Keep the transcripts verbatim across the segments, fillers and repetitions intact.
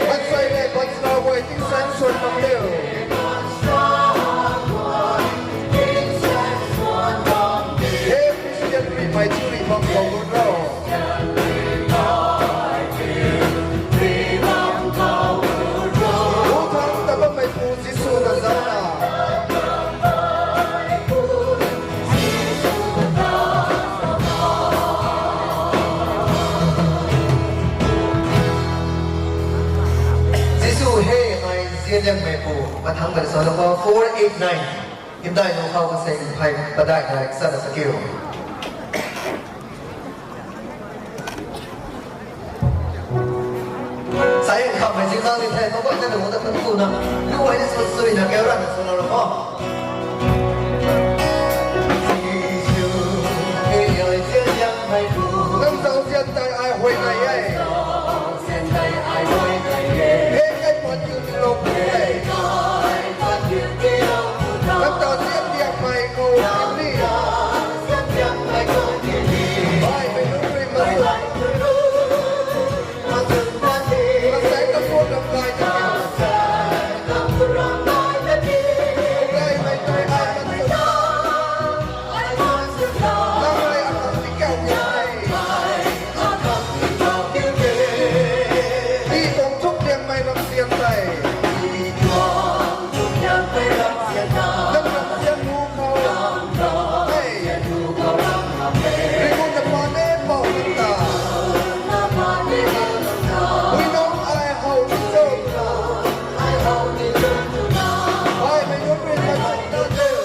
Mansei le bansna guay tingsaeng suan bam diu. He Christian rimei chu ri bam khou gun ro. Pu thangc ta bammei pu Jisu ta zana. Jisu he, ai zianliangmei pu, mathangc bari sa lou khou four eight nine. Hymdaih nu khou kaseng phey padeih hei sana sa kiu. Sai khamei zingzang ni the, mabak na lung ta khun ku na, lu ai ni sui sui na keu ran na suna ro kho. Nang zauzian tei ai huay nai e. He kai pat kiu ni lou pu e. Nang ta zian diakmei khou ni. Baihmei nunc rui masu. Mansei kapu ramh gay ta kiu. Gaymei tei ai masu. Nang hei akhang tikau kiu e. Mi tuang chukliangmei ramzian tei. Nang ramzian nu khou. Hei. Ringu na pa ne pou nang ta. Ui nung ai how ni cho. Baihmei nunc rui masu ta kiu.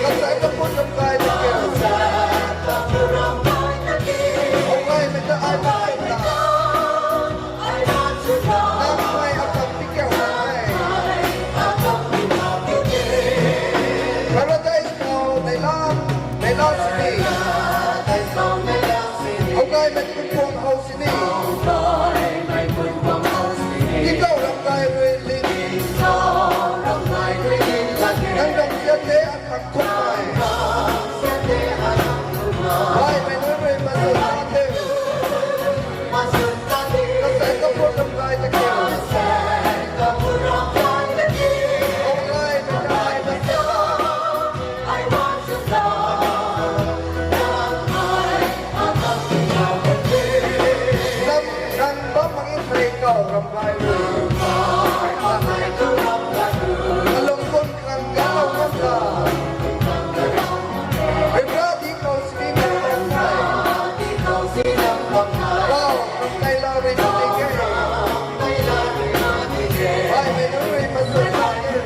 Kansei kaput ramh gay ta kiu. How gaymei ta ai masu ta. Nang hei akhang tikau nai. Paradise khou neihla, neihla sini. How gaymei kunphuang how sini. Tikau ramh gay rui lin. Nang ramzian tei akhang thukmei. Baihmei nunc rui masu ta kiu. Kansei kaput ramh gay ta kiu. How gaymei ta ai masu. Nang, nang bam mak e thei kau ramh gay rui. Alung kun khang galou ngam ta. Ryanra di khou sini nang bam thei. Wow, ramh gay la rui na di ke. Baihmei nunc rui masu ta kiu.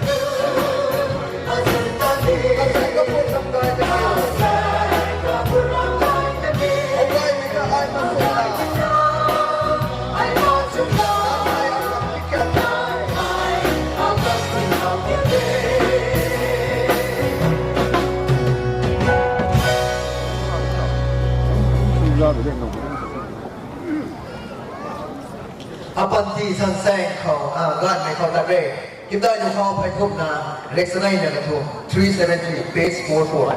Apanty sansaeng khou, a, ganvmei khou tat re. Hymdaih nu khou phey thumna, rek sanei na kathumh, three seven three, page four four.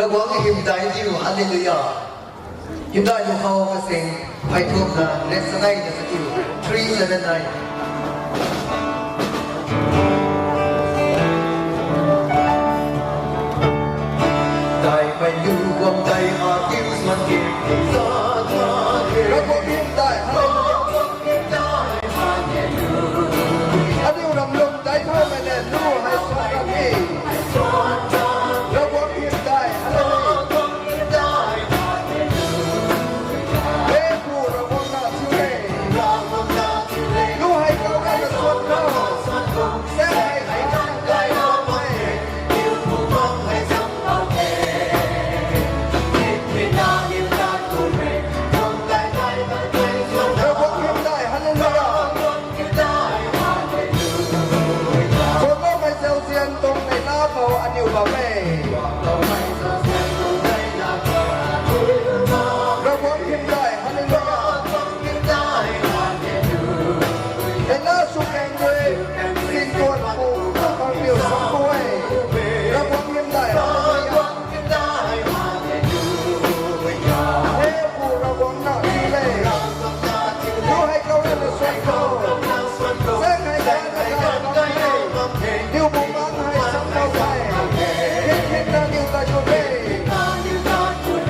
Ravguangc hymdaih diu, Hallelujah. Hymdaih lu khou kasing, phey thumna, rest nai na sa diu, three seven nine. Daihmei lu guang dai ha diu swan ke, sa sa ke. Ravguangc hymdaih, Hallelujah. Aniu ram lum dai thaumei le lu hei swan na ki. Ravguangc hymdaih, Hallelujah. He Pu Ravguangc na thiu le. Lu hei kau na swan khou. Sa hei hei na dai na mei. Ravguangc hymdaih, Hallelujah. Swanloumei zauzian tuang neihla khou aniu bam e. Ravguangc hymdaih, Hallelujah. Neihla sw kang rui, singtuan pu, kang niu sam tu e. Ravguangc hymdaih, Hallelujah. He Pu Ravguangc na thiu le. Lu hei kau na swan khou. Sa hei kau na swan khou. Niu bumaengc hei sam khou hei. Khin khin na niu ta tu e.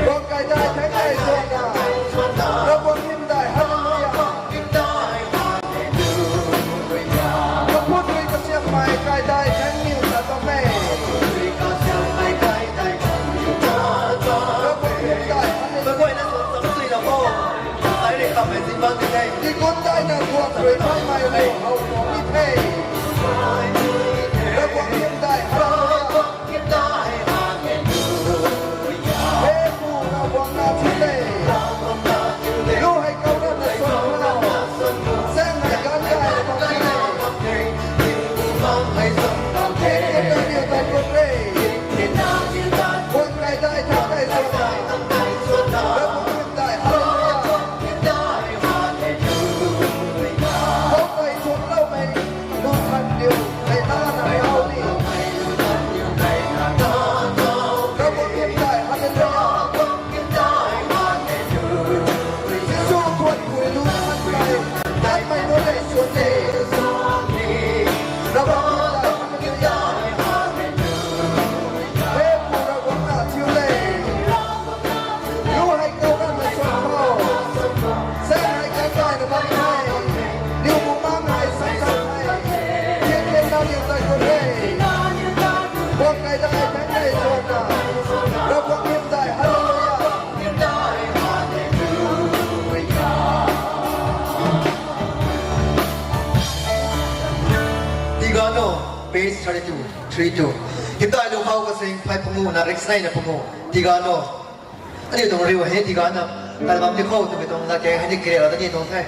Guang kai dai thang kai swan na. Ravguangc hymdaih, Hallelujah. Kaput rui kasiamhmei kai dai thang niu ta ta mei. Ravguangc hymdaih, Hallelujah. Tigun dai na guang rui thaumei lu how tuang ni the. Ravguangc hymdaih, Hallelujah. He Pu Ravguangc na thiu le. Lu hei kau na na swan khou. Sa hei ganv gay na bam the. Khe khe na niu tai kut re. Guang kai dai thang kai swan na. Ravguangc hymdaih, Hallelujah. How kai swan loumei. Lu khat diu, kai ta na hau ni. Ravguangc hymdaih, Hallelujah. Jisu thuan pui lu khat kai, tanmei nunc le swan de. Ravguangc hymdaih, Hallelujah. He Pu Ravguangc na thiu le. Lu hei kau na na swan khou. Sa hei kai kai na bam the. Niu bumaengc hei sam sam hei. Khin khin na niu tai kut re. Guang kai dai thang kai swan na. Ravguangc hymdaih, Hallelujah. Tigano, page thirty-two, three two. Hymdaih lu khou kasing phey pangu na rest nai na pangu. Tigano. Aniu tuang riu hei tigano. Kalbam ni khou twmei tuang na ke hei ni kire la ni tuang the.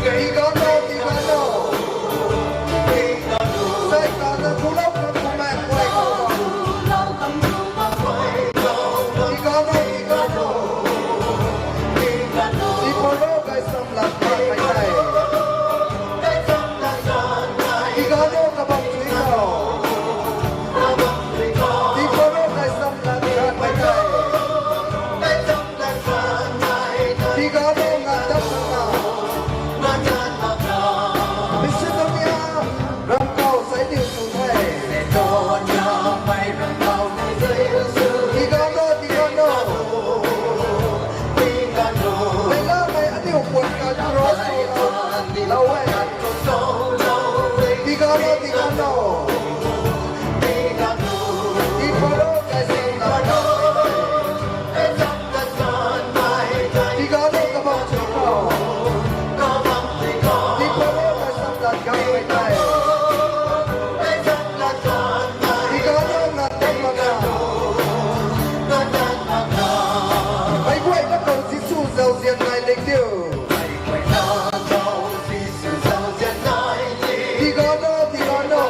Tigano, tigano. Sai ka na kulou ka kumai kuai. Tigano, tigano. Tigano, guys. Lat khat kai tei. Tigano kabam chui khou. Tigano kai sam lat khat kai tei. Tigano ngan dap na. Macedonia ram khou sai diu sw the. Tigano, tigano. Meic lamei aniu puan kan cross lou e. Tigano, tigano. Tigano kai sam lat khat. Tigano kabam chui khou. Tigano kai sam lat khat kai tei. Tigano ngan dap na. Meic guayna khou Jisu zauzian nai ling diu. Tigano, tigano.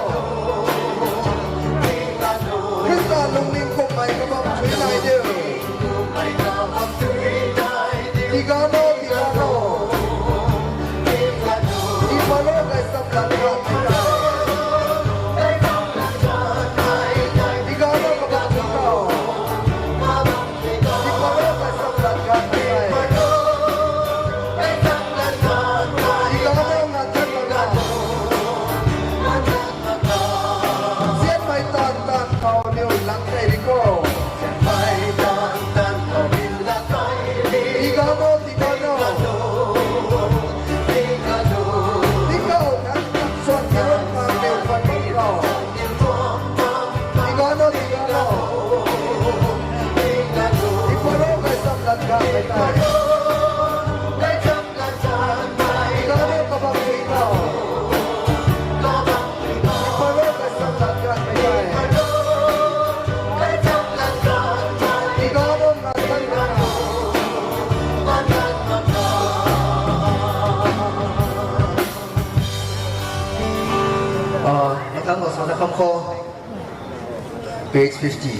Page fifty.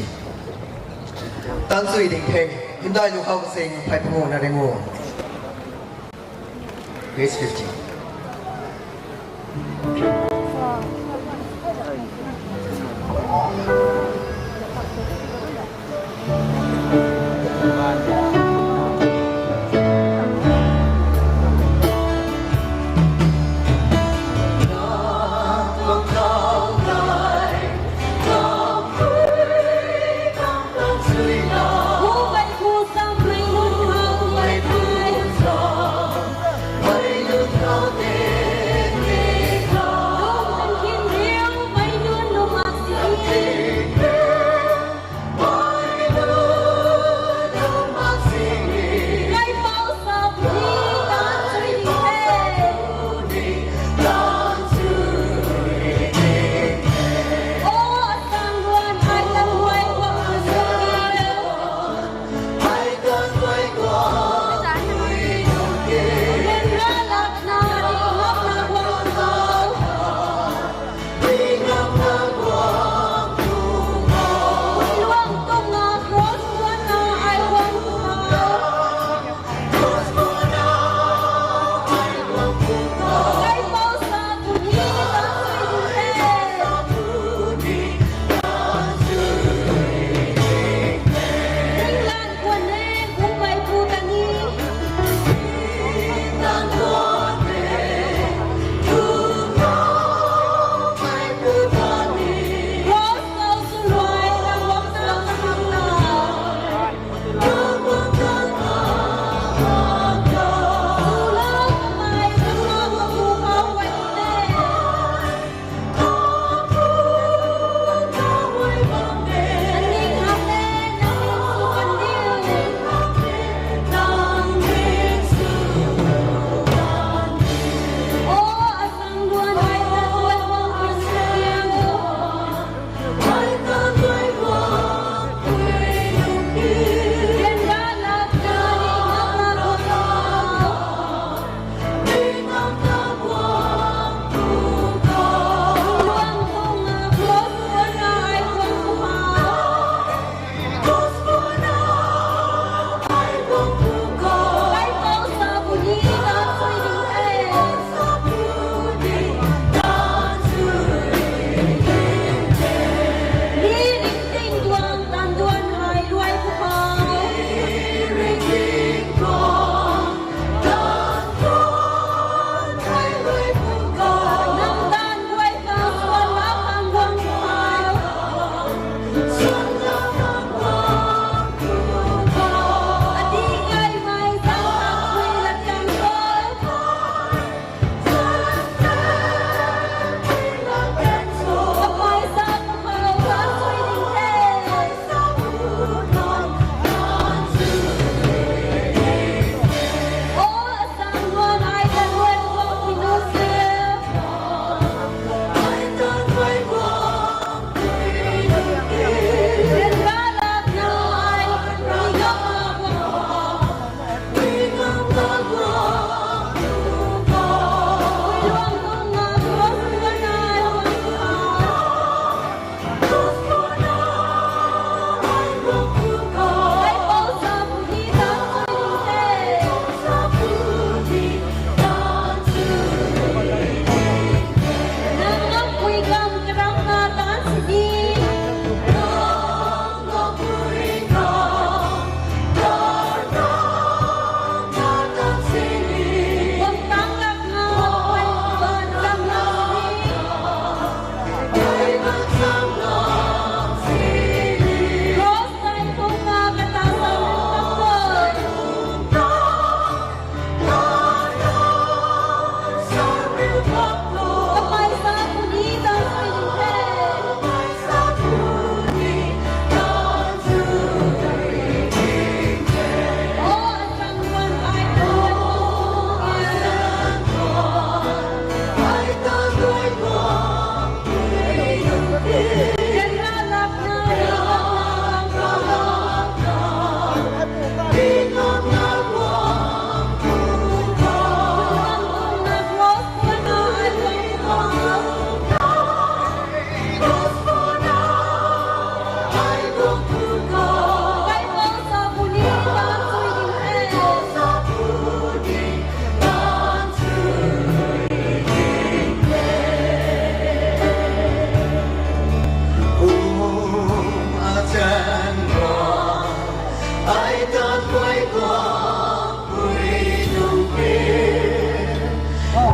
Tan sui ding the, hymdaih lu khou kasing phey pangu na ringu. Page fifty.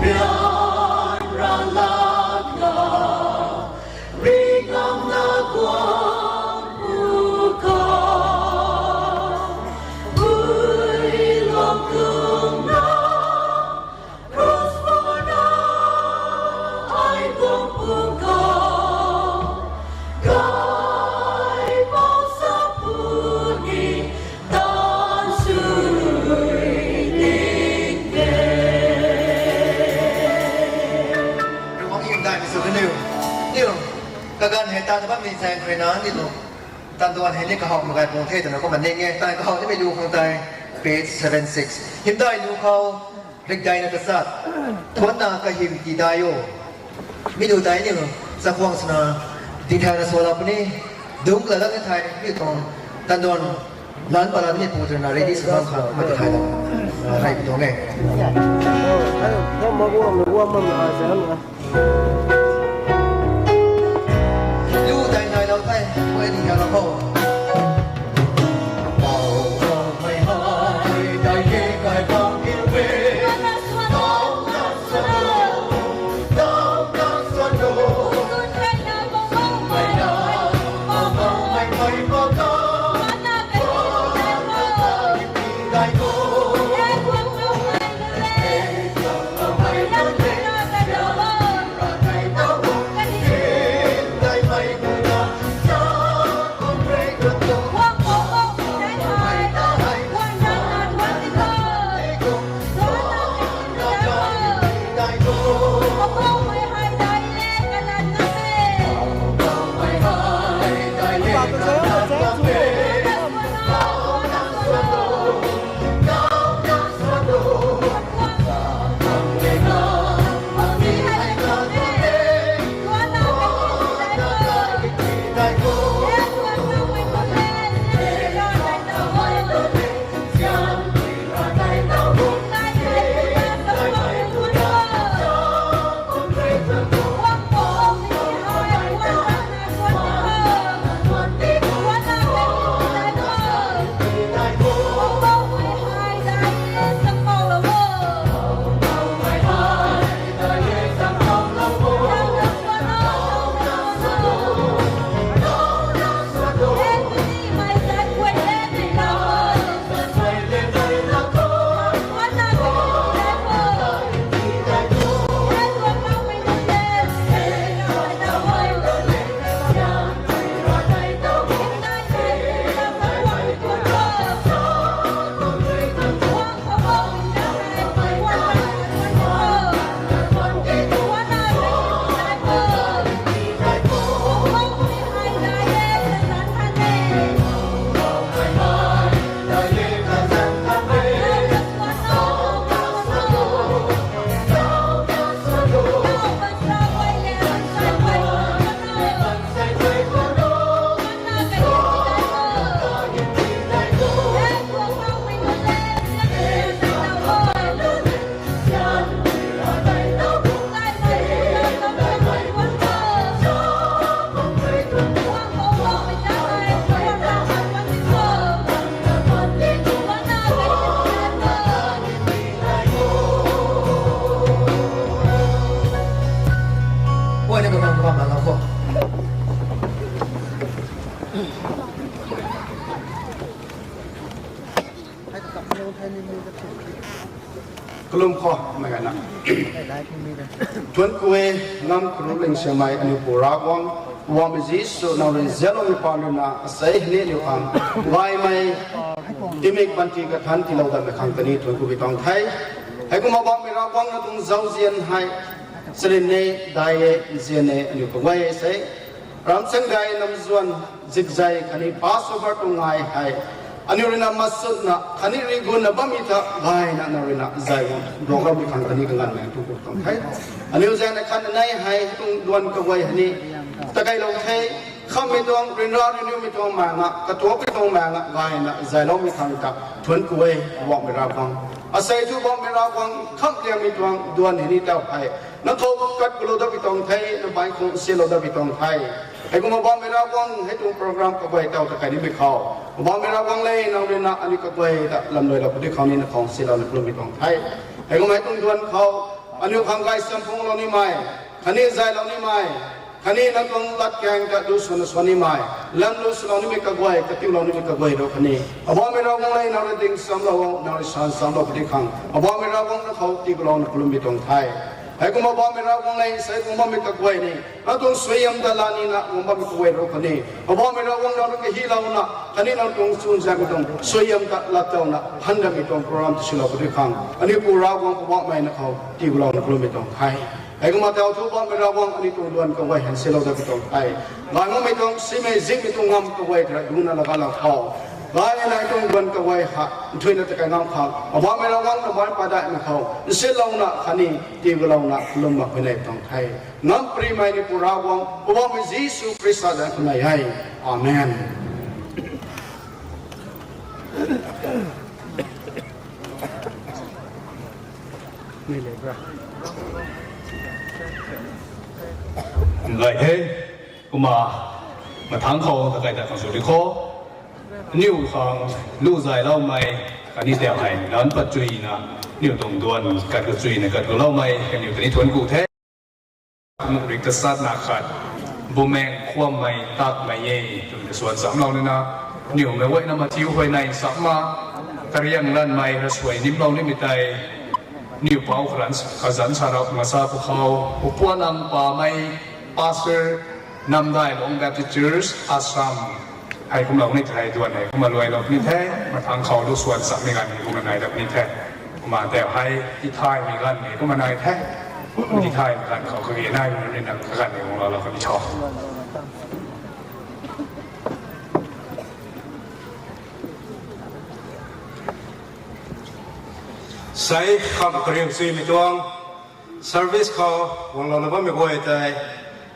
Pian ra lak na, ringam na guang pu ka, ui lak tung na, cross for na, ai guang pu ka, kai pau sa pu ni, tan sui ding e. Ravguangc hymdaih ni sw kaniw. Niw, kaganv hei ta na bammei zaeng rui na ni tuang tanduan hei ni kahaw mak gay pung the twna kumna ning e. Tan kahaw nimei lu khang tei, page seven six. Hymdaih lu khou, rikdaihna tachat, thuanna kahym tiidai o. Mi lu tei niw, chakhwang swna, dithayna swlou puni, dungc la lak ni thei, mi tuang tanduan, lan pala ni pu twna ready sw bam khang, ma tithaylou, rey pu tuang e. Lu tei thaylou the, pu e dithayna khou. Kalum khou, mei gana. Thuanc ku e, ngam kru ling siamei aniu Pu Ravguangc, Poubauhmei Jisu, nang rui zianloumei paan rui na, asei hei ni aniu khang gaymei tingmik panty kathanc tiilou datmei khang kaniw thuanc ku bi tuang the. Heikumna Poubauhmei Ravguangc na tuang zauzian hei, charyn e, dai e, nzian e, aniu kaguay sei. Ramchang gay namzuan zikzay khatni Passover tuang ngai hei, aniu rui na masutna khatni rigunna bammei ta gayna nang rui na zay guang duakloumei khang kaniw kaganvmei thuanc ku tuang the. Aniu zaeng na khatna nei hei tuang duan kaguay hei ni takeilou the. Khamhmei tuang, ryanra ryanriumei tuang maengna, katuakmei tuang maengna gayna zayloumei khang ta thuanc ku e, Poubauhmei Ravguangc. Asei thu Poubauhmei Ravguangc, khamhliangmei tuang duan hei ni tau hei, nang khou kat kulou dat bi tuang the, nang bai khou silou dat bi tuang the. Heikumna Poubauhmei Ravguangc, hei tuang program kaguay tau ta kai nimei khou, Poubauhmei Ravguangc le, nang rui na aniu kaguay ta lamluailou puni khou ni nang khou silouna kalum bi tuang the. Heikumna hei tuang duan khou Aniu khang kai samphung lou nimei, khatni zay lou nimei, khatni nang tuang lat kaeng ta lu suna swan nimei, lam lu swlou nimei kaguay, katiulou nimei kaguay rou khatni Poubauhmei Ravguangc le, nang rui ding samlou, nang rui san samlou puni khang Poubauhmei Ravguangc nang khou tiilouna kalummei tuang the. Heikumna Poubauhmei Ravguangc le, sei kumna bammei kaguay ni nang tuang suaihiam ta la nina guang bammei kaguay rou khatni Poubauhmei Ravguangc nang rui kahilouna khatni nang tuang chunzaengmei tuang suaihiam ta latlouna handamei tuang program ta silou puni khang aniu Pu Ravguangc Poubauhmei nang khou tiilouna kalummei tuang the. Heikumna tau thu Poubauhmei Ravguangc aniu tuang duan kaguay hei silou dat puni tuang the. Gay makmei tuang simei zikmei tuang ngam kaguay ta rui dungcna lagaylou khou, gayna aniu tuang duan kaguay ha nthuina ta kai ngam khang Poubauhmei Ravguangc nang baanc padeihmei khou nsinlouna khatni tiilouna kalum mak puni tuang the. Ngamparymei aniu Pu Ravguangc, Poubauhmei Jisu Khrista zanc khou nai e. Amen. Gay the, kumna mathangc khou ta kai ta khang sw di kho. Aniu khang lu zayloumei khatni tau hei lan pat chuyna, aniu tuang duan kat kachuina kat kaloumei kaniw ta ni thuanc ku the. Mukrik ta satna khat, Bumaengh Khuammei Takmei e twmei ta swan chamlou nina, aniumei guayna mathiu huayney nsakma, kariang lanmei rasuai nimlou nimei tei, aniu pouc kharan kazanc sa rap ngasa pwkhou, Upuanang Pamei, Pastor, Namdai Luang Baptist Church, Assam, hei kumlou ni thei duan hei kumna luailou ni the, mathangc khou lu swan chamei ganv ni kumna nai dat ni the. Kumna tau hei tithaymei ganv ni kumna nai the. Tithaymei ganv khou kage naimei nunc ni nang kaganv ni guanglou lou kani tho. Sei kham kariang suimei tuang service khou guanglouna bammei guay tei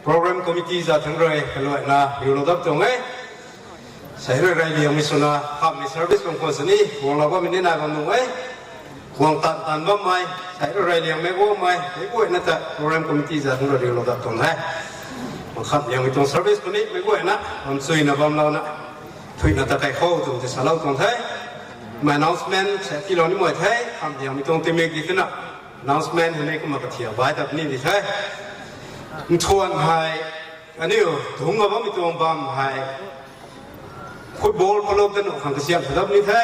program committee zat thangc rui kaluaina riulou dat tuang e. Sei rui reyliangmei swna khamhmei service bam khwan sini guanglou bammei ni nai bam nuh e. Guang tan tan bammei, sei rui reyliangmei guangmei meic guayna ta program committee zat thangc rui riulou dat tuang the. Khamhliangmei tuang service khou ni meic guayna bam chuyna bamlouna thuina ta kai khou twmei ta salou tuang the. Mei announcement sei tiilou nimei the, khamhliangmei tuang timik di thena announcement hei ni kumna kathiak bai dat ni di the. Nthuan hei aniu dungc a bammei tuang bam hei football club ta nuh khang kasiamh sa dat ni the.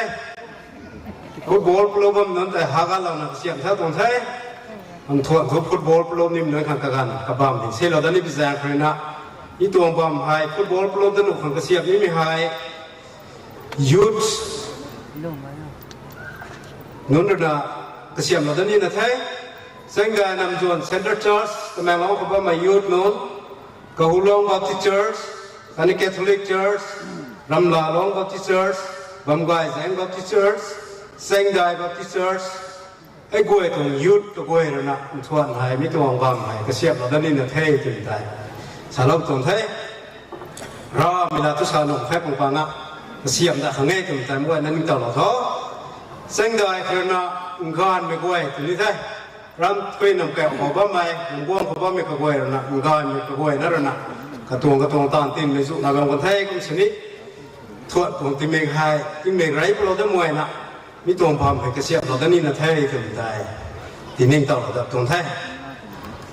Football club bam nunc tei hagalouna kasiamh sa tuang the. Nthuan thu football club nimei nunc khang kaganv kabam di silou dat ni pi zaeng khou ruina, mi tuang bam hei football club ta nuh khang kasiamh nimei hei youth nunc ruina kasiamhlou dat nina the. Sangdai Namzuan Centre Church, Tamenglong khou bammei youth nunc, Kahulong Baptist Church, khatni Catholic Church, Ramlaluang Baptist Church, Bamgayzaeng Baptist Church, Sangdai Baptist Church, hei guay tuang youth kaguay ruina nthuan hei mi tuang bam hei kasiamhlou dat nina the twmei tei salou tuang the. Ramei la tu sa nung khe pang pang a kasiamh dat khang e twmei tei meic guayna ningtowlou tho. Sangdai khou ruina Nganvmei guay tw ni the. Ramkhui namkak khou bammei, Nungguang khou bammei kaguay ruina, Nganvmei kaguayna ruina katuang katuang taanv tinmei zuhna bam kan the kum sini. Thuan tuang timik hei timik rey palou dat mei guayna mi tuang bam hei kasiamhlou dat nina the twmei tei tiningtowlou dat tuang the.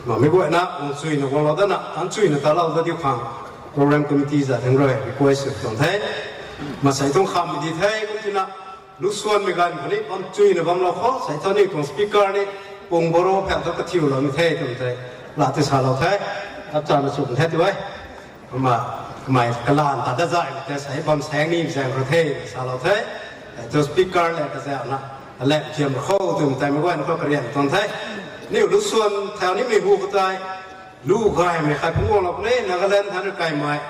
Mei guayna guang chuyna guanglou datna tan chuyna talou dat diu khang program committee zat thangc rui request sw tuang the. Masei tuang khamhmei di the kum tina, lu swanmei ganv khou ni bam chuyna bamlou khou sei thu ni tuang speaker ni pung baro phau thu kathiuloumei the twmei tei la ti salou the. Apchana chum the tu e. Kumna kamei kalan ta dat zaymei tei sei bam saeng ni zaeng khou the salou the. Hei thu speaker le kazauna kalam thiam khou twmei tei meic guayna khou karian tuang the. Aniu lu swan thau nimei hu khou tei lu gaymei khat phungc guanglou puni, Nagaland than rui kaimei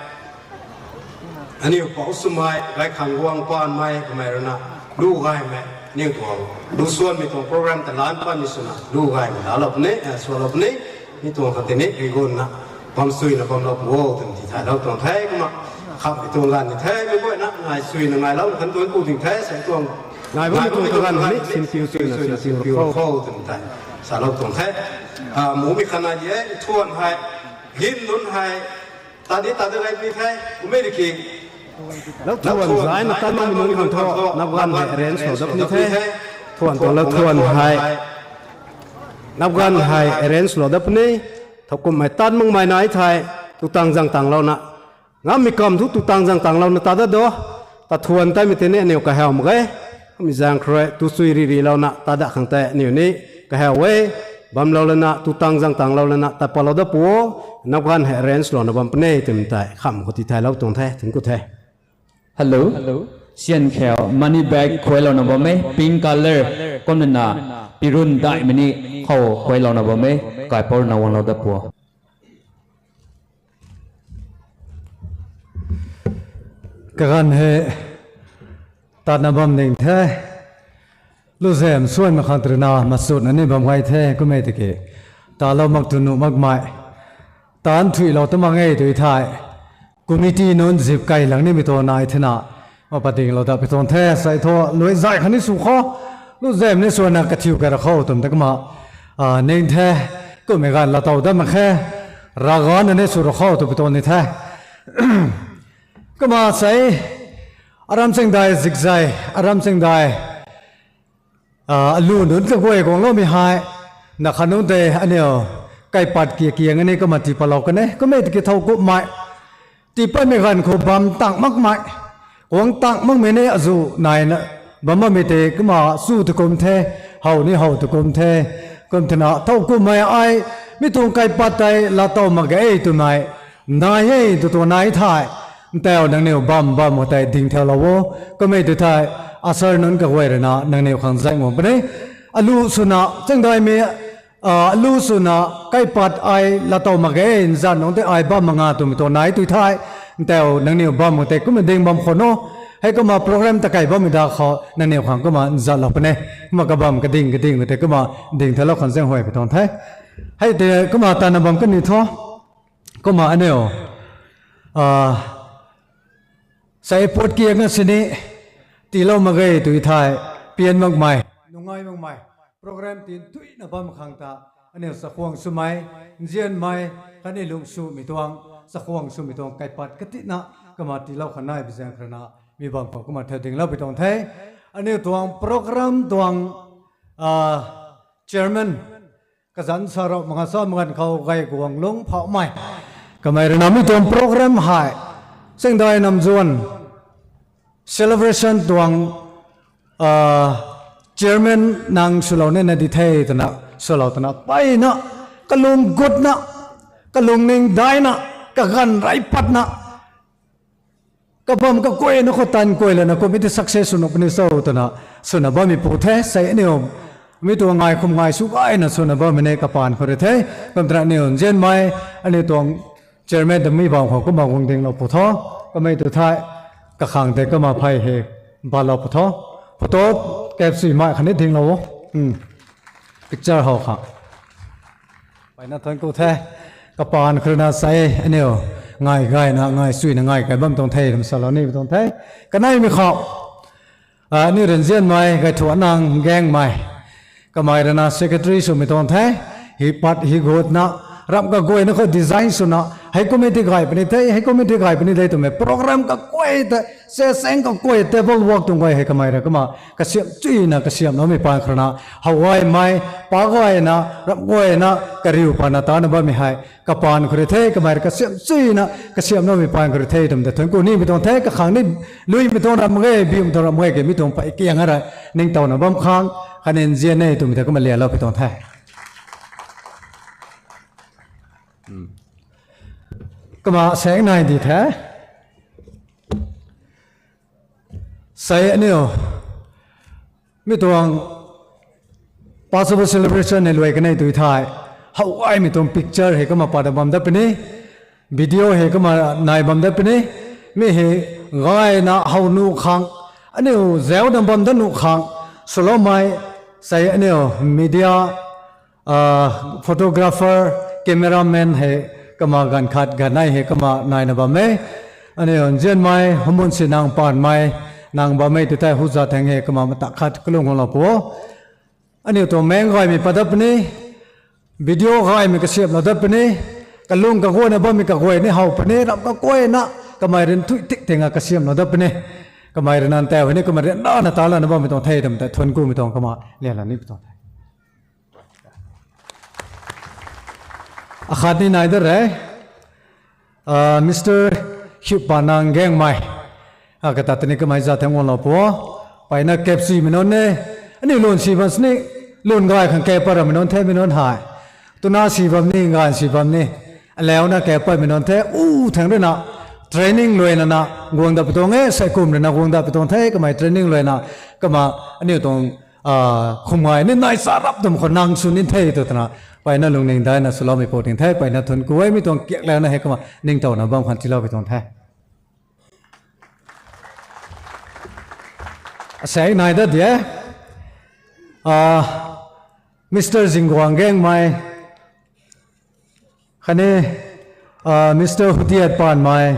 aniu pou swmei, gaykhang guang paanmei kamei ruina lu gaymei aniu tuang lu swanmei tuang program ta lan patmei swna lu gaymei lalou puni, swlou puni. Mi tuang khat tei ni rigunna bam chuyna bamlou pu o twmei ti thaylou tuang the. Kumna khamhmei tuang ganv ni the, meic guayna nai chuyna ngailou khan tuang ku ding the, sei tuang nai bammei tuang kaganv ni sinpiu chuyna sinpiu khou twmei tei salou tuang the. Mumei khat nai di e, nthuan hei, hymn nunc hei, ta di ta di rey puni the, kummei di ki, lauthuan zayna tanloumei nunc khang thu nap ganv hei arrange sw dat puni the. Thuan tuang lauthuan hei Napganv hei arrange lou dat puni, thowkumhmei tat makmei nai thei, tutang zang tanglouna. Ngammei kam thu tutang zang tanglouna tat dat do, ta thuan taimei tei ni aniu kahaw mak ge. Kummei zaeng khou rui tu chui ri ri louna tat dat khang tei aniu ni kahaw e. Bamlou lana, tutang zang tanglou lana, tat patlou dat pu o, napganv hei arrange louna bam puni twmei tei kham khou tithaylou tuang the, thunc ku the. Hello. Sian khou money bag khuaylouna bam e, pink color, kumna pirun daihmei ni khou khuaylouna bam e, kaipouc rui na guanglou dat pu o. Kaganv hei tatna bam ding the. Luzem suan mak khang tei rui na machutna ni bam gay the, kummei tiki talou mak tu nuh makmei, taanc thuilou ta mak e tw thei, committee nunc zip kai lang nimei tuang nai thena, ma padinglou dat pi tuang the, sai thu luai zay khatni sw khou, luzem ni suanna kathiu kai ra khou twmei ta kumna, ning the, kummei ganv laatow dat mak khe, Ravguangc na ni sw ra khou twmei tuang ni the. Kumna sei, aram chengdai zikzay, aram chengdai, alu nunc kaguay guangloumei hei, na khat nunc tei aniu kaipat kiak kiang ni kumna tii patlou kan e, kummei tiki thowkumhmei, tii patmei ganv khou bam tang makmei, guang tang makmei ni azu naina bam bammei tei kumna chu tu kum the, how ni how tu kum the, kum thena thowkumhmei ai, mi tuang kaipat tei laatow mak ge twmei nai e tw tuang nai thei, ntau nangniw bam bam khou tei ding thaulou o, kummei tu thei, usher nunc kaguay rui na nangniw khang zay guang puni, alu swna chengdaimei, alu swna kaipat ai laatow mak ge, nzan nunc tei ai bam mak nga twmei tuang nai tw thei, ntau nangniw bam khou tei kumna ding bam khwan o, hei kumna program ta kai bammei da khou nangniw khang kumna nzatlou puni, kumna kabam kading kading khou tei kumna ding thaulou khang zaeng huay pi tuang the. Hei tei kumna tatna bam kan ni thu, kumna aniu, sei pot kiak na sini, tiilou mak ge tw thei, pian makmei, nungai makmei, program tin thuina bam khang ta, aniu chakhwang swmei, nzianmei, khatni lung swmei tuang, chakhwang swmei tuang kaipat katina, kumna tiilou kha nai pi zaeng kha rui na, mi bam khou kumna thau dinglou pi tuang the. Aniu tuang program tuang, chairman, kazanc sa rou mak nga sa mak ganv khou gay guang lung phauhmei, kamei rui na mi tuang program hei, chengdai namzuan, celebration tuang, chairman nang swlou nina di the twna, swlou twna, peyna, kalung gutna, kalungning daina, kaganv rey patna, kabam kakuayna khou tan kuay lana kummei tei success sw nuh puni cho twna, swna bammei pu the, sei aniu, mi tuang ngai khum ngai sw gayna swna bammei ni kapaan khou rui the, kum twna aniu nzianmei, aniu tuang chairman ta mi bam khou kumna guang dinglou pu tho, kamei tu thei, kakhang tei kumna phey hei, balou pu tho, photo, kap sui mai khatni dinglou o, picture how kha. Peyna thunc ku the, kapaan khou rui na sei aniu, ngai gayna, ngai suina ngai kai bam tuang the, ram salou ni pi tuang the, kaneimei khou, aniu rui nzianmei, gay thu anang gaengmei, kamei rui na secretary swmei tuang the, hi pat hi gutna, ramh kaguayna khou design swna, hei kummei tei gay puni the, hei kummei tei gay puni de twmei program kakuay tei, se seng kakuay table work tuang guay hei kamei rui kumna, kasiamh chuyna kasiamhloumei paan khou rui na, how gaymei, pa gayna, ramh guayna, kariu pana tana bammei hei, kapaan khou rui the, kamei rui kasiamh chuyna, kasiamhloumei paan khou rui the twmei ta thunc ku ni pi tuang the, kakhang ni, luimei tuang ramh mak ge, biumei tuang ramh mak ge, mi tuang pey kiang a rui, ningtowna bam khang, khatni nzian e twmei ta kumna lialou pi tuang the. Kumna saeng nai di the. Sei aniu, mi tuang Passover celebration hei luai kanei tu thei, how gaymei tuang picture hei kumna pat bam dat puni, video hei kumna nai bam dat puni, mi hei gayna how nuh khang, aniu zauna bam dat nuh khang, swloumei, sei aniu media, photographer, cameraman hei kumna ganv khat ganv nei hei kumna naina bam e. Aniu nzianmei, humun si nang paanmei, nang bam e tu thei hu za theng hei kumna mata khat kalung guanglou pu o. Aniu tuang maeng gaymei pat dat puni, video gaymei kasiamhlou dat puni, kalung kaguayna bammei kaguay ni how puni, ramh kakuayna, kamei rui nthuih tik ting a kasiamhlou dat puni, kamei rui nang tei hei ni kumna ryanrana ta lana bammei tuang the twmei tei thunc kumei tuang kumna liala ni pi tuang the. Akhat ni nai da re. Ah, Mister Hiupanang Gengmei. Ah, kata tini kamei za thang guanglou pu. Mpeyna kepsimei nunc ne. Aniu lun si bam sini, lun gay khang kep pat ramei nunc the mi nunc hei. Tuna si bam ni, ngan si bam ni. Alauna kep patmei nunc the, u thang rui na. Training luaina na, guang dat pi tuang e, saikum rui na guang dat pi tuang the, kamei training luaina, kama, aniu tuang, ah, khum ngai ni nai sa rap tum khou nang sw ni the tw twna, mpeyna lungning daina swloumei pu ting the, mpeyna thun ku e, mi tuang kiak launa hei kama, ningtowna bam khang tiilou pi tuang the. Asei nai da de. Ah, Mister Zingguang Gengmei. Khatni, ah, Mister Hutiat Panmei.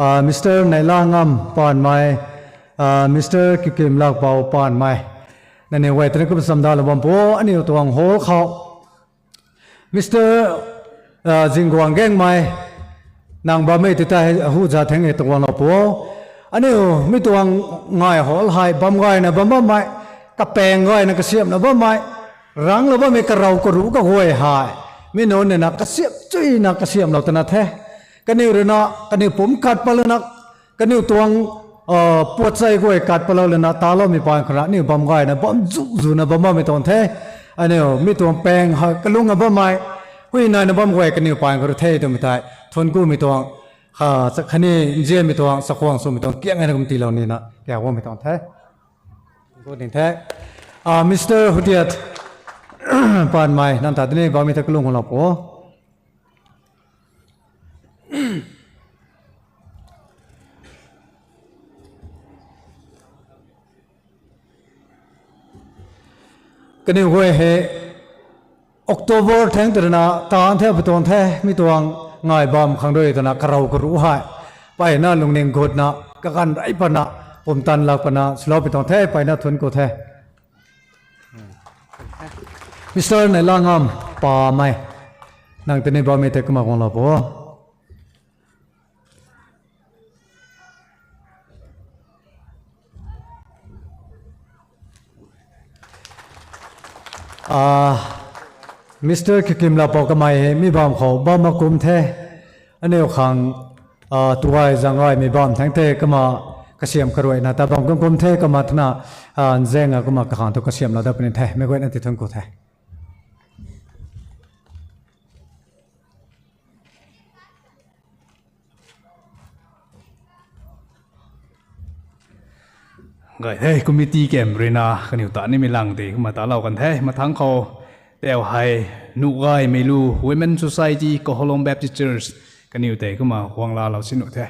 Ah, Mister Neilangam Panmei. Ah, Mister Kikimlakpou Panmei. Nangniw guay tini kum samdalou bam pu, aniu tuang hall khou. Mister, ah, Zingguang Gengmei, nang bammei ti tei hu za thang e tw guanglou pu. Aniu, mi tuang ngai hall hei, bam gayna bam bammei, kapaeng gayna kasiamhna bammei, ranglou bammei karou karuh kaguay hei. Mi nunc nina kasiamh chuyna kasiamhlou twna the. Kaniw rui na, kaniw pumc kat patlouna, kaniw tuang, ah, puatchei guay kat patlou lana taloumei paan khou rui na, aniu bam gayna, bam zu zuna bam bammei tuang the. Aniu, mi tuang paeng hei, kalung a bammei, hui naina bam guay kaniw paan khou rui the twmei tei. Thun kumei tuang, kha, khatni nzianmei tuang, chakhwang swmei tuang, kiak ngaina kum tiilou nina, kiak guangmei tuang the. Thun ku ding the. Ah, Mister Hutiat Panmei, nang ta tini bammei ta kalung guanglou pu. Kaniw guay hei October thang tei rui na taanv the pi tuang the, mi tuang ngai bam khang rui twna karou karuh hei. Mpeyna lungning gutna, kaganv rey patna, pumtan lak patna, swlou pi tuang the, mpeyna thun ku the. Mister Neilangam Panmei. Nang tini bammei tei kumna guanglou pu. Ah, Mister Kikimlakpou kamei hei mi bam khou bam mak kum the. Aniu khang, ah, tuay zang gaymei bam thang the kumna kasiamh karuaina ta bam kum kum the kumna twna, ah, nzaeng a kumna kakhang thu kasiamhlou dat puni the. Meic guayna ti thun ku the. Gay the, committee kam rui na kaniw ta nimei lang tei kumna talou kan the. Mathangc khou tau hei, Nuh Gaymei Lu Women Society, Kaholom Baptist Church, kaniw tei kumna guang laalou si nuh the.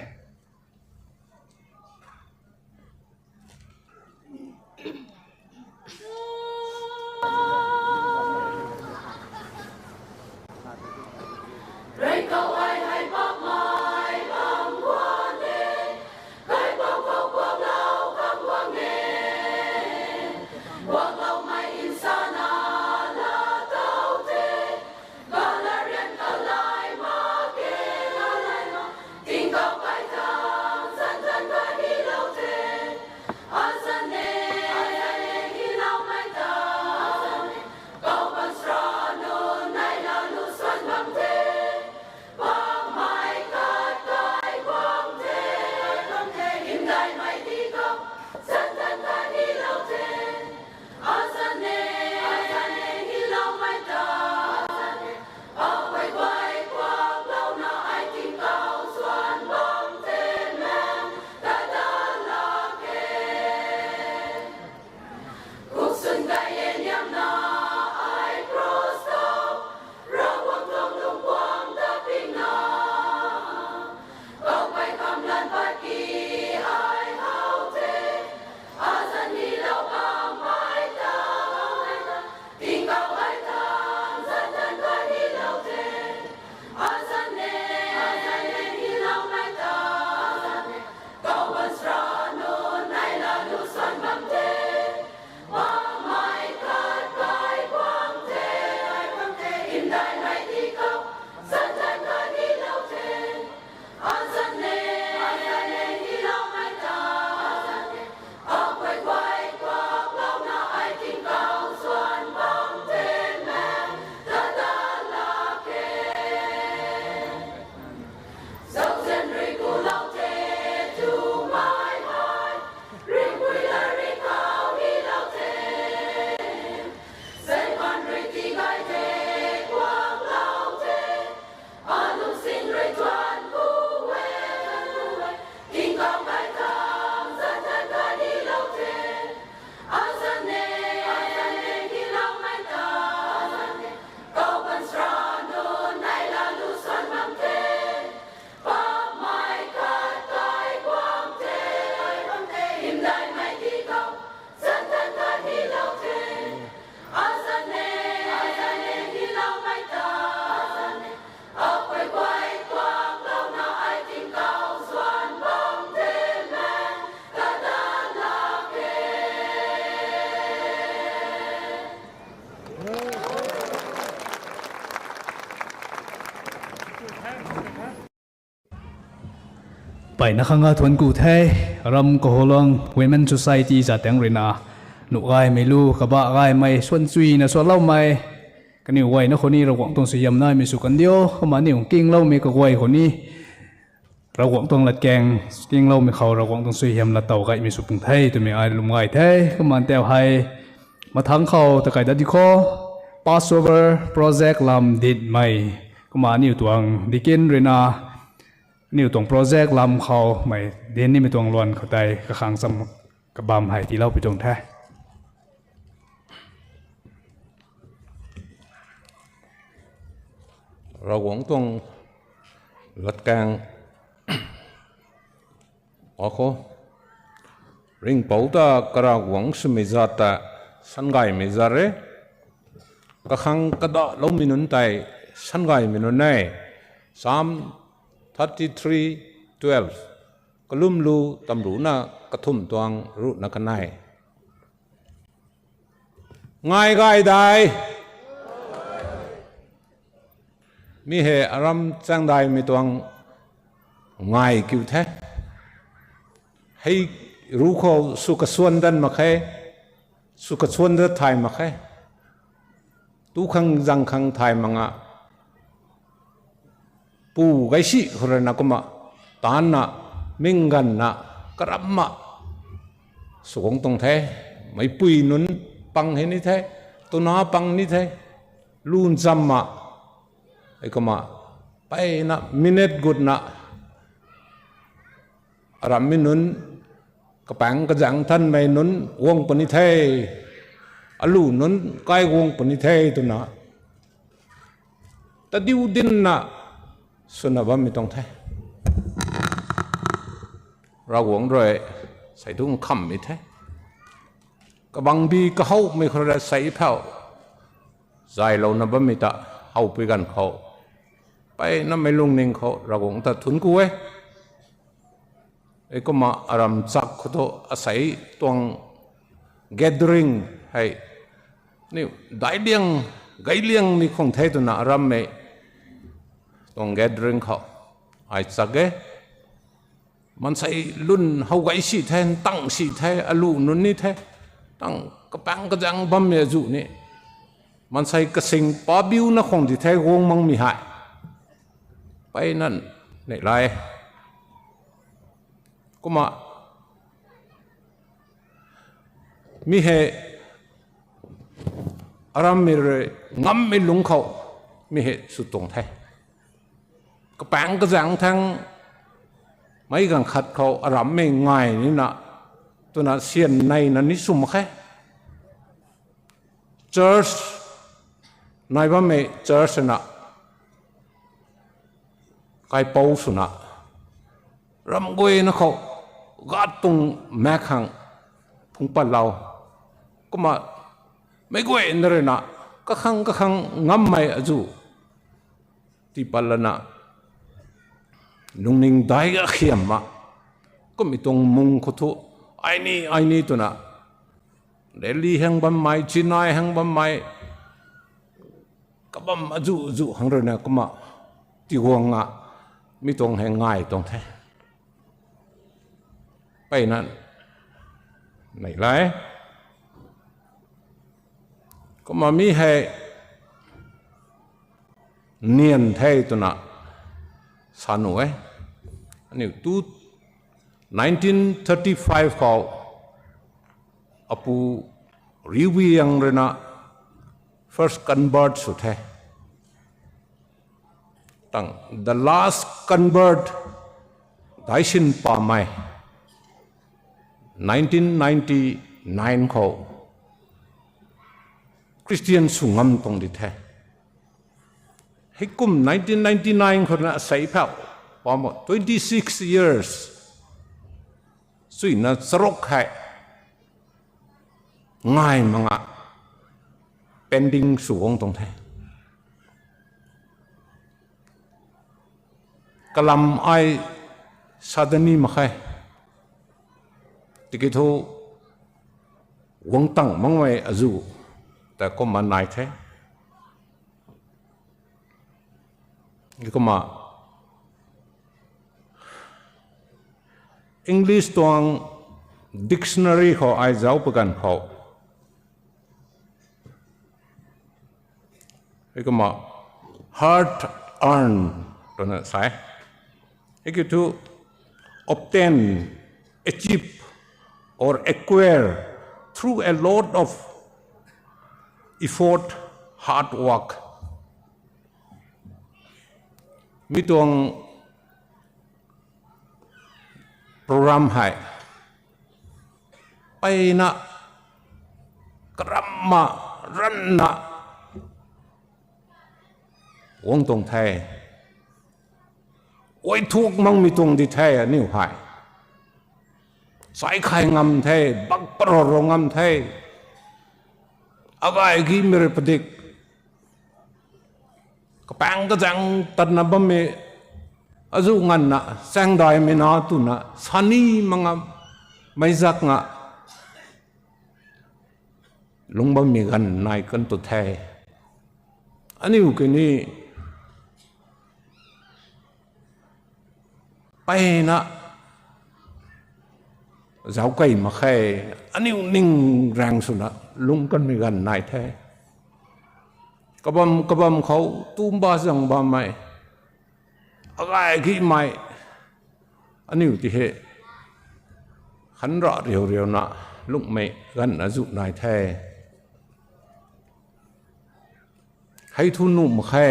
Mpeyna khang a thuanc ku the, ram Kaholong Women Society zat tangc ruina, nuh gaymei lu, kabah gaymei, suan chuina suanloumei, kaniw guayna khou ni Ravguangc tuang suaihiam naimei sw kan diu, kumna aniw kingloumei kaguay khou ni, Ravguangc tuang latkaeng, kingloumei khou Ravguangc tuang suaihiam lat tow gaymei sw pung the, twmei ai lwm gay the, kumna tau hei, mathangc khou takai dat di kho, Passover project lam dinmei, kumna aniw tuang deacon ruina, aniw tuang project lam khou mei, din nimei tuang luan khou tei kakhang cham kabam hei tiilou pi tuang the. Ravguangc tuang latkaeng, a khou, ringhpouc ta karavguangc swmei zat ta sangaymei zat re, kakhang kadaloumei nunc tei sangaymei nunc e, Psalm thirty-three twelve, kalum lu tamruhna kathumh tuang ruhna kanei. Ngai gay dai. Mi hei aram chaengdaimei tuang ngai kiu the. Hei ru khou sw kasuan dat mak khe, sw kasuan dat thay mak khe. Tu khang zang khang thay mak nga. Pu gaisi khou ruina kumna, taanna, mingganvna, karamna, sw guang tuang the, meicpui nunc pang hei ni the, twna pang ni the, lun chamna, ei kumna, mpeyna minute gutna, arammei nunc, kapaeng kazaeng thanmei nunc guang puni the, alu nunc kai guang puni the twna, tadiu dinna swna bammei tuang the. Ravguangc rui sei tu nkhamhmei the. Kabangbi kahowmei khou rui sei phau zaylouna bammei ta howpui ganv khou, mpeyna meic lungning khou Ravguangc ta thuanc ku e. Ei kumna aram chak khou thu asei tuang gathering hei, ni dailiang, gailiang ni khang the twna arammei tuang gathering khou ai chak e. Maansei lun how gaisi the, ntang si the, alu nunc ni the, tang kapaeng kazaeng bammei azuh ni, maansei kasing pabiuna khang di the guang makmei hei, mpeyna neih lai. Kumna mi hei arammei rui ngammei lungc khou mi hei sw tuang the. Kapaeng kazaeng thangc meic ganv khat khou arammei ngai nina, twna syan neina ni sw mak khe. Church, nai bammei church na, kaipouc swna, ram guayna khou, gat tuang maek khang phungc patlou. Kumna, meic guayna ruina, kakhang kakhang ngammei azuh tii patlana, lungning daic akhiamna, kummei tuang mung khou thu, ai ni, ai ni twna, Delhi hang bammei, Chennai hang bammei, kabam azuh azuh hang ruina kumna, tiguang a, mi tuang hei ngai tuang the. Mpeyna, neih lai. Kumna mi hei nian the twna sa nuh e. Aniu tu nineteen thirty-five khou apu Riwbiyang ruina first convert sw the. Tang, the last convert, Daishin Pamei, nineteen ninety-nine khou Christian sw ngam tuang di the. Heikum nineteen ninety-nine khou na asei phau, pamo twenty-six years, suina charuk hei ngai mak nga pending sw guang tuang the. Kalam ai sa dat ni mak khe. Tiki thu guang tang makmei azuh ta kumna nai the. Kumna English tuang dictionary khou ai zauc paganv khou, heikumna hard earn twna sa e. Heikiu thu obtain, achieve, or acquire through a lot of effort, hard work. Mi tuang program hei mpeyna, karamna, ranvna guang tuang the. Uai thuk makmei tuang di the aniu hei. Chaikhei ngam the, bak parou rou ngam the. Agay gimei rui padik, kapaeng kazaeng tatna bammei, azuh nganvna, chaengdaimei na twna, sani mak nga, meic zak nga lungc bammei ganv nai kan tu the. Aniu kini mpeyna zauc key mak khe, aniu ning raeng swna lungc kanmei ganv nai the. Kabam kabam khou tumba zang bammei, agay gimei, aniu ti hei khanra riu riuna lungcmei ganv azuh nai the. Hei thu nuh mak khe,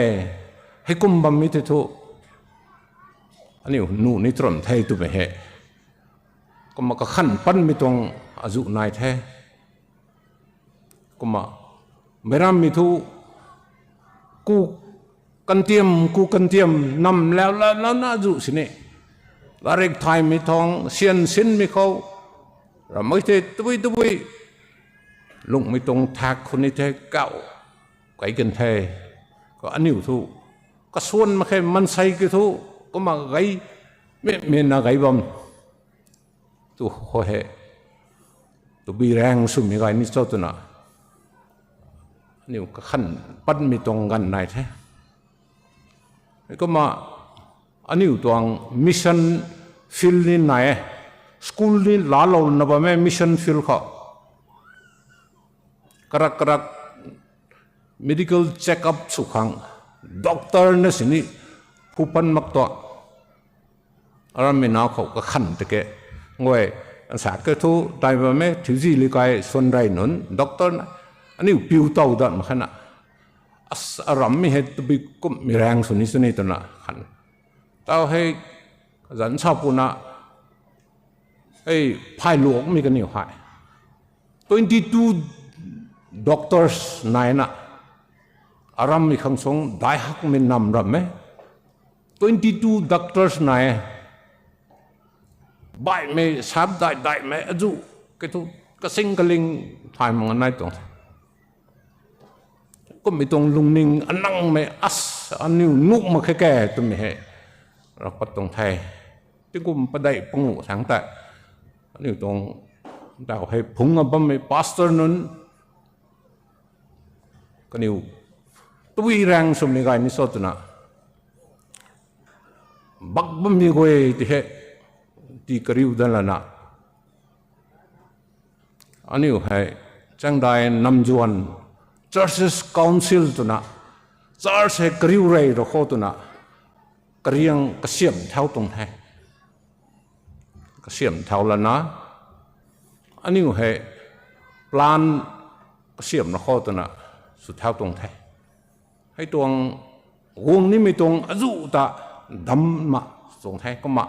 heikum bammei tei thu aniu nuh ni turam the twmei hei. Kumna kakhan patmei tuang azuh nai the. Kumna meic rammei thu ku kantiam, ku kantiam, nam lau lau launa azuh sini, latrik thaymei tuang syan sinmei khou, ramei tei tabui tabui lungcmei tuang thak khou ni the kau kei kan the. Kha aniu thu kasuan mak khe, maansei kiu thu kumna gay, mei mei na gay bam tu khou hei, tabui raeng swmei gay ni cho twna aniu kakhan patmei tuang ganv nai the. Kumna aniu tuang mission field ni nai e. School ni laalouna bam e mission field khou. Karak karak medical check up sw khang, doctor na sini phu pan mak tuang. Arammei na khou kakhan tike, nguay, sa ke thu dai bam e, thiuzi likai swan rey nunc doctor na, aniu piu tow dat mak khe na. As, arammei hei tabui kumhmei raeng sw ni sw ni twna khan. Tau hei kazanc sa puna, hei phay luakmei kaniw hei twenty two doctors naina, arammei khang suang dai hakmei nam ram e. Twenty two doctors nai e. Baihmei, sap dai daihmei, azuh, kei thu kasing kaling thay mak nai tuang the. Kummei tuang lungning anangmei as, aniu nuh mak khe ke twmei hei rak pat tuang the. Tingkum padeih panguh thangc tei aniu tuang tau hei phungc a bammei pastor nunc, kaniw tabui raeng swmei gay ni cho twna, bak bammei guay ti hei, ti kariu dat lana, aniu hei Chaengdai Namzuan Churches Council twna, church hei kariu rey rou khou twna, kariang kasiamh thau tuang the. Kasiamh thau lana, aniu hei plan kasiamh rou khou twna sw thau tuang the. Hei tuang guang nimei tuang azuh ta damna tuang the kumna,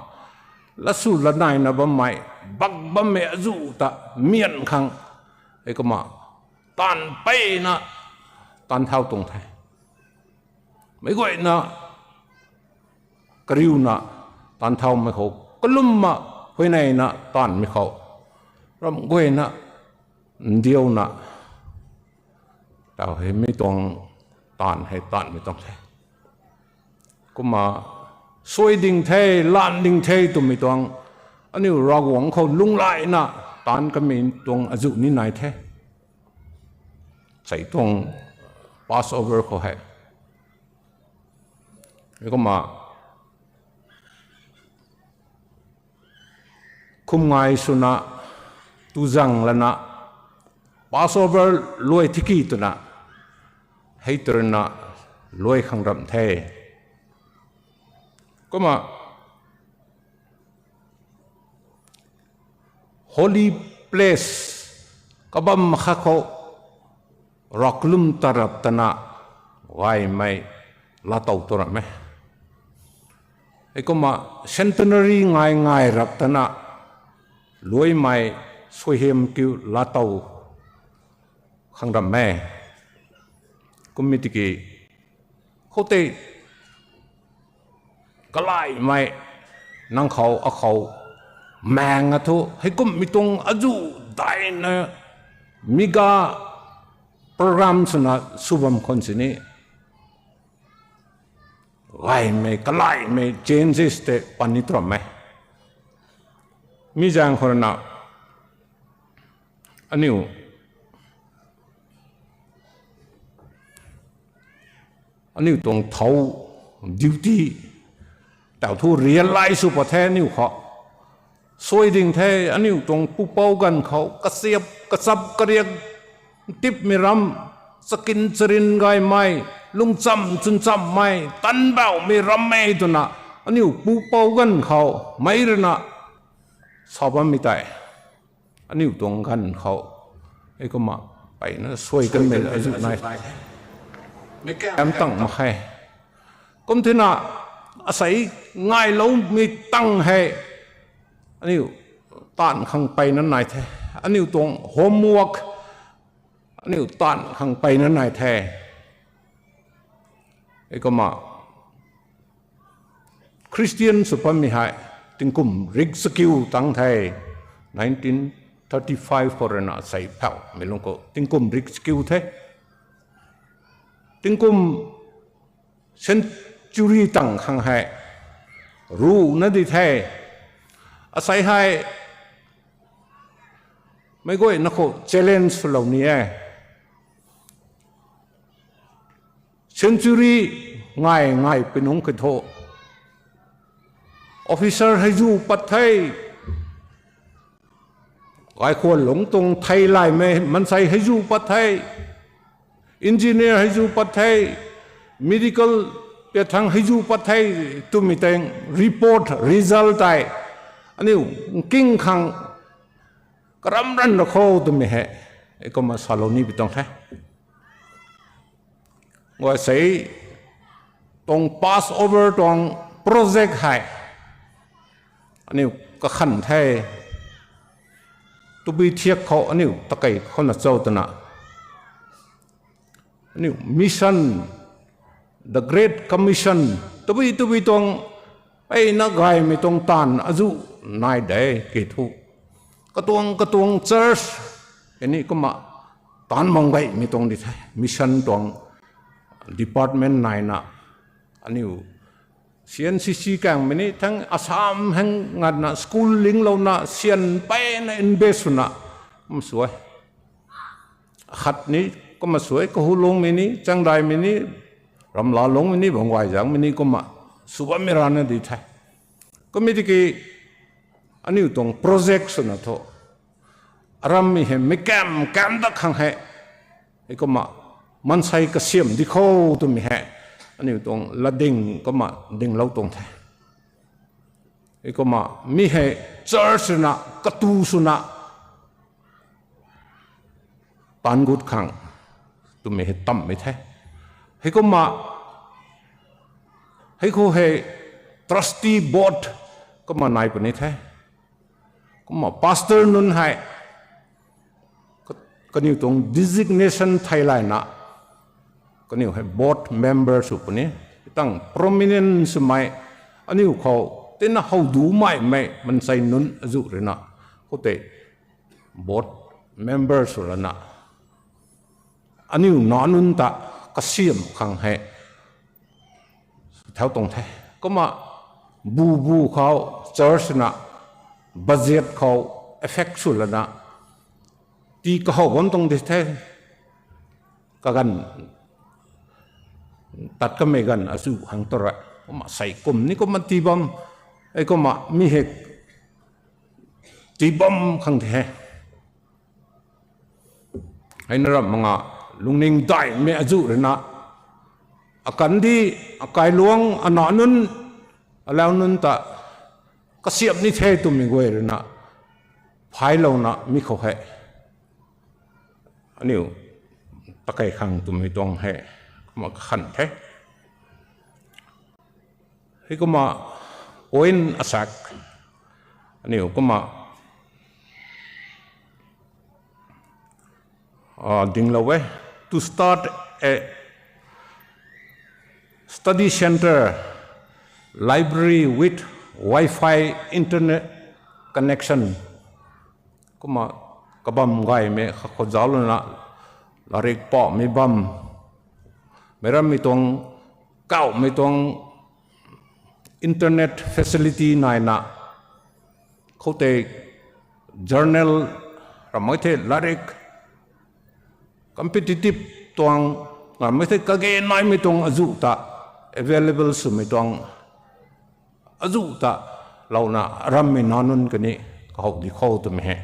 lat sw lat naina bammei, bak bammei azuh ta mian khang, hei kumna taanv peyna taanv thau tuang the. Meic guayna kariuna taanv thaumei khou, kalumna huayneyna taanvmei khou, ram guayna ndiauna tau hei mi tuang taanv hei taanvmei tuang the. Kumna suai ding the, lan ding the twmei tuang, aniu Ravguangc khou lunghlaina taanv kamei tuang azuh ni nai the. Sei tuang Passover khou hei, kumna khum ngai swna, tuzang lana, Passover luai thiki twna, hei twna luai khang ramh the. Kumna holy place kabam khat khou raklum tarap tana gaymei laatow tu ram e. Heikumna centenary ngai ngai rap tana luaimei suaihiam kiu laatow khang ram e. Kumna tiki khoutei kalaimei nang khou akhou maeng a thu heikumhmei tuang azuh daina mega program swna sw bam khwan sini gaymei kalaimei changes tei pan ni tu ram e. Mi zaeng khou rana aniu aniu tuang thau duty tau thu realize sw pat the aniu khou. Suai ding the aniu tuang pupouc ganv khou kasiap kachap kariak tipmei ram, chakin charin gaymei, lungcham chunchammei, tanbaumei ram e twna aniu pupouc ganv khou meic rana sa bammei tei aniu tuang ganv khou heikumna mpeyna suai kanmei azuh nai. Am tang mak khe. Kum thena asei ngailoumei tang hei aniu taanv khang mpeyna nai the. Aniu tuang homework aniu taanv khang mpeyna nai the. Heikumna Christian sw pammei hei tingkum rik chakiu tang the. Nineteen thirty five khou rana asei phaumei lung khou tingkum rik chakiu the. Tingkum century tang khang hei ruhna di the. Asei hei meic guayna khou challenge swlou ni e. Century ngai ngai pui nungc khe thu officer hei zu pat the. Gaykhwanlungc tuang theilaymei maansei hei zu pat the. Engineer hei zu pat the. Medical piathang hei zu pat the twmei tang report result tei aniu nking khang karam ranv ra kho twmei hei heikumna salou ni pi tuang the. Guay sei tuang Passover tuang project hei aniu kakhan the. Tabui thiak khou aniu takei khouna cho twna aniu mission, the Great Commission, tabui tabui tuang eina gaymei tuang taanv azuh nai de ki thu katuang katuang church kani kumna taanv mang gaymei tuang di the. Mission tuang department naina aniu C N C C kangmei ni thang Assam hang ngatna school linglouna syan peyna invest swna kum suai khat ni kumna suai Kahulungmei ni, Changdaimei ni, Ramlalungmei ni, Bangguaizangmei ni kumna sw bammei rana di the. Kumna tiki aniu tuang project swna thu arammei hei meic kam kam dat khang hei heikumna maansei kasiam di kho twmei hei aniu tuang latding kumna dinglou tuang the. Heikumna mi hei church swna katu swna taanv gut khang twmei hei tammei the. Heikumna hei khou hei trustee board kumna nai puni the. Kumna pastor nunc hei kaniw tuang designation theilayna kaniw hei board member sw puni. Tang prominent swmei aniw khou tina how dumeimei maansei nunc azuh ruina khoutei board member sw lana aniw nac nunc ta kasiam khang hei thau tuang the. Kumna bu bu khou church na budget khou effect sw lana tii kahow bam tuang di the. Kaganv tat kamei ganv azuh hang tu ra kumna sei kum ni kumna tii bam. Ei kumna mi hei tibam khang the he. Heina ram manga lungning daihmei azuh ruina, akandi, akailuang, ana nunc, alau nunc ta kasiamh ni the twmei guay ruina, phailouna mi khou hei aniu takei khang twmei tuang hei kumna kakhan the. Heikumna point asak aniu kumna dinglou e. To start a study centre, library with Wi-Fi internet connection. Kumna kabam gaymei kha khou zauclana, latrik pahmei bam, meic rammei tuang, kauhmei tuang internet facility naina, khoutei journal, ramei the latrik, competitive tuang, ramei the kage naimei tuang azuh ta, available swmei tuang azuh ta louna rammei nac nunc kani kahow di khou twmei he.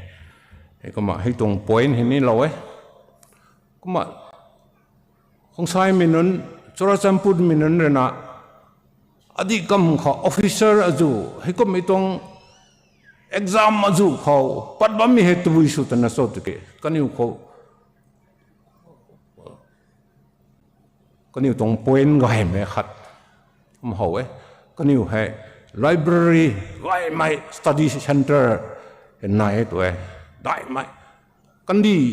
Heikumna hei tuang point hei ni lou e. Kumna Khongsaimei nunc, Churachandpurmei nunc ruina, adih kam khou officer azuh, heikummei tuang exam azuh khou pat bammei hei tabui sw twna cho tiki, kaniw khou, kaniw tuang point gaymei khat kum how e. Kaniw hei library gaymei, study centre hei nai e tw e. Daihmei, kandih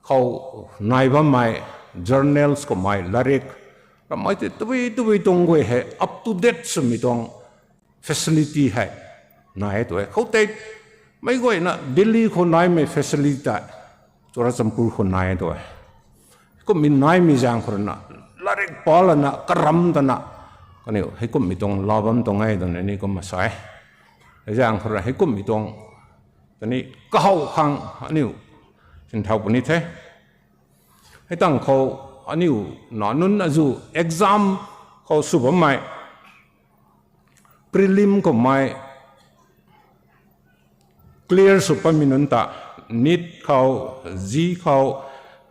khou nai bammei journals kummei latrik, ramei tei tabui tabui tuang guay hei up to date swmei tuang facility hei nai e tw e. Khoutei meic guayna Delhi khou naimei facility tei Churachandpur khou nai e tw e. Kummei naimei zaeng khou ruina, latrik palana karam tana, kaniw heikummei tuang laa bam tuang e twna ni kumna sa e. Hei zaeng khou rui heikummei tuang tani kahow khang aniu sinthau puni the. Hei tang khou aniu nac nunc azuh exam khou sw bammei, prelim kummei clear sw patmei nunc ta, NEET khou, JEE khou,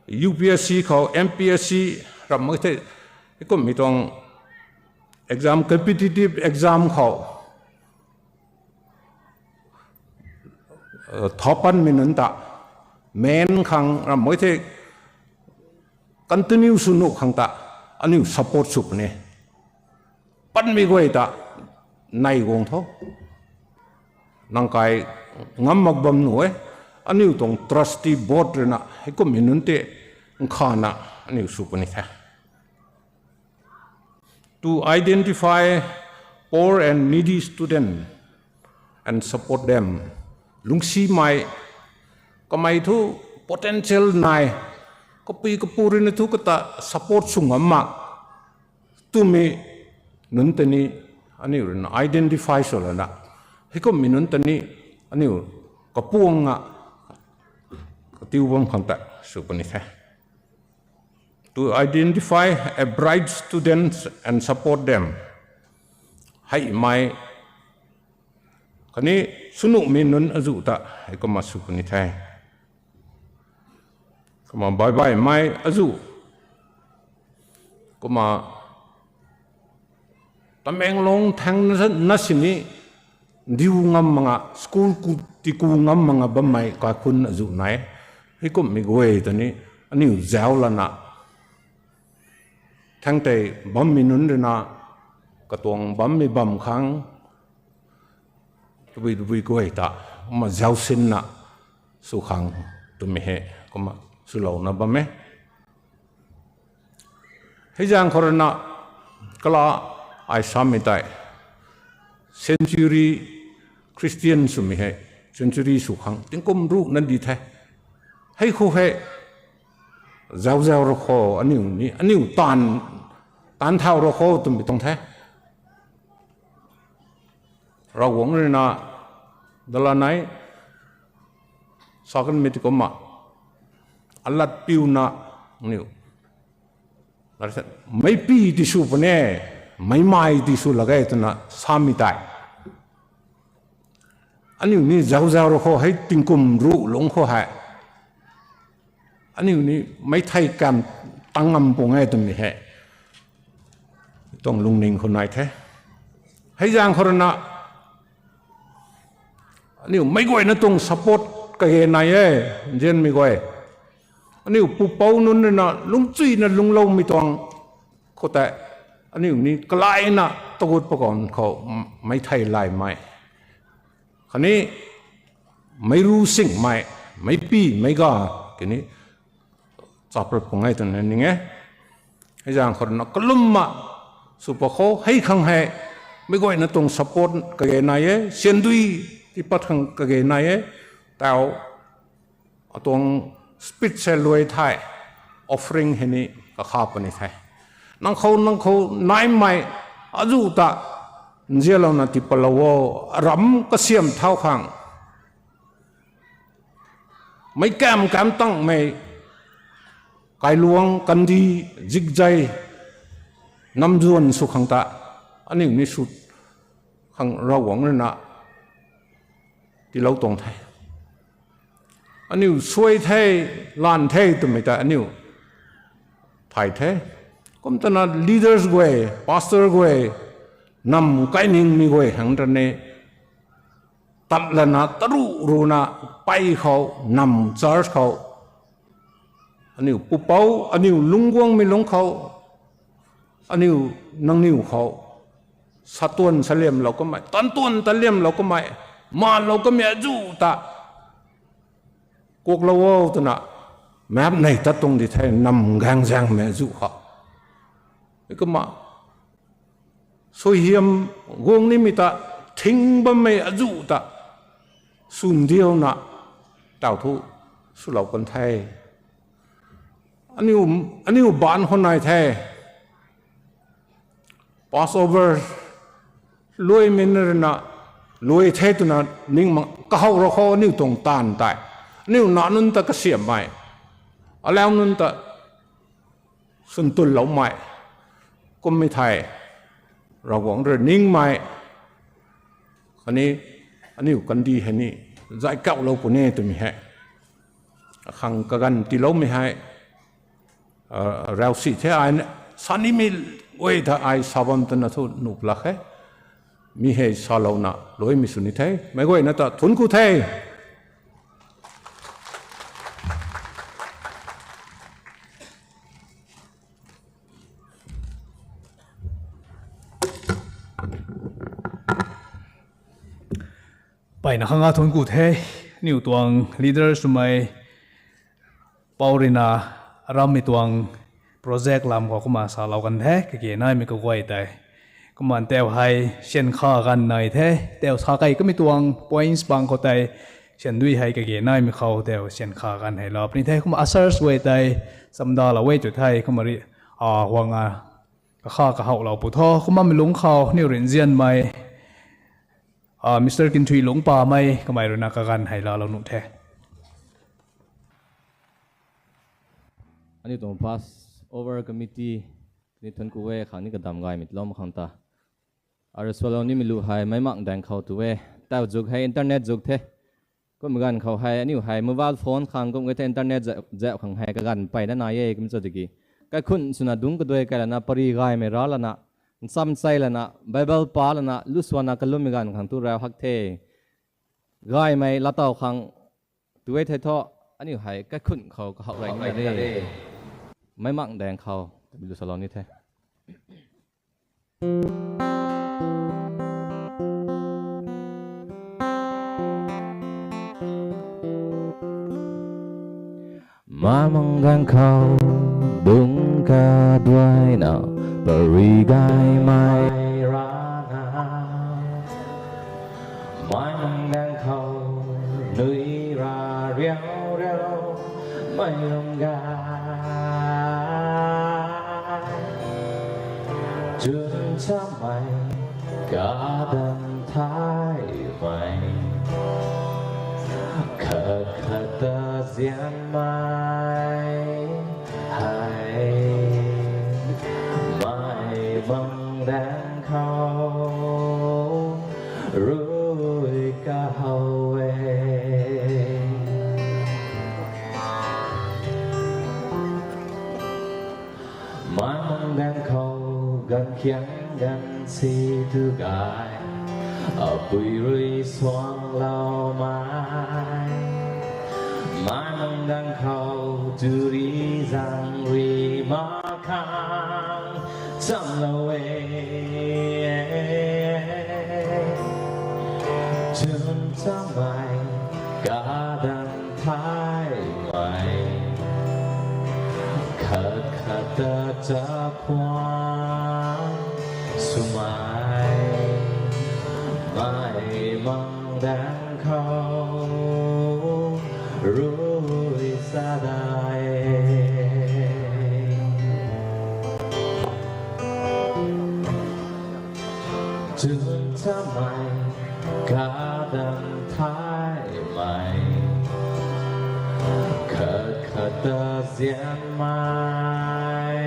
UPSC khou, MPSC, ramei the, heikummei tuang exam, competitive exam khou tha patmei nunc ta, main khang ramei the, continue sw nuh khang ta aniu support sw puni. Patmei guay ta nei guang tho, nang kai ngam mak bam nuh e. Aniu tuang trustee board ruina heikummei nunc tei nkhana aniu sw puni the. To identify poor and needy student and support them. Lungcsimei, kamei thu potential nai, kapui kapu ruina thu kata support sw ngam mak twmei nunc tei ni aniu ruina identify sw lana, heikummei nunc tei ni aniu kapuang a katiu bam khang ta sw puni the. To identify a bright students and support them. Heimei khatni swnuhmei nunc azuh ta heikumna sw puni the. Kumna baihbaihmei azuh, kumna Tamenglong thangc na sini ndiu ngam mak nga, school tiku ngam mak nga bammei kaikhunc azuh nai. Heikumhmei guay ta ni aniu zauc lana, thangc tei bammei nunc ruina katuang bammei bam khang tabui tabui guay ta kumna zauc sinna sw khang twmei hei kumna swlouna bam e. Hei zaeng khou ruina kala ai samei tei century, Christian swmei hei century sw khang tingkum ruhna di the. Hei khou hei zauc zauc ra kho, aniu ni aniu taanv, taanv thau ra kho twmei tuang the. Ravguangc ruina dalanei sa kanmei ti kumna alat piuna aniu meicpi ti sw puni, meicmei ti sw lak ge twna samei tei Aniu ni zauc zauc rui khou hei tingkum ruh lungc khou hei, aniu ni meicthei kam tang ngam pung e twmei hei tuang lungning khou nai the. Hei zaeng khou rui na, aniu meic guayna tuang support kage nai e, nzianmei guay. Aniu pupouc nunc rui na lungcchuina lungcloumei tuang khou tei, aniu ni kalaina tagut pakan khou, meicthei laymei khatni meic ru singmei, meicpi, meic ga, khatni chapra pung e twna ning e. Hei zaeng khou rui na kalumna sw pa khou hei khang hei, meic guayna tuang support kage nai e, syandui tiipat khang kage nai e, tau atuang speech hei luai thei, offering hei ni kakha puni the. Nang khou, nang khou naimei azuh ta nzianlouna tiipatlou o, aram kasiam thau khang, meic kam kam tangmei, kailuang, kandih, zikzai, namzuan sw khang ta, aniu ni sw khang Ravguangc rui na tiilou tuang the. Aniu suai the, lan the twmei ta aniu thay the. Kum twna leaders guay, pastor guay, nam kainingmei guay khang ta ni tat lana taruh ruhna pey khou, nam church khou, aniu pupouc, aniu lungcguangmei lungc khou, aniu, nangniw khou, satuan saliamlou kamei, tantuan taliamlou kamei, manlou kamei azuh ta kuaklou o twna map nei tat tuang di the, nam gaengzaengmei azuh khou. Kumna suaihiam guang nimei ta, thing bammei azuh ta swn diauna tau thu swlou kan the. Aniu, aniu baanc khou nai the. Passover luaimei rui na, luai the twna ning mak kahowh rau khou aniu tuang taanv tei, aniu nac nunc ta kasiammei, alau nunc ta swn tunloumei, kummei thei, Ravguangc rui ningmei khatni aniu kandih hei ni zay kauhlou puni twmei hei, akhang kaganv tiiloumei hei, rausi the ai, sa nimei guay ta ai sa bam twna thu nuh lak khe. Mi hei salouna luaimei sw ni the, meic guayna ta thuanc ku the. Mpeyna khang a thuanc ku the, aniu tuang leader swmei pou rui na, arammei tuang project lam khou kumna salou kan the, kage naimei kaguay tei. Kumna tau hei syan kha ganv nai the, tau sa kei kamei tuang points bang khou tei, syandui hei kage naimei khou tau syan kha ganv hei lou puni the, kumna ushers guay tei, chamdalou e tw the, kumna rui, a, huang a, kakha kahowhlou pu tho, kumna mi lungc khou, aniu rui nzianmei, a, Mister Kinthuilungc Pamei, kamei rui na kaganv hei laalou nuh the. Aniu tuang Passover Committee ni thuanc ku e, khang ni kadam gaymei tiilou mak khang ta. Arui swlou nimei lu hei meic mak daeng khou tu e, tau zuk hei internet zuk the. Kummei ganv khou hei, aniu hei mobile phone khang kum e the, internet zauh, zauh khang hei kaganv mpeyna nai e, kum cho tiki. Kaikhunc swna dungc kaduai kai lana, pary gaymei ra lana, ncham chei lana, Bible pa lana, lu swana kalummei ganv khang tu rau hak the. Gaymei laatow khang tu e thei thu, aniu hei kaikhunc khou kahowh rey ni de. Meic mak daeng khou, twmei lu salou ni the. Meic mak daeng khou, dungc kaduaina, pary gaymei rana. Meic mak daeng khou, nui ra riau riau, mei lum gay. Chwn chamei, kadanv theimei, khat khat ta nzianmei hei, meic mak daeng khou, rui kahow Kiang ganv si tu gay, apui rui suangloumei. Mai mangdang khou turi zang rui mak khang chamlou e. Chwn chamei, kadang thaymei, khat khat ta chakhwang swmei, mai mangdang khou rui sa dai. Chwn chamei, kadang thaymei, khat khat ta zianmei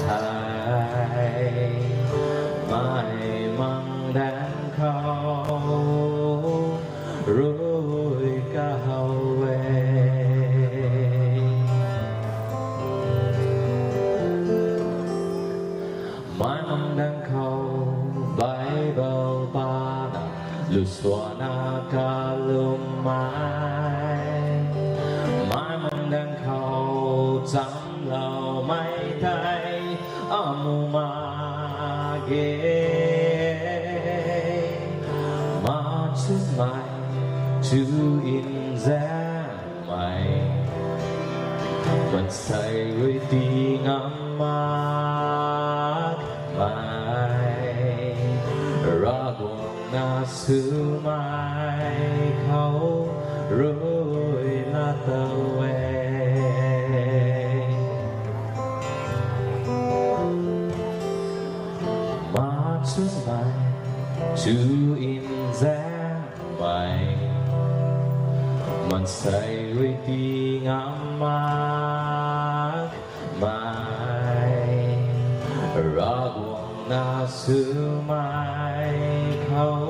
hei, mai mangdang khou rui kahow e. Mai mangdang khou Bible pana, lusuana kalummei. Mai mangdang khou chamloumei tei amu mak ge. Ma chwnmei, chu nzaengmei, maansei rui tii ngam makmei, Ravguangc na swmei khou rui laa tow e. Ma chwnmei, chu nzaengmei, maansei rui tii ngam makmei, Ravguangc na swmei khou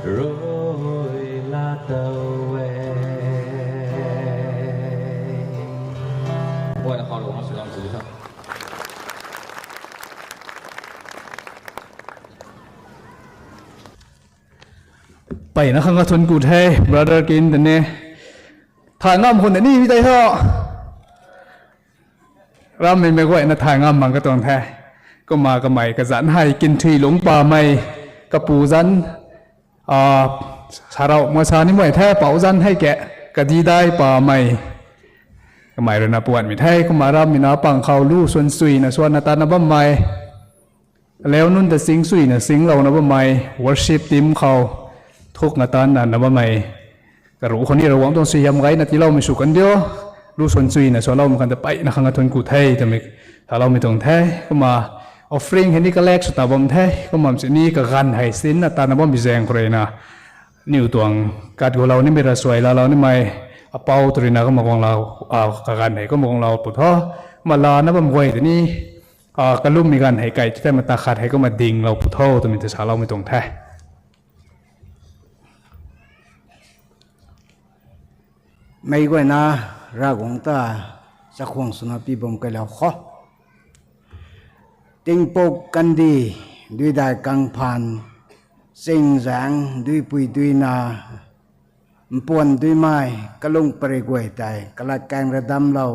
rui laa tow e. Guayna khou Ravguangc na sw ngam sw tho. Mpeyna khang kathuanc ku the, brother Kin tei ni. Thay ngam khwan ni mi tei tho. Rammei mei guayna thay ngam mak katuang the. Kumna kamei kazanc hei kinthuilungc pamei, kapu zanc, a, sarau ma sa nimei the, pou zanc hei ke, kadidai pamei. Kamei rui na puanmei the, kumna rammei na pang khou lu swan suina swanna tatna bammei. Aleu nunc ta sing suina singlouna bammei, worship team khou thukna tanna na bammei. Karuh khou ni Ravguangc tuang suaihiam gayna tiiloumei sw kan diu, lu swan suina swloumei khang ta mpeyna khang kathuanc ku the twmei saloumei tuang the. Kumna offering hei ni collect sw ta bam the, kumna sini kaganv hei sinna tatna bammei zaeng khou rui na. Aniu tuang kat gulou nimei ravsuai laalou nimei, apou tw rui na kumna guanglou, a, kaganv hei kumna guanglou pu tho, kumna laana bam guay tei ni, a, kalummei ganv hei kai ti the, mata khat hei kumna dinglou pu tho twmei ta saloumei tuang the. Mei guayna Ravguangc ta chakhwang swna pi bam kailou kho. Tingpuk kandih, duidai kangphaan, chingzaeng, duipui duina, mpuan duimei, kalung pary guay tei kalat kaeng ra damlou,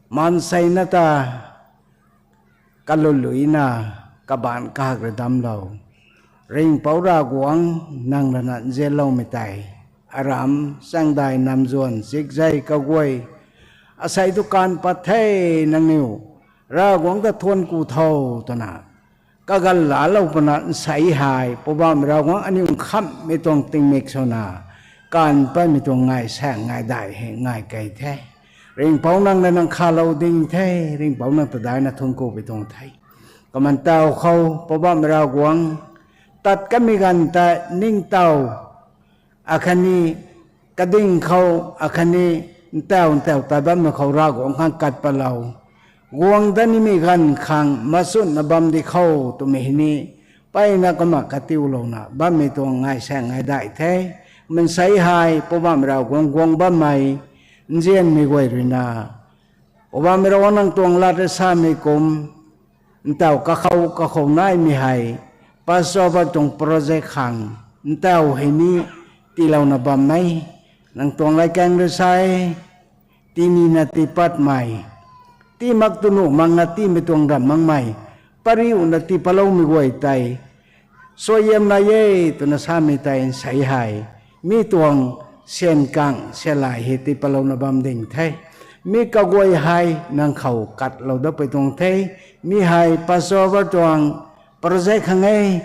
maansei na ta kaluluina, kabaanc kahak ra damlou, Ringhpouc Ravguangc nang rui na nzianloumei tei, aram, chaengdai, namzuan, chikzei, kaguay, asei tu kaanv pat the. Nangniw Ravguangc ta thuanc ku tho twna kaganv laalou pwna nsei hei Poubauhmei Ravguangc aniu nkhamhmei tuang tingmik swna kaanv patmei tuang ngai saeng ngai dai hei ngai kei the. Ringhpouc nang rui na nkhavlou ding the, Ringhpouc nang ta daihna thuanc ku pui tuang the. Kumna ntaw khou Poubauhmei Ravguangc, tat kanmei ganv ta ningtow, akhatni kading khou, akhatni ntaw ntaw tat bammei khou Ravguangc khang kat patlou, guang dat nimei ganv khang machunna bam di khou twmei hei ni, mpeyna kumna katiulouna bammei tuang ngai saeng ngai dai the. Mansei hei Poubauhmei Ravguangc guang bammei, nzianmei guay rui na, Poubauhmei Ravguangc nang tuang lat rui samei kum, Ntaw kakhou kakhou naimei hei Passover tuang project khang ntaw hei ni tiilouna bam e. Nang tuang latkaeng rui sa e, tinina tiipatmei, tii mak tu nuh makna tiimei tuang ramh makmei, pariuna tiipatloumei guay tei suaihiam nai e twna samei tei nsei hei mi tuang syan kang syan lai hei tiipatlouna bam ding the. Mi kaguay hei nang khou katlou dat pui tuang the. Mi hei Passover tuang project khang e.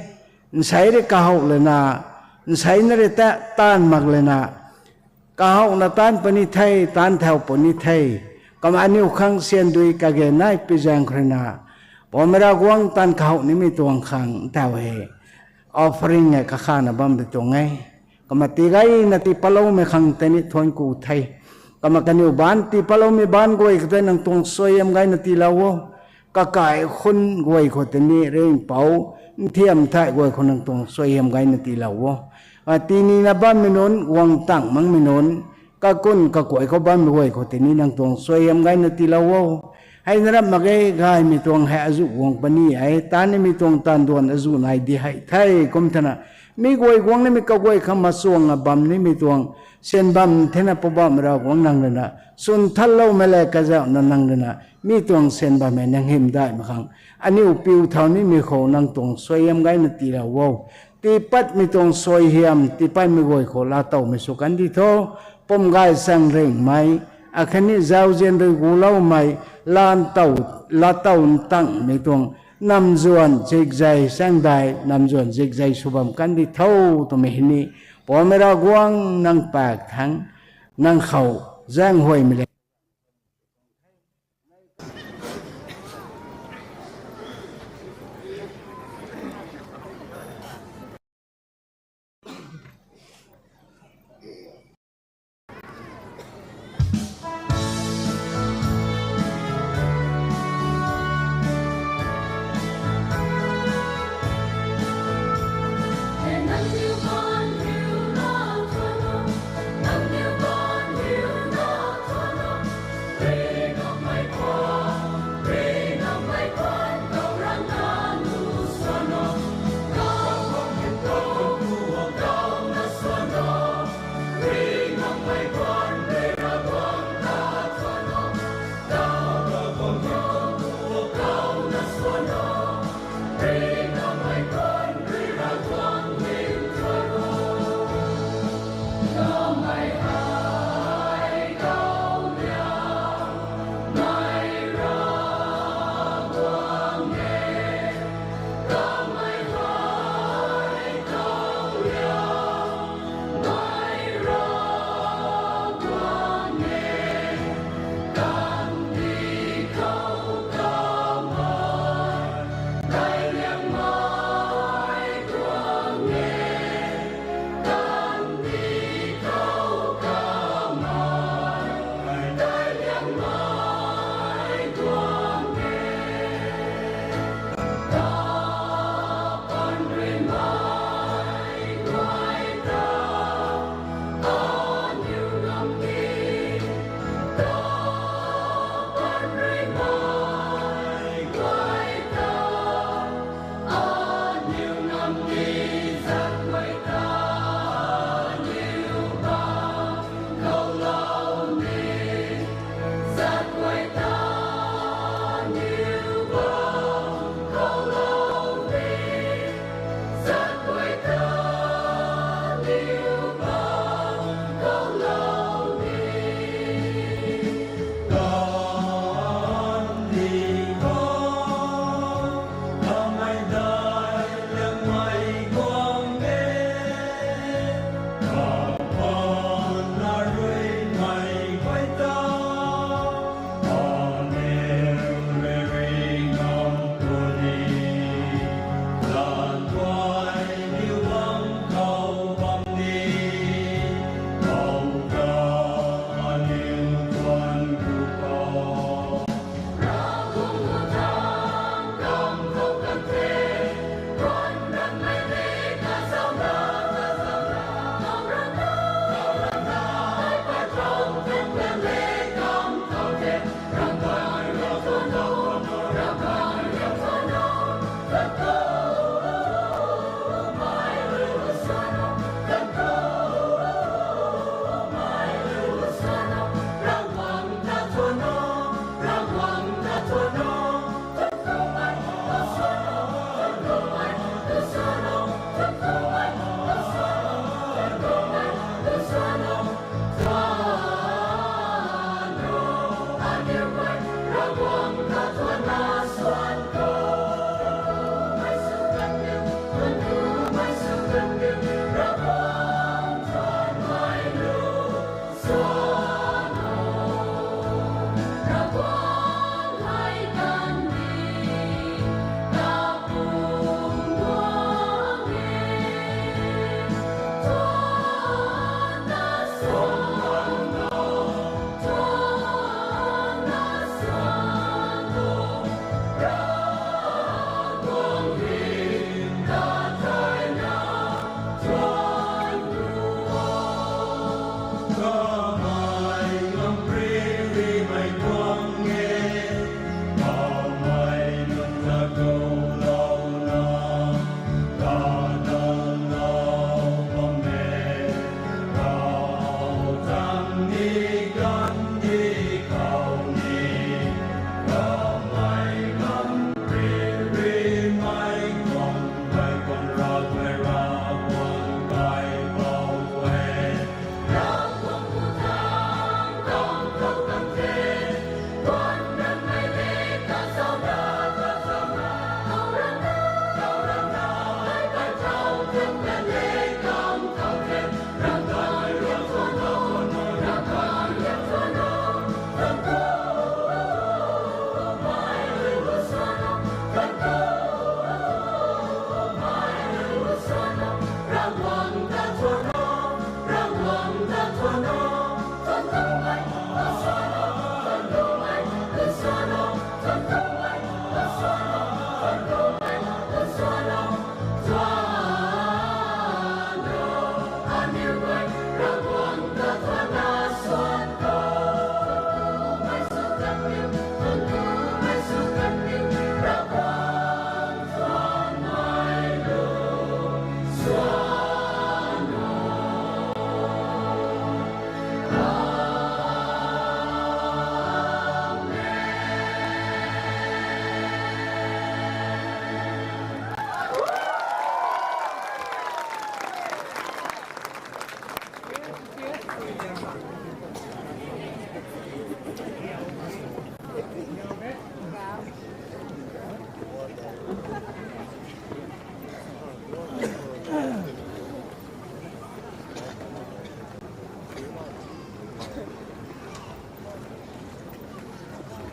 Nsei rui kahouh lana, nsei na rui ta taanv mak lana, kahouhna taanv puni the, taanv thau puni the. Kumna aniu khang syan dui kage nai pi zaeng khou rui na, Poubauhmei Ravguangc taanv kahouh nimei tuang khang ntaw hei offering e kakhana bam di tuang e. Kumna tii gayna tiipatloumei khang tei ni thuanc ku the. Kumna kaniw baanc tiipatloumei baanc guay khou tei nang tuang suaihiam gayna tiilou o. Kakai khun guay khou tei ni ringhpouc nthiam thai guay khou nang tuang suaihiam gayna tiilou o. A, tinina bammei nunc, guang tang makmei nunc, kakun kakuay khou bammei guay khou tei ni nang tuang suaihiam gayna tiilou o. Hei na ramh mak ge, gaymei tuang hei azuh guang puni e, taanv nimei tuang taanv duan azuh nai di hei the kum thena, mi guay guang nimei kaguay khang machuang a bam nimei tuang syan bam thena Poubauhmei Ravguangc nang rui na swn thanloumei le kazauhna nang rui na mi tuang syan bam hei nang hymdaih mak khang aniu piu thau nimei khou nang tuang suaihiam gayna tiilou o. Tiipatmei tuang suaihiam tiipatmei guay khou laatowmei sw kan di tho. Pum gay sang ringhmei, akhatni zauzian rui guloumei, laatow, laatow ntangmei tuang namzuan zikzei saengdai, namzuan zikzei sw bam kan di tho twmei hei ni Poubauhmei Ravguangc nang pak thangc, nang khou zaenghuaymei le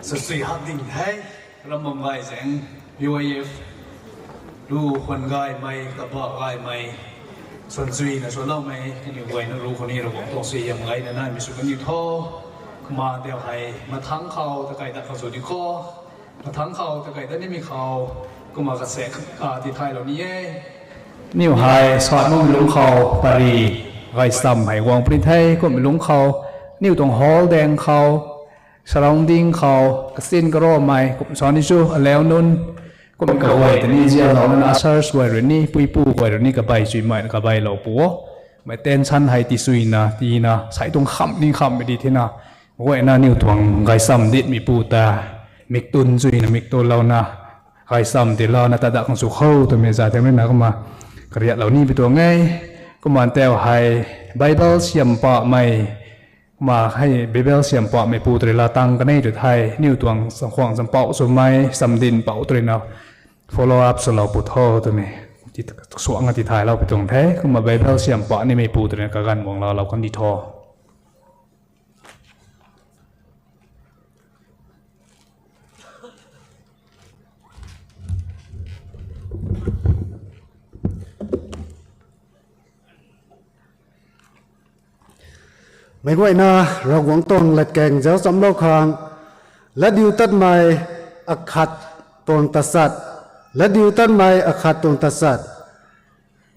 Sasui hak ding the, ram bam gay zaeng, B Y F, lu khwan gaymei, kabah gaymei, suan chuina suanloumei, aniu guayna lu khou ni Ravguangc tuang suaihiam gayna naimei sw kaniw tho, kumna tau hei, mathangc khou, takai dat khou sw di kho, mathangc khou, takai dat nimei khou, kumna kasek, a, tithaylou ni e. Aniu hei, sat makmei lungc khou, pary, gaychamv hei guang puni the, kummei lungc khou, aniu tuang hall daeng khou, surrounding khou, kasin karomei, kum sa ni chu, alauc nunc, kum kaguay ta ni zialouna, ushers guay rui ni, puipu guay rui ni, kabei chuimei, kabeilou pu o. Mei tension hei tisuina, tina, sei tuang kham ni khammei di thina, guayna aniu tuang gaychamv ditmei pu ta, miktunc chuina, miktunlouna, gaychamv tiilouna, tadak khang sw khou twmei za themei na kumna, kariatlou ni pi tuang e, kumna tau hei, Bible siam pamei, kumna hei Bible siam pamei pu tei rui laa tang kanei tu thei, aniu tuang chakhwang champouh swmei, chamdin pouh tei ruina follow up swlou pu tho twmei, ti, suangna tithaylou pi tuang the, kumna Bible siam pa nimei pu tei ruina kaganv guang laalou kan di tho. Meic guayna Ravguangc tuang latkaeng zauc chamlou khang, Latdiutatmei akhat tuang tachat, Latdiutatmei akhat tuang tachat.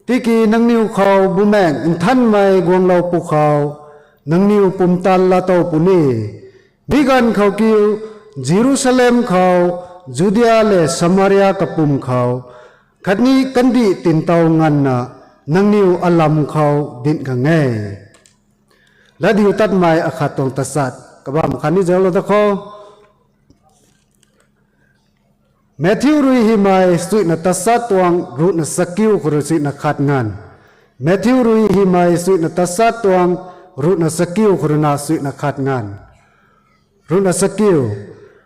Tiki nangniw khou Bumaengh Nthanmei guanglou pwkhou, nangniw pumtan laatow puni. Mi ganv khou kiu, Jerusalem khou, Judia lev Samaria kapwm khou, khatni kandih tintow nganvna, nangniw alam khou dinc khang e. Latdiutatmei akhat tuang tachat, kabamv khatni zauclou da kho. Matthew rui hymei suina tachat tuang ruhna chakiu khou rui suina khat nganv. Matthew rui hymei suina tachat tuang ruhna chakiu khou ruina suina khat nganv. Ruhna chakiu.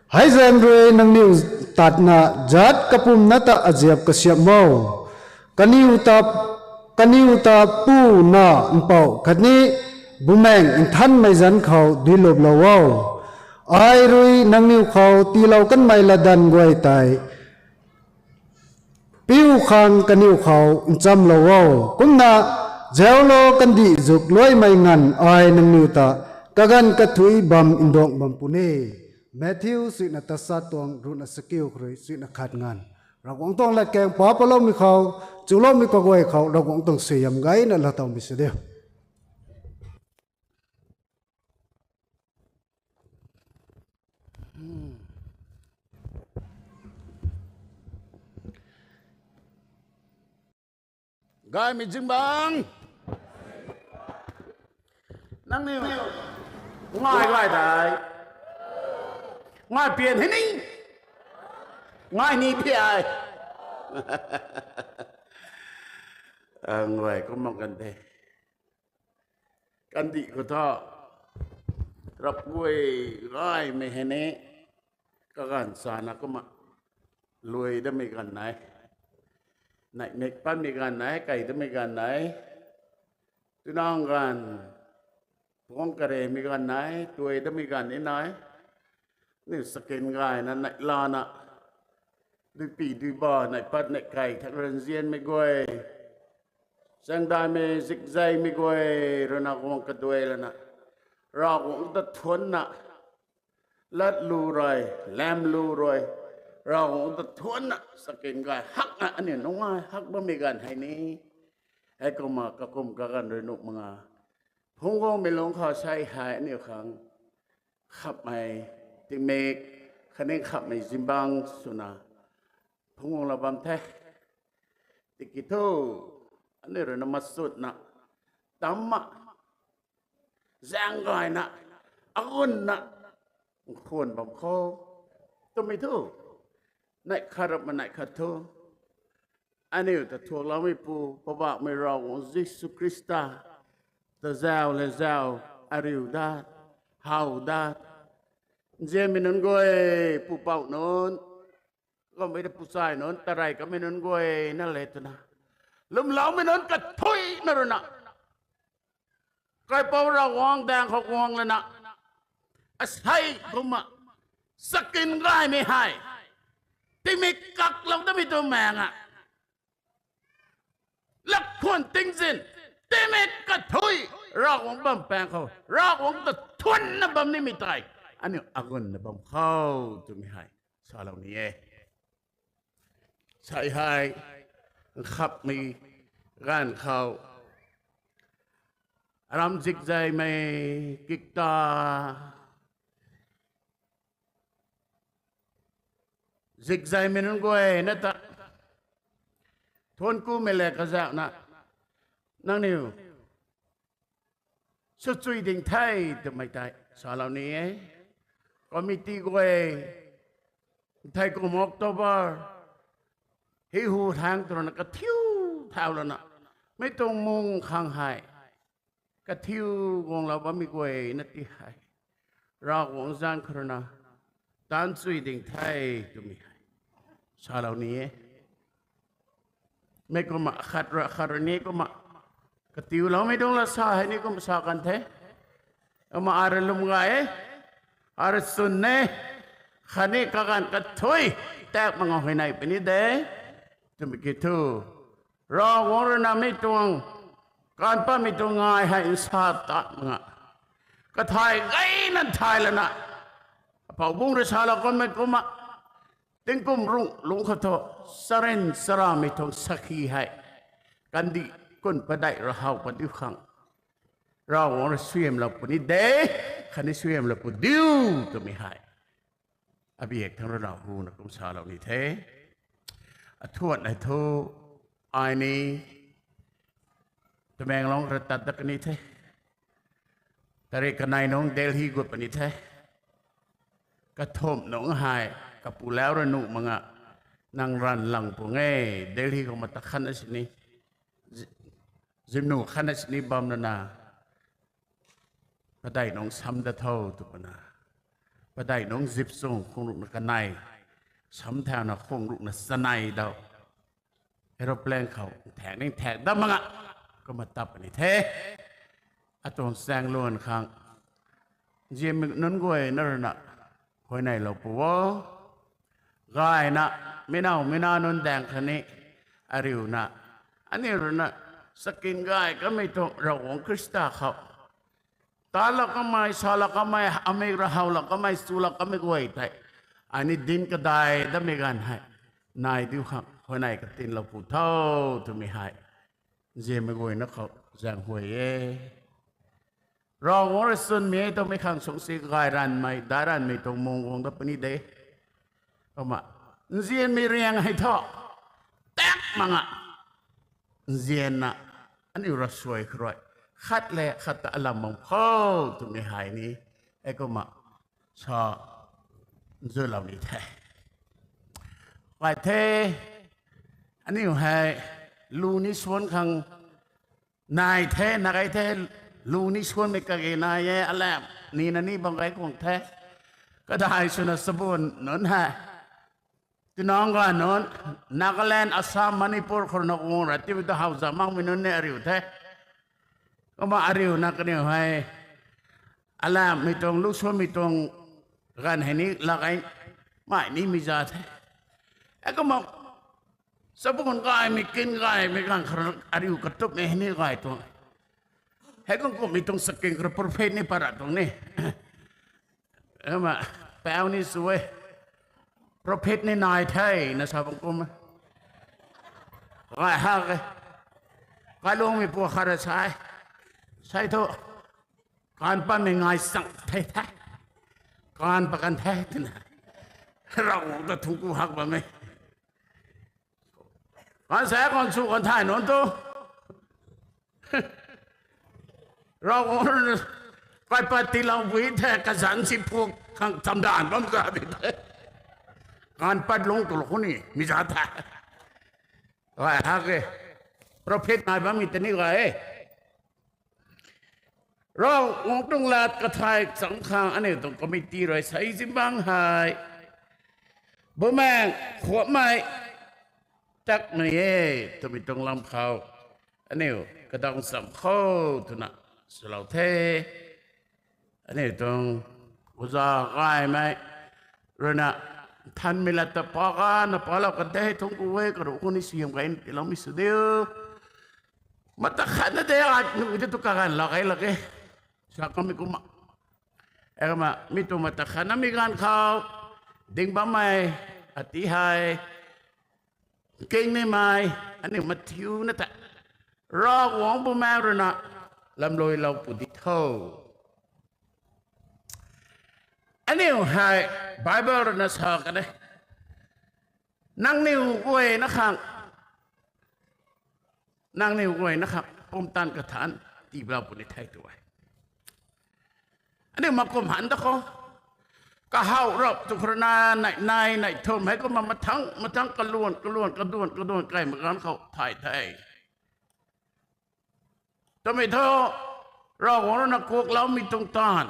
Hei zaeng rui nangniw tatna zat kapwmna ta aziap kasiamh o. Kaniw ta, kaniw ta Pu, Nac, Mpouh khatni Bumaengh Nthanmei zanc khou duiluplou o. Ai rui nangniw khou tiilou kanmei latdanv guay tei piu khang kaniw khou nchamlou o. Kumna, zauclou, kandih zuk luaimei nganv ai nangniw ta kaganv kathuic bam nduang bam puni. Matthew suina tachat tuang ruhna chakiu khou rui suina khat nganv. Ravguangc tuang latkaeng pa paloumei khou, chuloumei kaguay khou Ravguangc tuang suaihiam gayna laatowmei sw diu. Gaymei zingbangc, nangniw ngai gay tei, ngai pian hei ni, ngai ni piai. Nguay kum mak kan the. Kandih khou thu, rap guay gaymei hei ni, kaganv sana kumna, lui damei ganv nai, neih nik patmei ganv nai, kai damei ganv nai, tunang ganv, puang karemei ganv nai, tuai damei ganv ni nai, ni sakin gayna neih lana, duipi duiba neih pat neih kai thak ranzianmei guay, chaengdaimei zikzeimei guay ruina guang kaduai lana, Ravguangc ta thuanna, latlu rui, lamlu rui, Ravguangc ta thuanna sakin gay hakna aniu nungai hak bammei ganv hei ni, heikumna kakum kaganv rui nuh mak nga, phungc guangmei lungc khou sei hei aniu khang khamhmei tingmik khatni khamhmei zingbangc swna phungc guanglou bam the. Tiki thu, aniu ruina machutna, tamna, zaeng gayna, agunna, nkhwan bam kho, twmei thu, neih khat rap ma neih khat thu, aniu ta thuakloumeipu Poubauhmei Ravguangc Jisu Khrista ta zau le zau, ariu dat, how dat, nzianmei nunc guay, pupouh nunc, kummei ta puchai nunc, tarey kamei nunc guay na le twna, lwmloumei nunc kathuicna ruina, Kaipouc Ravguangc daeng khou guang lana, asei kumna, Sakin gaymei hei, tingmik kaklou damei tuang maeng a, lakhwan tingzin, tingmik kathui, Ravguangc bam paeng khou Ravguangc ta thuanna bam nimei tei aniu agunna bam khou twmei hei salou ni e. Sei hei, nkhapmei ganv khou, aram zikzaymei kikta, zikzaymei nunc guayna ta thuanc kumei le kazauhna, nangniw swchui ding the twmei tei salou ni e. Committee guay, thei kum October, hei hu thangc tw rana kathiu thau lana, mi tuang mung khang hei kathiu guanglou bammei guayna ti hei Ravguangc zanc khou rana taanc chui ding the twmei hei salou ni e. Mei kumna khat ra khat ra ni kumna katiuloumei tuang la sa hei ni kumna sa kan the. Kumna ara lwm gay e, ara swn e, khatni kaganv kathui tak mak nga huayney puni de twmei kiu thu, Ravguangc rui namei tuang, kaanv patmei tuang ngai hei nsa tat mak nga, kathay gayna thay lana, Apoubungc rui salou kanmei kumna, tingkum rungh lungc khou thu, charyn charamei tuang sakhi hei kandih kun padeih ra how padiu khang Ravguangc rui suaihiamlou puni de, khatni suaihiamlou pu diu twmei hei abiak thangc rui na huna kum salou ni the. Athuan hei thu, ai ni Tamenglong ra tat dat kani the. Tarik kanei nung Delhi gut puni the. Kathumh nung hei kapu lau rui nuh mak nga, nang ranv lang pung e, Delhi khou mata khatna sini, zi- zimnu khatna sini bam lana, padeih nung sam dat tho tw pana, padeih nung zip chung khung rukna kanei, sam thauna khung rukna chanei dau, aeroplane khou thak ni thak dat mak nga, kumna tat puni the. Atuang chaeng luan khang nzianmei nunc guayna rui na huayneylou pu o. Gayna, mi now mi na nunc daeng khatni ariuna, aniu rui na sakin gay kamei tuang Ravguangc Khrista khou taanclou kamei, salou kamei, amik rui howlou kamei, chulou kamei guay tei, ai ni dinc kadai datmei ganv hei nai diu khang huayney katinlou pu tho twmei hei nzianmei guayna khou zaeng huay e. Ravguangc rui chwnmei e twmei khang sung si gay ranvmei, daic ranvmei tuang mung guang dat puni de. Kumna, nzianmei riang hei thu tak mak nga, nzianna, aniu ravsuai khou rui khat le khat ta alam bam kho twmei hei ni, hei kumna sa nzulou ni the. Gay the, aniu hei lu ni suan khang nai the, na gay the, lu ni suanmei kage nai e, alam nina ni bam gay kuang the. Kadai swna sabun nunc hei, tinang ga nunc, Nagaland, Assam, Manipur khou na guang ra timei tu how zam makmei nunc ni ariu the. Kumna ariuna kaniw hei alamhmei tuang, lu suanmei tuang ganv hei ni lak ei mai nimei za the. Hei kumna sabun gaymei, kin gaymei ganv khou ariu katupmei hei ni gay tuang. Hei kum kummei tuang saking khou prophet ni pat ra tuang ni. Kumna, pau ni sw e. Prophet ni nai the na sa bam kum e. Gay hak e. Kailungmei pu khat rui sa e, sei thu, kaanv patmei ngai chang the the, kaanv pat kan the twna, Ravguangc ta thuanc ku hak bammei. Kaanv sa kaanv sw kan thay nunc tu, Ravguangc rui kaipat tiiloupui the, kazanc si phuak khang chamdanv bam za di the. Kaanv pat lungc twlou khou ni mi za the. Gay hak e. Prophet nai bammei ta ni gay e. Ravguangc tuang lat kathay cham khang aniu tuang committee rui sei zingbangc hei, Bumaengh Khuapmei Takmei e twmei tuang lam khou aniu kadaw cham kho twna swlou the. Aniu tuang oja gaymei ruina, nthanmei lat ta pa gana palou kan the, thungc ku e, karuh khou ni siam gayna tiiloumei sw diu. Mata khatna de, ai nuh de tu kaganv lak e lak e. Sa kamei kumna. E kumna, mi tuang mata khatna mi ganv khou, ding bammei, ati hei, kingneymei, aniu mathiuna ta, Ravguangc Bumaengh ruina, lamluilou pu di tho. Aniu hei, Bible ruina sa kan e. Nangniw guayna khang, nangniw guayna khang pumtan kathanc tiilou puni the tu e. Aniu makum han da khou, kahaw rap tu khou ruina nei nei nei thum hei kumna mathang mathang kaluan kaluan kaduan kaduan kaimei ganv khou thay the. Twmei thu, Ravguangc ruina kuakloumei tuang taanv,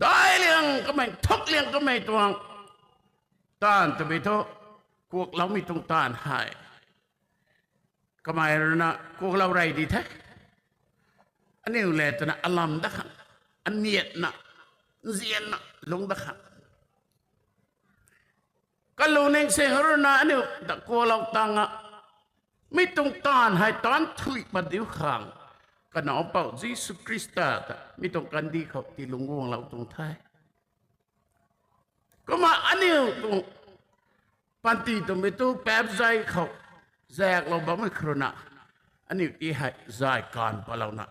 daic liang kamei, thuk liang kamei tuang taanv twmei thu, kuakloumei tuang taanv hei, kamei ruina kuaklou rey di the. Aniu le twna alam dat khang, aniatna, nzianna lungc dat khang, kalungning sing ruina aniu ta kuaklou tang a, mi tuang taanv hei taanc thuy pat diu khang, Kanac Mpouh Jisu Khrista ta mi tuang kandih khou tiilung guanglou tuang the. Kumna aniu tuang panty twmei tu paapc zay khou zaeklou bammei khou ruina, aniu ti hei zay kaanv patlouna,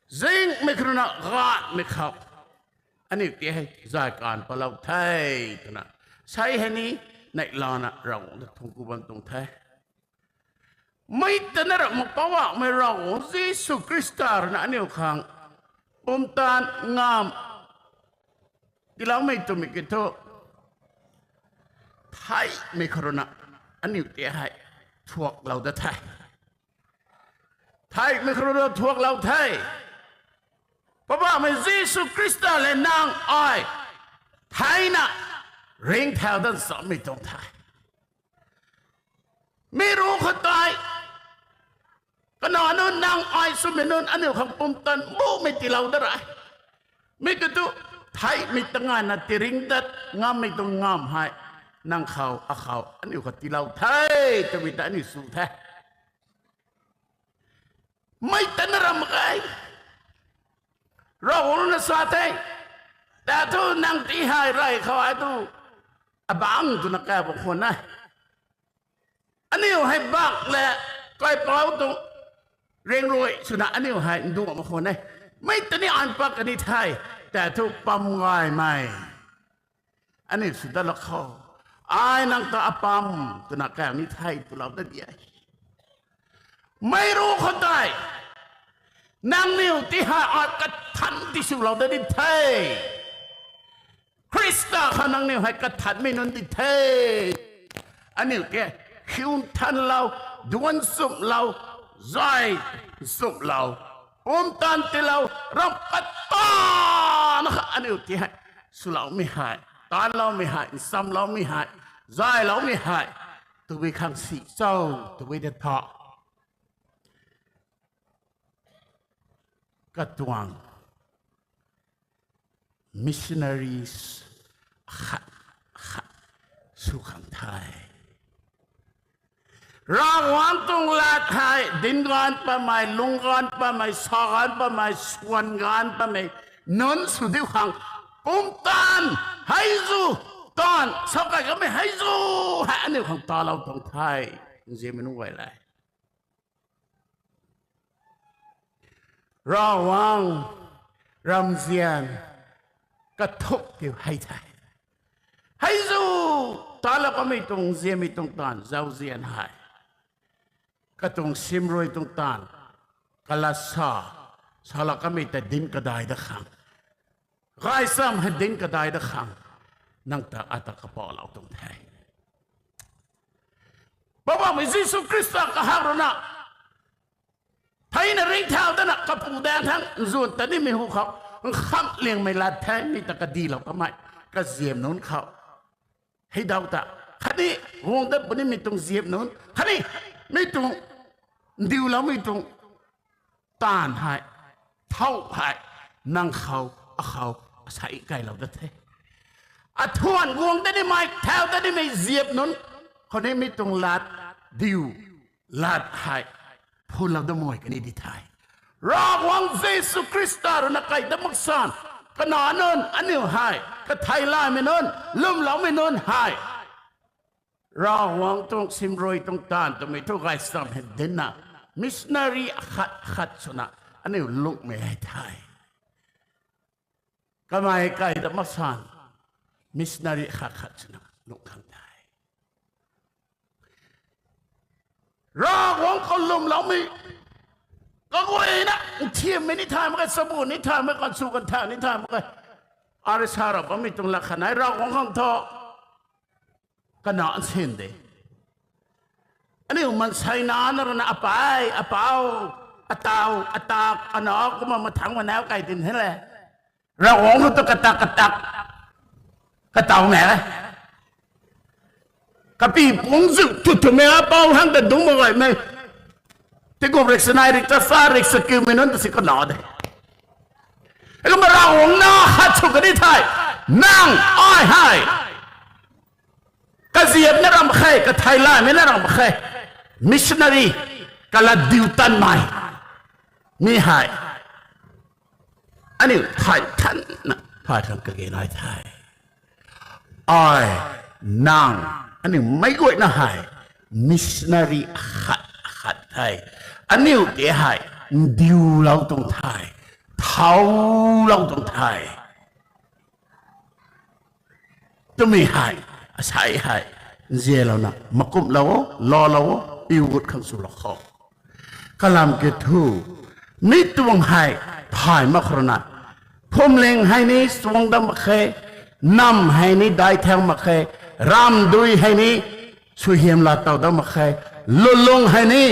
zingmei khou ruina gaanhmei khou, aniu ti hei zay kaanv patlou the twna, sei hei ni neihlana Ravguangc ta thungc ku bam tuang the. Mei tana ramh mak Poubauhmei Ravguangc Jisu Khrista ruina aniu khang pumtan ngamv tiiloumei twmei kiu thu, theihmei khou ruina aniu ti hei thuaklou dat the. Theihmei khou ruina thuaklou the. Poubauhmei Jisu Khrista le nang ai theina ringcthau dat samei tuang the. Mi ruc khou tei, kanac nunc nang ai swmei nunc aniu khang pumtan bumei tiilou dat ra. Mi kiu thu, theihmei ta nganvna tiring dat ngammei tuang ngamv hei, nang khou, akhou, aniu khou tiilou the, twmei ta aniu sw the. Mei tana ramh mak ge. Ravguangc ruina sa the. Tat thu nang ti hei rey khou ai tu, abangc twna kap bam khwan e. Aniu hei bak le, kaipouc tuang ringrui swna aniu hei nduang mak khwan e. Mei tani an pak kani the, tat thu pam gaymei aniu sw dat lak khou, ai nang ta apam twna kau ni the twlou dat di e. Mei ruc khou tei, nangniw ti hei ai kathan tiswlou dat di the. Khrista khou nangniw hei kathanmei nunc di the. Aniu ke, khiu nthanlou, duanc nchumhlou, zay nchumhlou, pumtan tiilou, ram kata na kha aniu ti hei, swloumei hei, taanloumei hei, nchamloumei hei, zayloumei hei, tabui khang si cho, tabui ta tha. Katuang missionaries khat khat sw khang the. Ravguangc tuang lat hei dinc ganv patmei, lung ganv patmei, sa ganv patmei, swan ganv patmei nunc sw diu khang, pumtan hei zu, taanv sa kai kamei hei zu, hei aniu khang talou tuang the. Nzianmei nunc guay le, Ravguangc ramzian kathuk kiu hei the. Hei zu, talou kamei tuang nzianmei tuang taanv zauzian hei, katuang simrui tuang taanv, kalat sa, salou kamei ta dinc kadai dat khang, gaychamv hei dinc kadai dat khang, nang ta ata kapalou tuang the. Poubauhmei Jisu Khrista kahak rui na, theina ringcthau datna kapu daeng thangc nzuan ta nimei hu khou, nkhamh liangmei lat the, mi ta kadilou kamei, kaziap nunc khou, hei daw ta, khatni guang dat punimei tuang ziap nunc khatni, mi tuang ndiuloumei tuang taanv hei, thau hei, nang khou, akhou, asei kailou dat the. Athuan guang ta nimei, thau ta nimei ziap nunc khou ni mi tuang lat, diu, lat hei phulou damei kani di the. Ravguangc Jisu Khrista rui na kai dat mak san, kanac nunc aniu hei katheilaymei nunc, lwmloumei nunc hei Ravguangc tuang simrui tuang taanv twmei thu gaychamv hei dinna, missionary akhat khat swna aniu lungmei hei the. Kamei kai dat mak san, missionary khat khat swna lung khang the. Ravguangc khou lwmloumei, kaguayna nthiammei ni thay mak ge, chabu ni thay mak ge, kansu kantha ni thay mak ge. Ari sa ra bammei tuang lat khat nai, Ravguangc khang thu kanac nsin de. Aniu mansei na na rana apei, apou, atau, atak, ana kumna mathangc manau kai tin the le. Ravguangc khou tu katak katak katau me. Kapi pungzu tu twmei apou hang ta dungc mak gaymei. Tingkum rik sanei rik ta sa rik sa kiumei nunc ta si kanac de. Kumna Ravguangc na khat sw kani the, nang ai hei kaziapna ram khe, katheilaymei na ram khe, missionary, kalat diu tanmei, mi hei aniu thay thanna thay khang kage nai the. Ai, nang, aniu meic guayna hei missionary akhat akhat the. Aniu tei hei ndiulou tuang the, thaulou tuang the twmei hei, asei hei nzianlouna makumhlou o, laalou o, piu gut khang swlou kho. Kalam kiu thu, mi tuang hei thay mak khou rana, phuamling hei ni suang dat mak khe, nam hei ni dai thau mak khe, ramdui hei ni suaihiam laa tow dat mak khe, lulung hei ni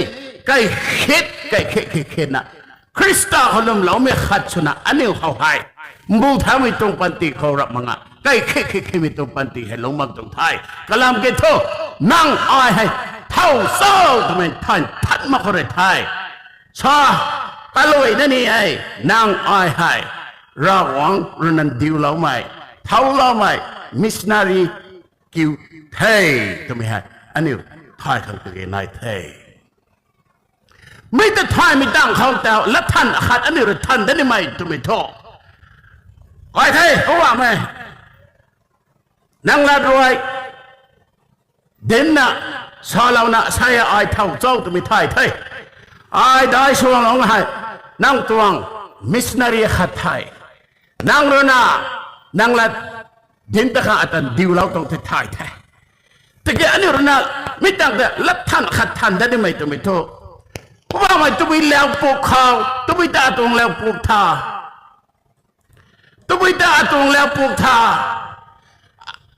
kaikhit kaikhit khit khitna Khrista khou lwmloumei khat swna aniu khou hei mbu thaumei tuang panty khou rap mak nga, kaikhit khit khitmei tuang panty hei lungc bam tuang the. Kalam kiu thu, nang ai hei thau cho twmei thay than mak khou rui the. Sa, kaluaina ni e, nang ai hei Ravguangc rui na ndiuloumei, thauloumei missionary kiu the twmei hei aniu thay khang kage nai the. Mi ta thaymei tangv khou ta lat than akhat aniu rui than dat nimei twmei thu, ai the, Poubauhmei, nang lat rui dinna, salouna sei ai thau cho twmei thay the. Ai dai suanglou hei nang tuang missionary khat the. Nang rui na, nang lat dinc ta khang ata ndiulou tuang the thay the. Tiki aniu rui na mi tangv ta lat than khat than dat nimei twmei thu, Poubauhmei, tabui laupuk khou, tabui ta atuang laupuk tha, tabui ta atuang laupuk tha,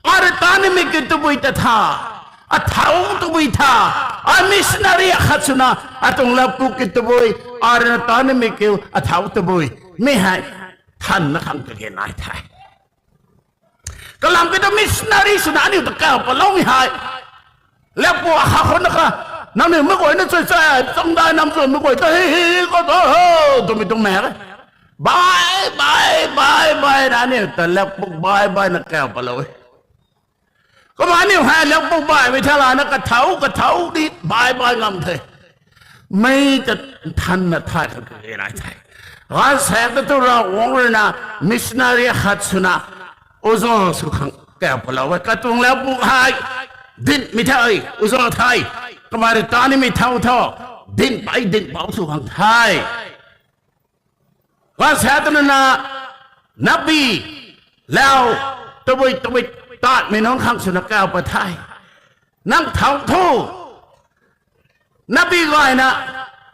ai rui ta nimei kiu tabui ta tha, athau tabui tha, ai missionary akhat swna atuang laupuk kiu tabui, ai rui na ta nimei kiu athau tabui, mi hei thanna khang kage nai the. Kalam kiu thu missionary swna aniu ta kauc paloumei hei, laupuk akhat khou na kha, nangniw meic guayna chui chui, changdai nam chui meic guay ta hi hi hi khou ta ho, twmei tuang mak e. Bai bai bai bai na aniu ta laupuk bai bai na kauc palou e. Kumna aniu hei laupuk baihmei tha lana kathau kathau di bai bai ngam the. Mi ta thanna thay khang kage nai the. Gaanvsaekc ta thu Ravguangc rui na missionary khat swna uza sw khang kauc palou e. Katuang laupuk hei dinhmei the, uza the. Kamei rui ta nimei thau thu dinhpei dinhpouc sw khang the. Gaanvsaekc ta na, nabi, lau, tabui tabui tatmei nunc khang swna kauc pat the. Nang thau thu, nabi gayna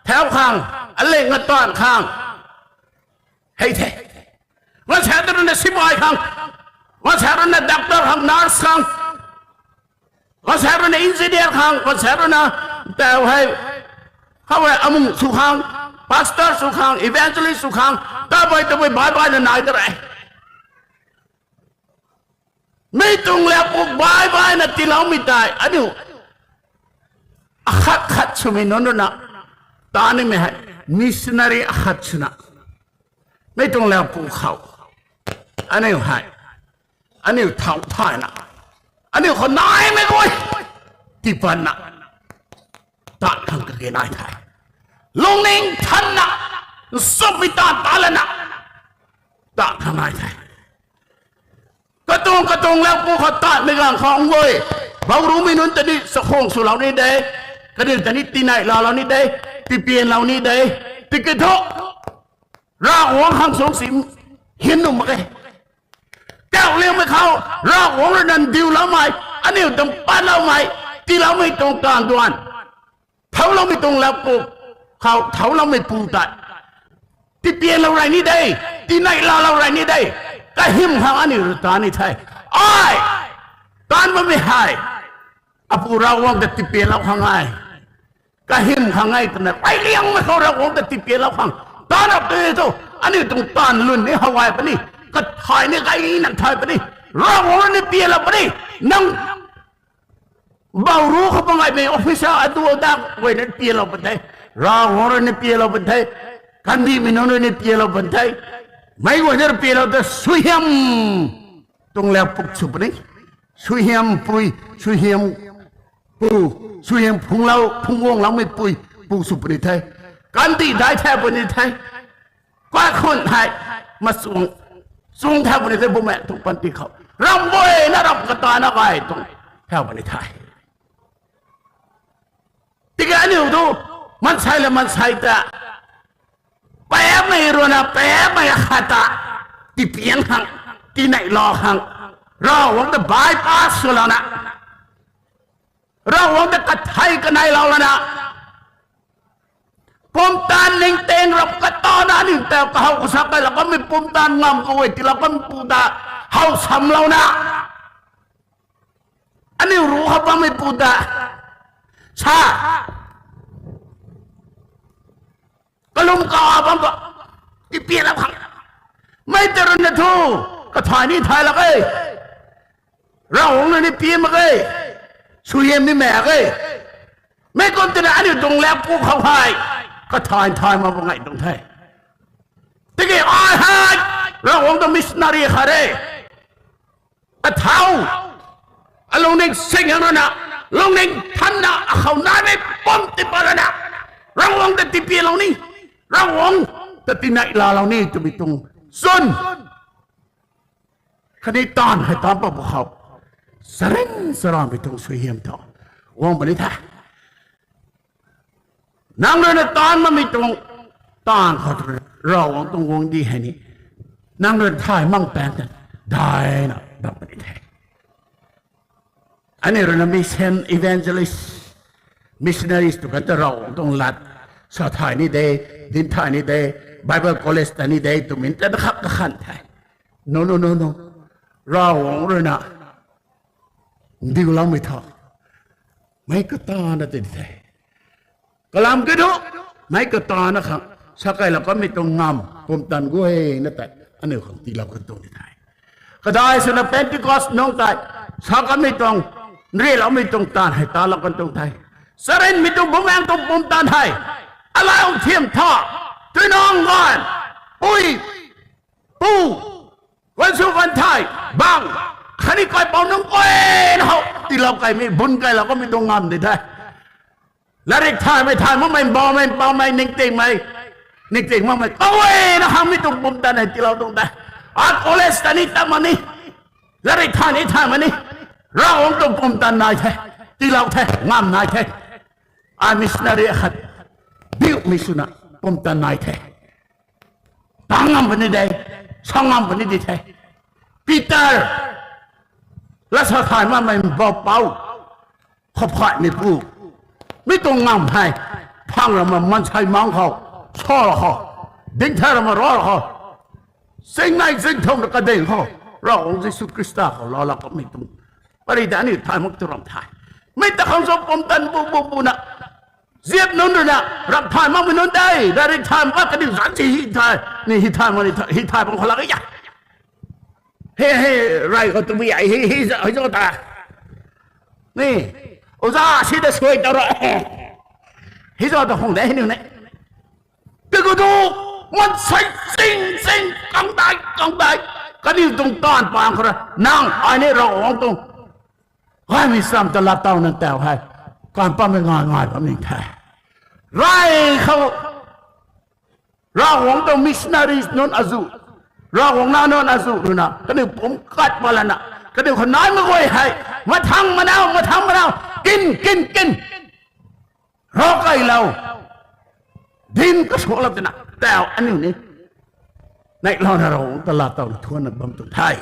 thau khang, aling ataan khang, hei the. Gaanvsaekc ta rui na sipai khang, gaanvsaekc rui na doctor khang, nurse khang, gaanvsaekc rui na engineer khang, gaanvsaekc rui na tau hei, khou hei amung sw khang, pastor sw khang, evangelist sw khang, tabui tabui bai bai na nai ta re. Mi tuang laupuk bai bai na tiiloumei tei aniu akhat khat swmei nunc rui na ta nimei hei missionary akhat swna, mi tuang laupuk khou aniu hei aniu thau thayna, aniu khou naimei guay tiipanna, taanv khang kage nai the. Lungning thanna, nchumhmei taanv ta lana, taanv khang nai the. Katuang katuang lau pu khou taanvmei ganv khou guay, baurumei nunc ta ni chakhwang swlou ni de, kaniw ta ni tinei laalou ni de, tipianlou ni de, tiki thu Ravguangc khang sung si hin nuh mak e. Kauhliangmei khou, Ravguangc rui na ndiuloumei, aniu tuang patloumei, tiiloumei tuang taanv duan, thouloumei tuang lau pu khou thouloumei pu tei tipianlou rey ni de, tinei laalou rey ni de, kahym khang aniu rui taanv ni the. Ai, taanv bammei hei, apu Ravguangc ta tipianlou khang e, kahym khang e twna, kailuangmei khou Ravguangc ta tipianlou khang taanv rap tu thu, aniu tuang taanv lwn ni how gay puni, kathay ni gay nang thay puni, Ravguangc rui ni pianlou puni. Nang bauruc khou pang gaymei officer adu adak guay na pianlou pun the, Ravguangc rui ni pianlou pun the, kandihmei nunc rui ni pianlou pun the, meic guay na rui pianlou ta suaihiam tuang lau pu sw puni, suaihiam pui, suaihiam pu, suaihiam phunglou phungguangloumei pui, pu sw puni the, kandih dai the puni the, kaikhunh hei machuang, chuang the puni the, bumaengh tuang panty khou ramh guayna ramh katana gay tuang the puni the. Tiki aniu thu maansei la maansei ta paapmei rui na paapmei khat ta tipian khang, tinei laa khang, Ravguangc ta bypass swlouna, Ravguangc ta kathei kanei lou lana, pumtan ningting rap katana aniu ta kahow kasa kailou kanmei pumtan ngam kaguay tiilou kanmei pu ta how samlouna, aniu ruc khou bammei pu ta sa kalum ka bam ba, tipianlou khang, mei ta rui na thu kathay ni thay lak e, Ravguangc rui ni pian mak ge, suaihiam ni maek ge, mei kum twna aniu tuang lau pu khou hei kathay thay mak ba ngai tuang the. Tiki ai hei Ravguangc tuang missionary khat e, athau, alungning sing rana, lungning thanna, akhou naimei pumtan tiipat lana, Ravguangc ta tipianlou ni, Ravguangc ta tinei laalou ni twmei tuang chwn khatni taanv hei taanc pat pwkhou, charyn charymei tuang suaihiam thu guang puni the. Nang rui na taanc makmei tuang taanv khou tu Ravguangc tuang guangcdic hei ni nang rui thay mak paeng ta daina bam puni the. Aniu rui na mission, evangelist, missionaries tw kan ta Ravguangc tuang lat sa thay ni de, dinc thay ni de, Bible college ta ni de twmei ta na khak kakhan the. No, no, no, no. Ravguangc rui na ndiuloumei tho, meic katana tei the. Kalam kiu thu, meic katana khang sa kailou kanmei tuang ngamv pumtan guayna tei aniu khang tiilou kan tuang ni the. Kadai swna Pentecost nungc tei sa kanmei tuang, nriloumei tuang taanv hei talou kan tuang the. Charynmei tuang bumaengh tuang pumtan hei, alau thiam tha, tuinang ganv, pui, pu, ganv sw ganv thei, bang, khatni kaipouc nunc guayna how tiilou kaimei bun kailou kanmei tuang ngamv di the. Latrik thaymei thay makmei, bawmei, paumei, ningtingmei, ningting makmei kaguayna khang mi tuang pumtan hei tiilou tuang the. A college ta ni tat mak ni, latrik thay ni thay mak ni, Ravguangc tuang pumtan nai the, tiilou the, ngamv nai the. A missionary khat biumei swna pumtan nai the. Tang ngam puni de, sa ngam puni di the. Peter, lat sa thay makmei bapouc, khou phaymeipu, mi tuang ngamv hei phang rama maansei mang khou, sa ra khou, ding the rama ra khou, singnei singthumh na kading khou, Ravguangc Jisu Khrista khou laalou kanmei tuang pary ta aniu thay mak tu ram the. Mi ta khang sw pumtan bu bu bu na, ziap nunc rui na, rap thay makmei nunc tei latrik thay mak kaniw zanc si hi thay, ni hi thay mak ni, hi thay bang khou lak e ya, he he, rey khou tabui ai hi hi za ta, ni, oja si ta suai ta ra, hi za ta hung de hi niw ne. Tiki thu, maansei ching ching kangdai kangdai, Kaniw tuang taanv paan khou rui nang ai ni Ravguangc tuang gaymei sam ta laa towna taw hei, kan pammei ngai ngai bam ni the. Rey khou Ravguangc tuang missionaries nunc azuh, Ravguangc nac nunc azuh rui na kaniw pumc kat pat lana, kaniw khou naimei guay hei, mathang manau, mathang manau, kin, kin, kin, rav kailou, dinc kasuaklou twna taw aniu ni neihlouna Ravguangc ta laa towna thuanna bam tuang the.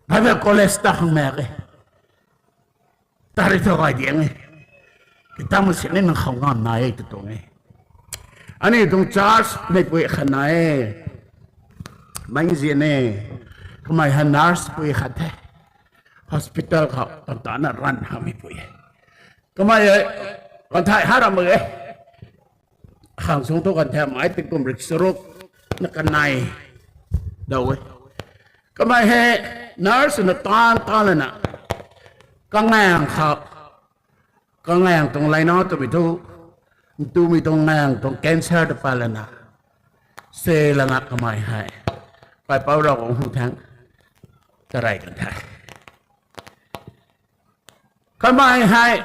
Bible college ta khang maek e. Tari thu gay diang e. Kitam sini nang khou ngam nai e tw tuang e. Aniu tuang church meipui khat nai e. Meic nzian e. Kamei hei nurse pui khat the. Hospital khou tan tana run hammeipui e. Kamei hei, kan thei ha ram mak e. Khang sung thu kan thei mei tingkum rik charuk na kanei daw e. Kamei hei nurse na taanc ta lana, kangaeng khou, kangaeng tuang leina twmei thu, ntumei tuang ngaeng tuang cancer ta pat lana, se lana kamei hei kaipouc Ravguangc hu thangc tarey kan the. Kamei hei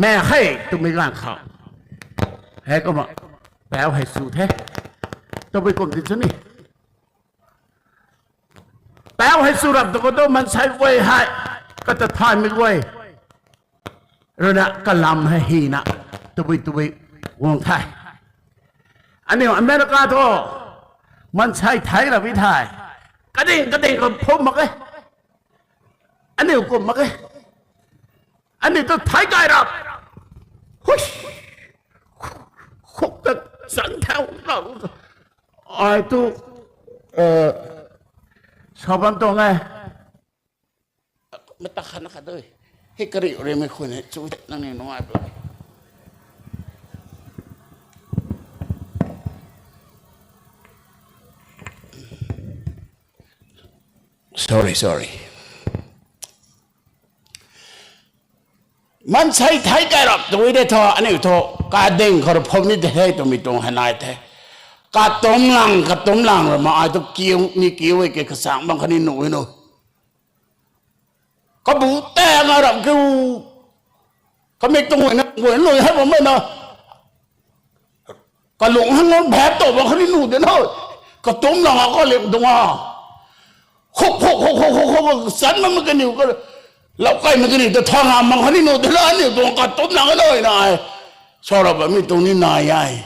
maek khe twmei ganv khou, hei kumna, pauc hei sw the. Tabui kum ti sini, pauc hei sw rap tu khou tu maansei guay hei, kata thaymei guay rui na kalam hei hina, tabui tabui guang the. Aniu America thu maansei thei rap e the. Kading kading khou phum mak e. Aniu kum mak e. Aniu tu thei kai rap. Hui, khuk ta chan thau rau. Ai tu sa bam tuang e. Mata khat na khat dui, hei kariu rimei khun hei chu nangniw nungai bla. Sorry, sorry. Maansei thei kai rap tw de thu, aniu thu kading khou rui phum ni de the twmei tuang hei nai the. Katumc lang, katumc lang rui ma ai tu kiu ni kiu e ke kachang bang khatni nuh e nu. Kabu ta nga rap kiu. Kamik tuang guayna guay lui hei bammei na, kalung hang bhat tow bang khatni nuh de na. Katumc lang a kalim tuang a, khuk khuk khuk khuk khuk khuk, chan bammei kaniw ka, lau kaimei kaniw ta thang a mang khatni nuh de na, aniu tuang katumc lang a nai nai. Sa rap bammei tuang ni nai e.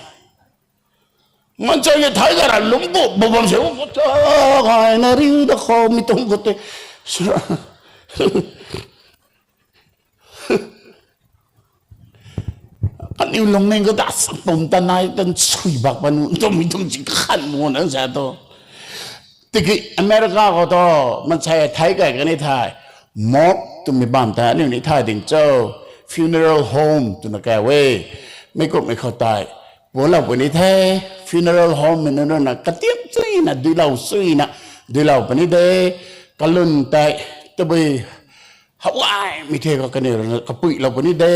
Maansei ni thei kai ra lungc bu bu bam se, gayna riu da khou mi tuang khou tei. Aniu lungning khou ta sak pum ta nai tan sui bak pa nu twmei tuang si khan mu na sa tu. Tiki America khou tu maansei thei kai kani thei, morgue twmei bam tei aniu ni thay ding cho, funeral home twna kau e. Meic kumhmei khou tei pualou puni the, funeral home mei nunc rui na katiam chuina, duilou chuina, duilou puni de, kalwn tei, tabui hawaimei the khou kaniw rui na kapuilou puni de,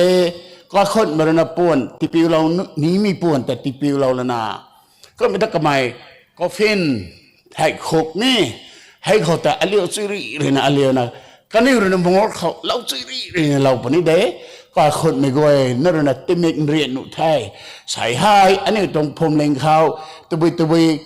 kaikhunhmei rui na puan tipiulou, nimei puan ta tipiulou lana, kummei ta kamei coffin thei khuk ni, hei khou ta aliu chui ri rui na aliuna, kaniw rui na morgue khou lou chui ri rui na lou puni de, kaikhunhmei guay na rui na tingmik nrian nuh the. Sei hei aniu tuang phwamling khou tabui tabui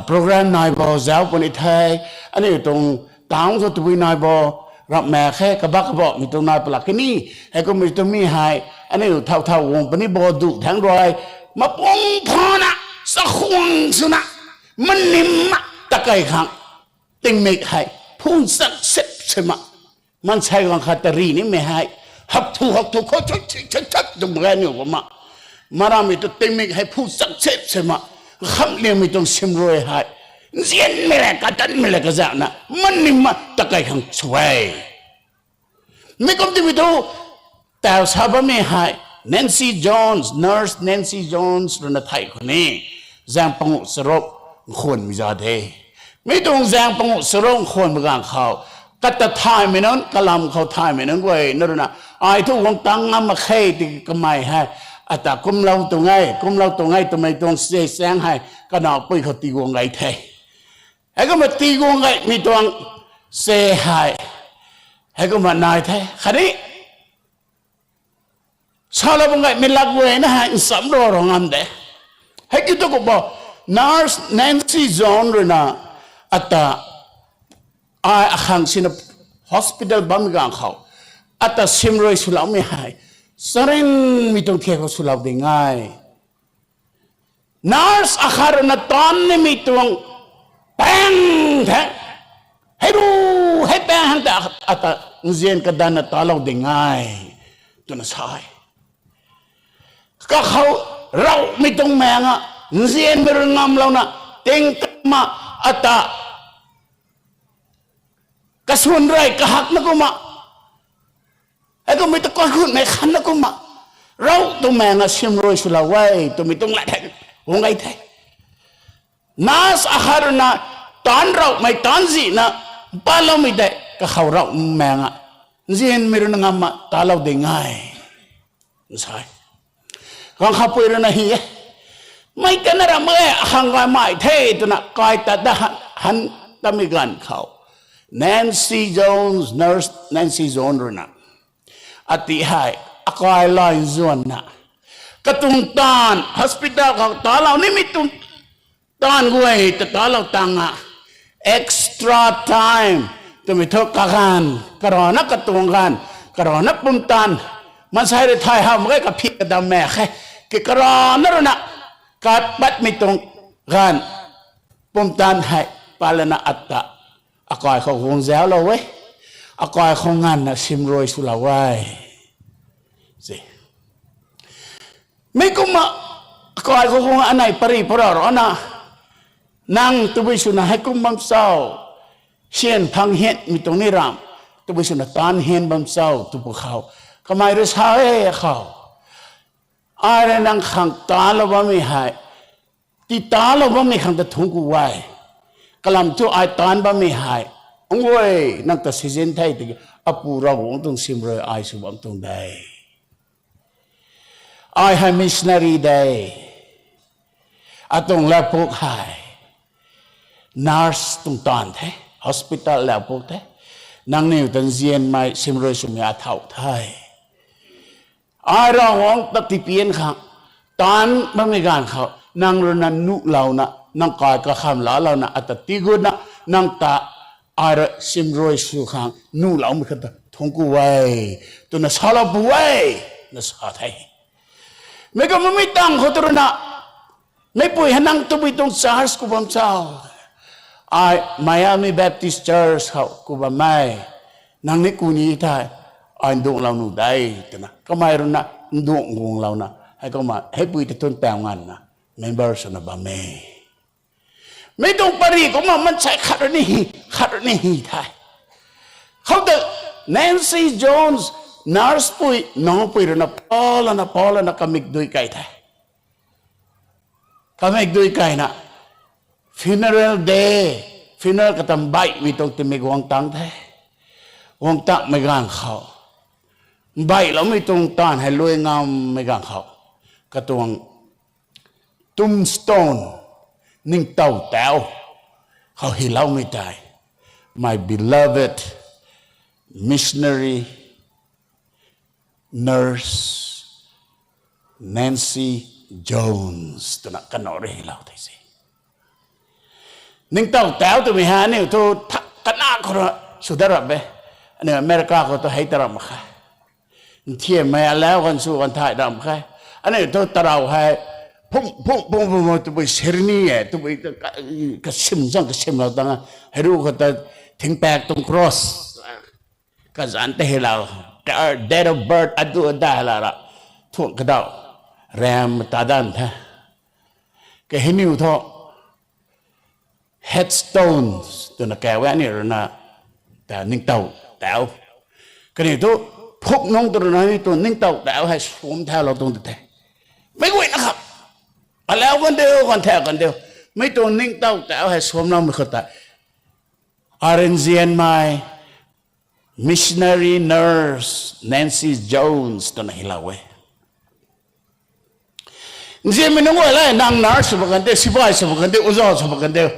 program nai bo zauc puni the, aniu tuang town khou tabui nai bo, ramhmei khe kabak kabamei tuang nai palak kini, heikumhmei tuang mi hei aniu thau thau guang puni bo duh thangc rui, mapung phana, chakhwang swna, manim ma, takei khang, tingmik hei phu chak sip sima, maansei guang khat ta ri nimei hei, hak thu hak thu khou chat chat chat chat twmei aniu kumna, maramei tu tingmik hei phu chak sip sima, khamliangmei tuang sim rui hei, nzianmei le katanmei le kazakna manim ma takei khang sw e. Mei kum timei thu, tau sa bammei hei, Nancy Jones, nurse Nancy Jones rui na thei khou ni, zaeng panguh charuk nkhwanmei za de. Mi tuang zaeng panguh charuk nkhwanmei ganv khou, kata thaymei nunc, kalam khou thaymei nunc guay na rui na, ai thu guang tang ngam mak khe tiki kamei hei, ata kumlou tuang e, kumlou tuang e twmei tuang se saeng hei, kanapui khou tiguang gay the. Heikumna tii guang gaymei tuang se hei, heikumna nai the. Khatni salou bam gaymei lak guayna hei nchamc ro ro ngam de. Heikiu thu kumbo, Nurse Nancy Jones rui na ata ai akhang sina hospital bammei ganv khou, ata simrui swloumei hei, charynmei tuang thiak khou swlou ding e. Nurse akhat rui na taanv nimei tuang paeng the. Hei ru, hei paeng hang ta ata nzian kadanna talou ding e, twna sa e. Kakhou ravmei tuang maeng a, nzianmei rui ngamlouna, tingtama ata kaswn rey kahakna kumna, heikumhmei ta kaikhunhmei khanna kumna, rav tuang maeng a simrui swlou e twmei tuang lat hei guang gay the. Nurse akhat rui na taanc ravmei taanc zihna paloumei tei kakhou rav maeng a, nzianmei rui na ngamna talou ding e, sa e. Ganv khapui rui na hi e, mei tana ram e, akhang gaymei the twna kai tat da han, han tamei ganv khou, Nancy Jones, Nurse Nancy Jones rui na ati hei akai lay nzuanna, katuang taanv hospital khou talou nimei tuang taanv guay ta talou tang a, extra time twmei thu kaganv, karana katuang ganv, karana pumtan, maansei rui thay how mak ge, kaphi kadam mak khe, ki karana rui na kat patmei tuang ganv, pumtan hei palana ata akai khou guang zauclou e, akai khou nganvna simrui swlou e. Mei kumna akai khou guang anei pary para rana, nang tabui swna heikum bam cho, syan phang hianmei tuang ni ram, tabui swna taanv hian bam cho tw pw khou, kamei rui sa e khou, ai rui nang khang taanlou bammei hei, tii taanlou bammei khang ta thungc ku e. Kalam thu ai taanc bammei hei, ang guay nang ta season the tiki, apu Ravguangc tuang simrui ai sw bam tuang de. Ai hei missionary de. Atuang laupuk hei nurse tuang taanv the, hospital laupuk the. Nangniw ta nzianmei simrui swmei athau the. Ai Ravguangc ta tipian khang taanc bammei ganv khou nang rui na nuhlouna, nang kai kakham laalouna, ata tigutna, nang ta ai rui simrui sw khang nuhloumei khang ta thungc ku e, twna salou pw e, na sa the. Mei kumna mei tangv khou tu rui na, meipui hei nang tabui tuang church khou bam cho? Ai Miami Baptist Church khou ku bam e. Nang ni ku ni thei, ai nduanglou nuh de, twna kamei rui na nduang guanglouna, heikumna heipui ta thun tau nganvna member swna bam e. Mei tuang pary kumna maansei khat rui ni hi, khat rui ni hi the. Khoutei Nancy Jones, nurse pui, nungpui rui na palana palana kamikdui kai the. Kamikdui kaina, funeral day, funeral kata mbaihmei tuang timei guang tang the. Guang takmei ganv khou, mbaihloumei tuang taanv hei lui ngammei ganv khou, katuang tombstone, ningtow tauc khou hyloumei tei, My beloved missionary nurse Nancy Jones, twna kanow rui hylou the se. Ningtow tauc twmei hei aniu thu thak kana khou rui sw dat rap e. Aniu America khou tu hei ta rap mak khe. Nthiammei alau ganv sw ganv thay rap mak khe. Aniu thu tarou hei phum phum phum phum tabui ceremony e, tabui kasim zang kasimlou tang e. Heiru khou ta thingpaek tuang cross kazanc tei hylou, date of birth adu ada hylou ra, thuang kadau, ram ta dan the. Kahei niw thu headstones twna kau e, aniu rui na ta ningtow tauc. Kaniw thu phuk nungc tu rui na ni tu ningtow tauc hei suam thaulou tuang de the. Mei guayna kham alau kan diu, kan thau kan diu, mei tuang ningtow tauc hei suamloumei khou tei, Arinzianmei missionary nurse Nancy Jones twna hylou e. Nzianmei nunc guay le, nang nurse sw bam kan diu, sipai sw bam kan diu, uza sw bam kan diu,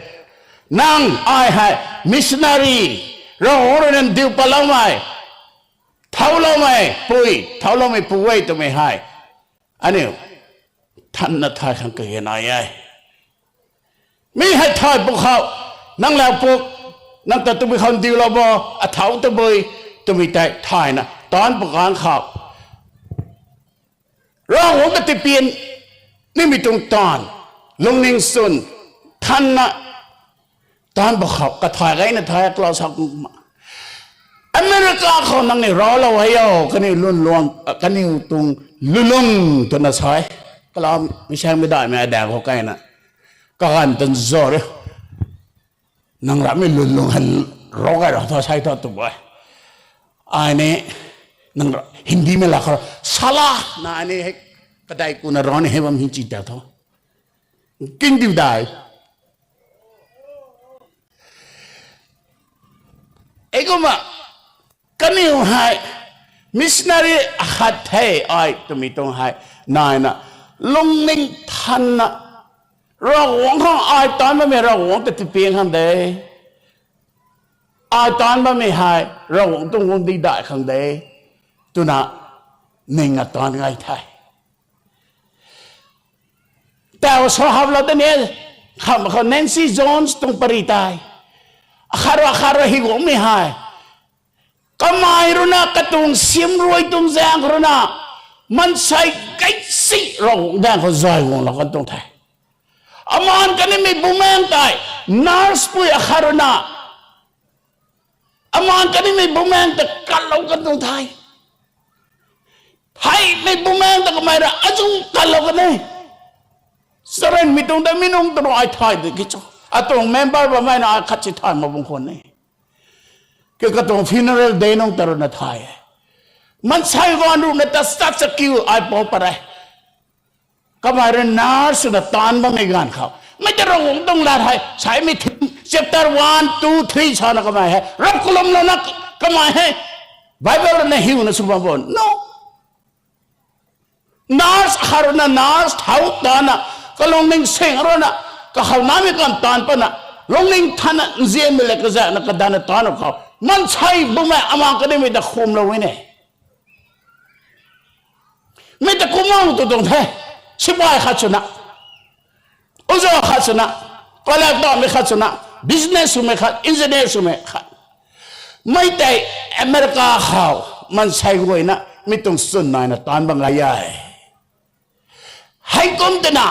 Nang ai hei missionary, Ravguangc rui nang diu patloumei, thauloumei pui, thauloumei pu e twmei hei aniu thanna thay khang kage nai e. Mi hei thay pwkhou, nang lau puk, nang ta twmei khou ndiulou bo, athau tabui, twmei tei thayna taanc pwkhou khou, Ravguangc ta tipian nimei tuang taanv, lungning swn, thanna taanc pwkhou kathay gayna thay kalou sa kumna, America khou nangniw raclou hei o, kaniw lun luang, kaniw tuang lulung twna sa e. Kalam mi saengmei daihmei adaeng khou kaina, kaganv tan zo re. Nang ramei lulung hei rac gay ra tho, sai tho tw e. Ai ni, nang ra-, Hindimei laa khou, sala, na ai ni hei, kadai kuna ra ni hei bam hin chi ta tho. King diu dai. Ei kumna, kaniw hei missionary akhat the ai twmei tuang hei naina, lungning thanna, Ravguangc khang ai taanc bammei Ravguangc ta tipian khang de, ai taanc bammei hei Ravguangc tuang guang di dai khang de, twna ning a taanc gay the. Tau sa haplou tei ni, khamh khou Nancy Jones tuang pary tei, akhat rui akhat rui hei guangmei hei, kamei rui na katuang siamruai tuang zaeng rui na, maansei gay si Ravguangc daeng khou zay guanglou kan tuang the. Amaan kanimei bumaengc tei, nurse pui akhat rui na, amaan kanimei bumaengc ta kanlou kan tuang the. Theimei bumaengc ta kamei rui azu kanlou kan e. Sarenmei tuang ta mi nung ta rui ai thay di ki cho. Atuang member bammei na ai khat si thay mak bung khwan e. Ki katuang funeral day nung ta rui na thay e. Maansei ganv rui na ta sat sa kiu ai pou pat e. Kamei rui nurse swna taanc bammei ganv khou, mei ta Ravguangc tuang lat hei saimei thim, chapter one, two, three sana kamei hei rap kalumlouna kamei hei Bible rui na hiuna sw bam bo no. Nurse khat rui na nurse thau tana, kalungning sing rui na, kakhou namei kan taanc pana, lungning thanna nzianmei le kazakna kadanna taanc khou, maansei bumaengc amaan kanimei ta khumlou e ne. Mei ta kumang tu tuang the, sipai khat swna, oja khat swna, collectormei khat swna, business swmei khat, engineer swmei khat. Mei tei America khou maansei guayna mi tuang chwn naina taanc bam gay e. Heikum twna,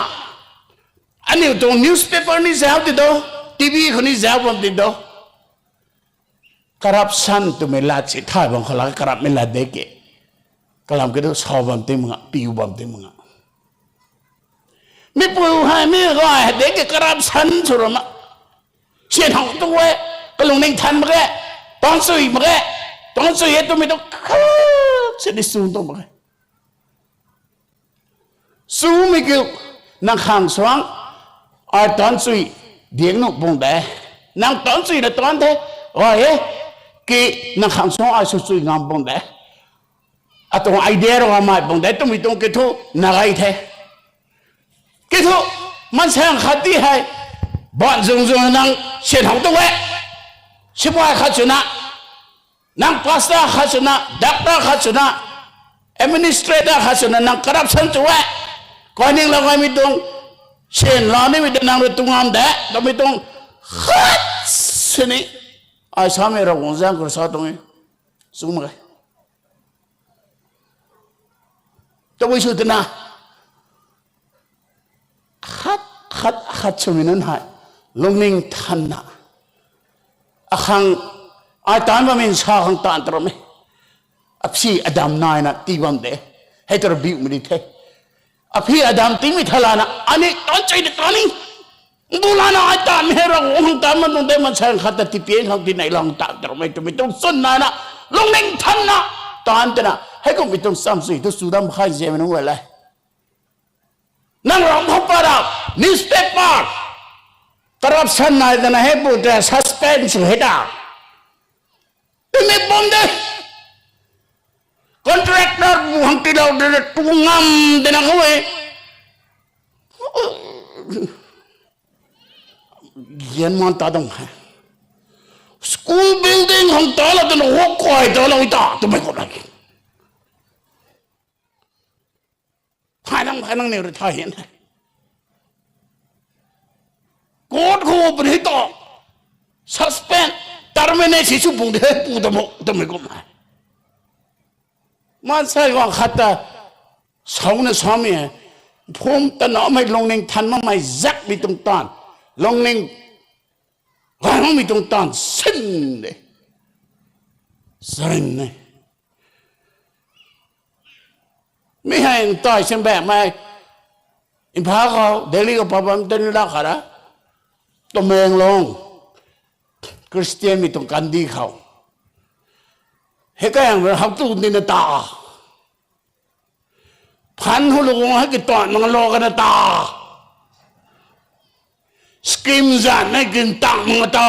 aniu tuang newspaper ni zauc ti do, TV khou ni zauc bam ti do. Corruption twmei lat si thay bam khou la, corruptmei lat de ke. Kalam ki tu sa bam ti mak nga, piu bam ti mak nga. Mipui hei mi gay hei de ke corruption sw ra ma. Sian how tu e, kalungning than mak ge, taanc chui mak ge, taanc chui e twmei tu khat sini sw tu mak ge. Chumei kiu, nang khang suang, ai taanc chui diang nuh bung de. Nang taanc chui na taanc the, ai e, ki nang khang suang ai sw chui ngam bung de. Atuang idea rui amei bung de twmei tuang ki thu na gay the. Ki thu, maansei khat ti hei, baanc zung zung nang sian how tu e, sipai khat swna, nang pastor khat swna, doctor khat swna, administrator khat swna nang corruption tu e, kainingloumei tuang, sian la nimei ta nang rui tu ngam de twmei tuang, khat sini, ai samei Ravguangc zaeng khou sa tuang e, chum mak ge. Tabui sw twna, khat khat khat swmei nunc hei, lungning thanna, akhang, ai taanc bammei sa khang taanc ta ram e. Aphi adam naina tii bam de, hei ta ra biumei di the. Aphi adam tiimei tha lana, ani taanc chui de taanc ni, bu lana ai taanc hei Ravguangc khang taanc bam tuang de, maansei khat ta tipian khang tinei lang taanc ta ram e twmei tuang chwn naina, lungning thanna, taanc twna, heikumhmei tuang cham chui tu sw dam kha nzianmei nunc guay le. Nang ram khou pat ra, newspaper, corruption nai twna hei bu ta suspense hei ta. Twmei bam de. Contractor bu hang tilou de tu ngam de nang e. Yan man ta dang hei. School building hang ta la twna hok kai ta la ta twmei kum la. Thai nang, thai nang ni rui thai hin. Court khou open hei ta. Suspend, terminate si sw pung de hei pu ta mo, ta mei kum hei. Maansei guang khat ta, sau na samei hei. Phum ta na mei lungning than makmei zak mi tuang taanv. Lungning gay makmei tuang taanv sin de. Sarin ne. Mi hei ntai sin bammei. Imphal khou, Delhi khou pabam tani la kha ra. Tamenglong. Christian mi tuang kandi khou. Hei kayang hak tu ni na ta. Phan hu lu guang hei ki tuan mang lo ka na ta. Scheme zan nei kin tang mang ta.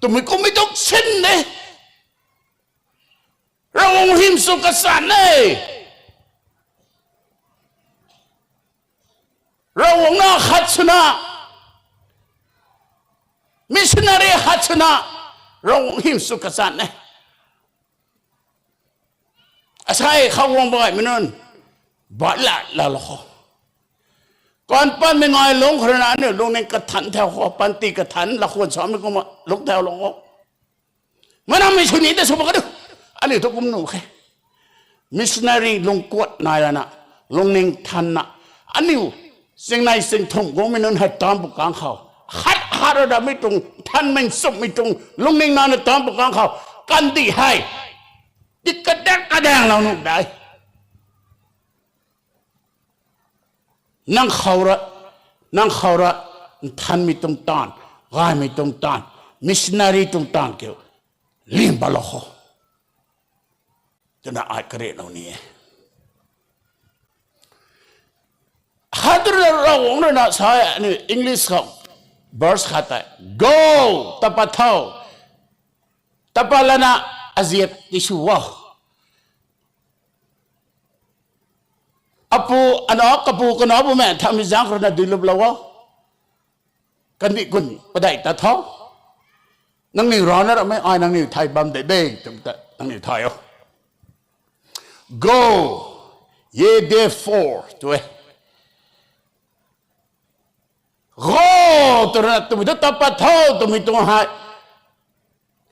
Twmei kummei tuk sin de. Ravguangc hym sw kasan e. Ravguangc na khat swna, missionary khat swna, Ravguangc hym sw kasan e. Asei khou guang bammei nunc, bat la la lo khou. Kan panmei ngai lung khou rui na aniu lungning kathan thau khou, panty kathan la khwan samei kumna lung thau lo khou. Manamei sw ni ta sw bam ka du. Aniu thu kum nuh khe. Missionary lungkuat nai lana, lungning thanna. Aniu, singnei singthumh guangmei nunc hei taanc pw kang khou. Khat hat ra damei tuang, thanmei nchumhmei tuang, lungning nana taanc pw kang khou. Kandih hei. Ti kadak kadaenglou nuh dai. Nang khou ra, nang khou ra, nthanmei tuang taanv, gaymei tuang taanv, missionary tuang taanv kiu, lim patlou khou. Twna ai karilou ni e. Khat rui Ravguangc rui na sa e, aniu English khou, verse khat tei, Go, tapat tho, tapat lana aziap tisw o. Apu, ana, kapu, kana, bumaengh thamei zaeng khou rui na duiluplou o. Kandih kun padeih tat tho. Nangniw rana ramei ai nangniw thay bam de de twmei ta nangniw thay o. Go, ye therefore, tw e. Go, twna twmei tu tapat tho twmei tuang hei.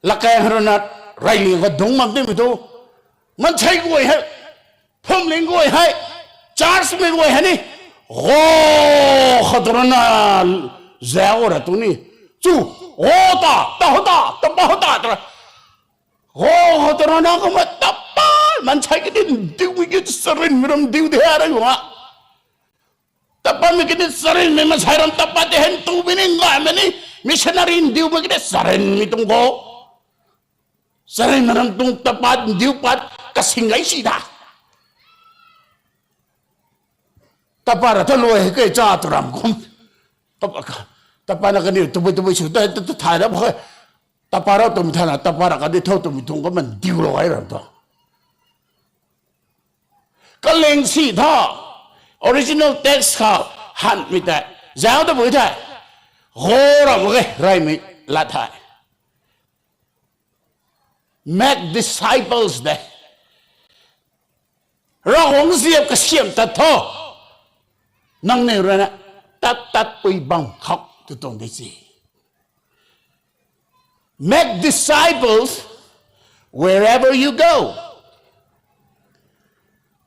Lakaeng rui na reyliang khou dungc bam timei tu. Maansei guay hei, phuamling guay hei, church mei guay hei ni. Go, khou tu rui na, zau ra tu ni. Chu, go ta, ta ho ta, tapat ho ta, tw ra. Go, khou tu rui na kumna tapat, maansei kadi ndiumei ki charynmei ram diu de hei ra yunga. Tapatmei kadi charynmei maansei ram tapat de hei ntumei ni ngaymei ni, missionary ndiumei kadi charynmei tuang go. Charynmei ram tuang tapat ndiu pat kasing gay si da. Tapat ra tha luai hei kei cha tu ram kum. Tap-, tapat na kaniw tabui tabui sw ta, ta, ta, thay ra bam khe. Tapat ra twmei thana, tapat ra kadi tho twmei tuang kumna ndiulou ai ram thu. Kaling si tha, original text khou hanmei tei, zauc tabui thei, go ram mak ge, reymei lat thei. Make disciples de. Ravguangc ziap kasiamh tat tho. Nangniw rui na tat tatpui bam khou tw tuang de si. Make disciples wherever you go.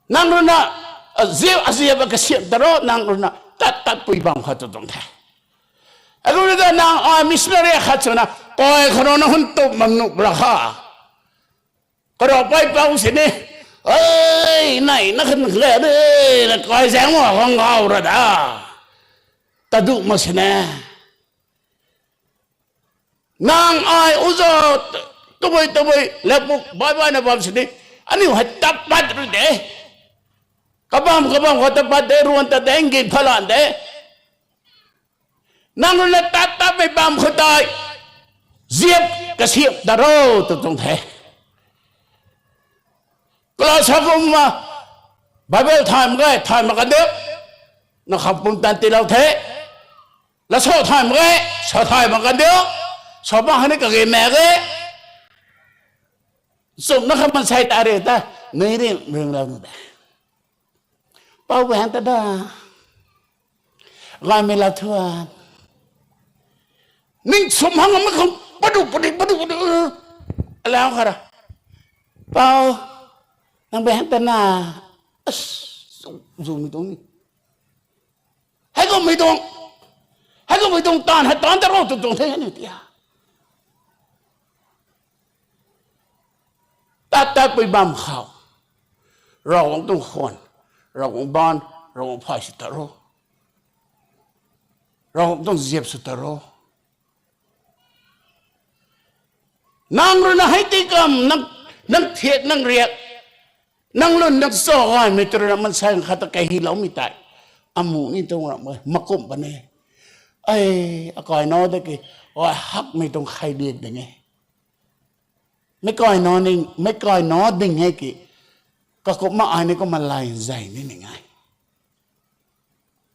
Nang rui na, aziap, aziap kasiamh tat ro, nang rui na tat tatpui bam khou tw tuang the. Agu rui ta nang ai missionary khat swna, kai khou rui na hun tup mam nuh ra kha. Karau pei pou sini, ei, nei na khan le de, na kai zaeng ma khang gau ra da. Tadu mak sini. Nang ai uza, tabui tabui lapuk bai baina bam sini, aniu hei tapat ru de. Kabam kabam khou tapat de, ruan tat de, ngin phalan de. Nang rui na tat tatmei bam khou tei, ziap kasiamh tat ro tw tuang the. Kala sa kumna, Bible thay mak ge, thay mak kan de, na kham pumtan tiilou the. La sa thay mak ge, sa thay mak kan diu. Sa bang hei ni kage mak ge. Chumna kha mansei ta re ta, nui ring ringlou nu de. Pou bang ta da. Gaymei la thuan. Ning sum hang ma khang padu padi padu padu. Alau khara. Pou. Nang bang ta na. As, zu, zumei tuang ni. Hei kummei tuang. Hei kummei tuang taanv, hei taanv ta ro tu tuang the ni tia. Tat tat pui bam khou. Ravguangc tuang khwan, Ravguangc baanv, Ravguangc phay sw ta ro. Ravguangc tuang ziap sw ta ro. Nang rui na hei ti kam, nang, nang thiak, nang riak, nang lun, nang sa gaymei tu rui na mansei khat ta kahiloumei tei. Amu ni tuang ram e, makumh pa ni. Ai, akai na de ki, ai hakmei tuang khai diak ding e. Meic kai na ding e ki, kakumna ai ni kumna lay zay ni ning e.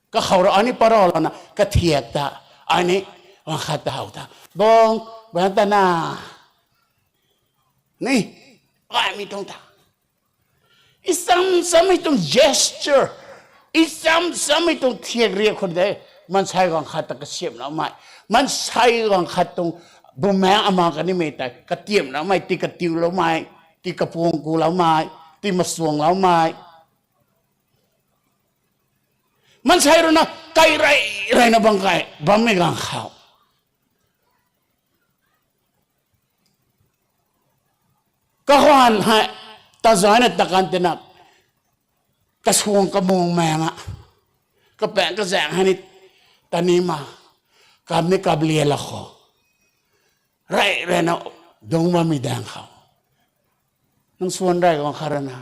Kakhou ra ai ni paralouna kathiak ta, ai ni, gaanv khat ta how ta, bang, bang ta na, ni, ai mi tuang ta. I sam sammei tuang gesture, i sam sammei tuang thiak riak khou de, mansei gaanv khat ta kasiamhloumei, mansei gaanv khat tuang bumaengc ama kanimei tei katiamhloumei, ti katiuloumei, ti kapuang kuloumei, ti masuangloumei. Mansei rui na kai rey reyna bang kai bammei gaanv khou kakhwan hei, tazayna takan tina, kasuang kamuang maeng a, kapaeng kazaeng hei ni, tani ma, kam ni kap lia la khou, rey reyna, dungc bammei daeng khou, nang suan rey guang khat rana,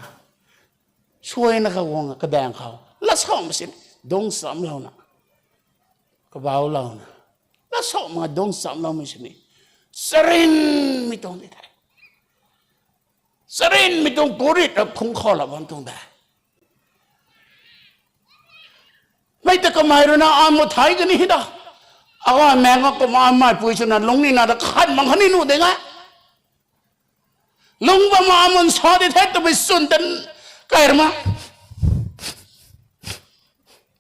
suaina kaguang kadaeng khou lat samei sini, dungc chamlouna, kabaulouna, lat samei dungc chamloumei sini, charynmei tuang di the. Charynmei tuang purit ra phungc khou la bam tuang de. Mei ta kamei rui na ai mu thei kani hei da. Awa maeng a kumna mei pui swna lungning na ta khat mak khatni nuh ding e. Lung bam ma amun sa di the twmei swn tan kai rama.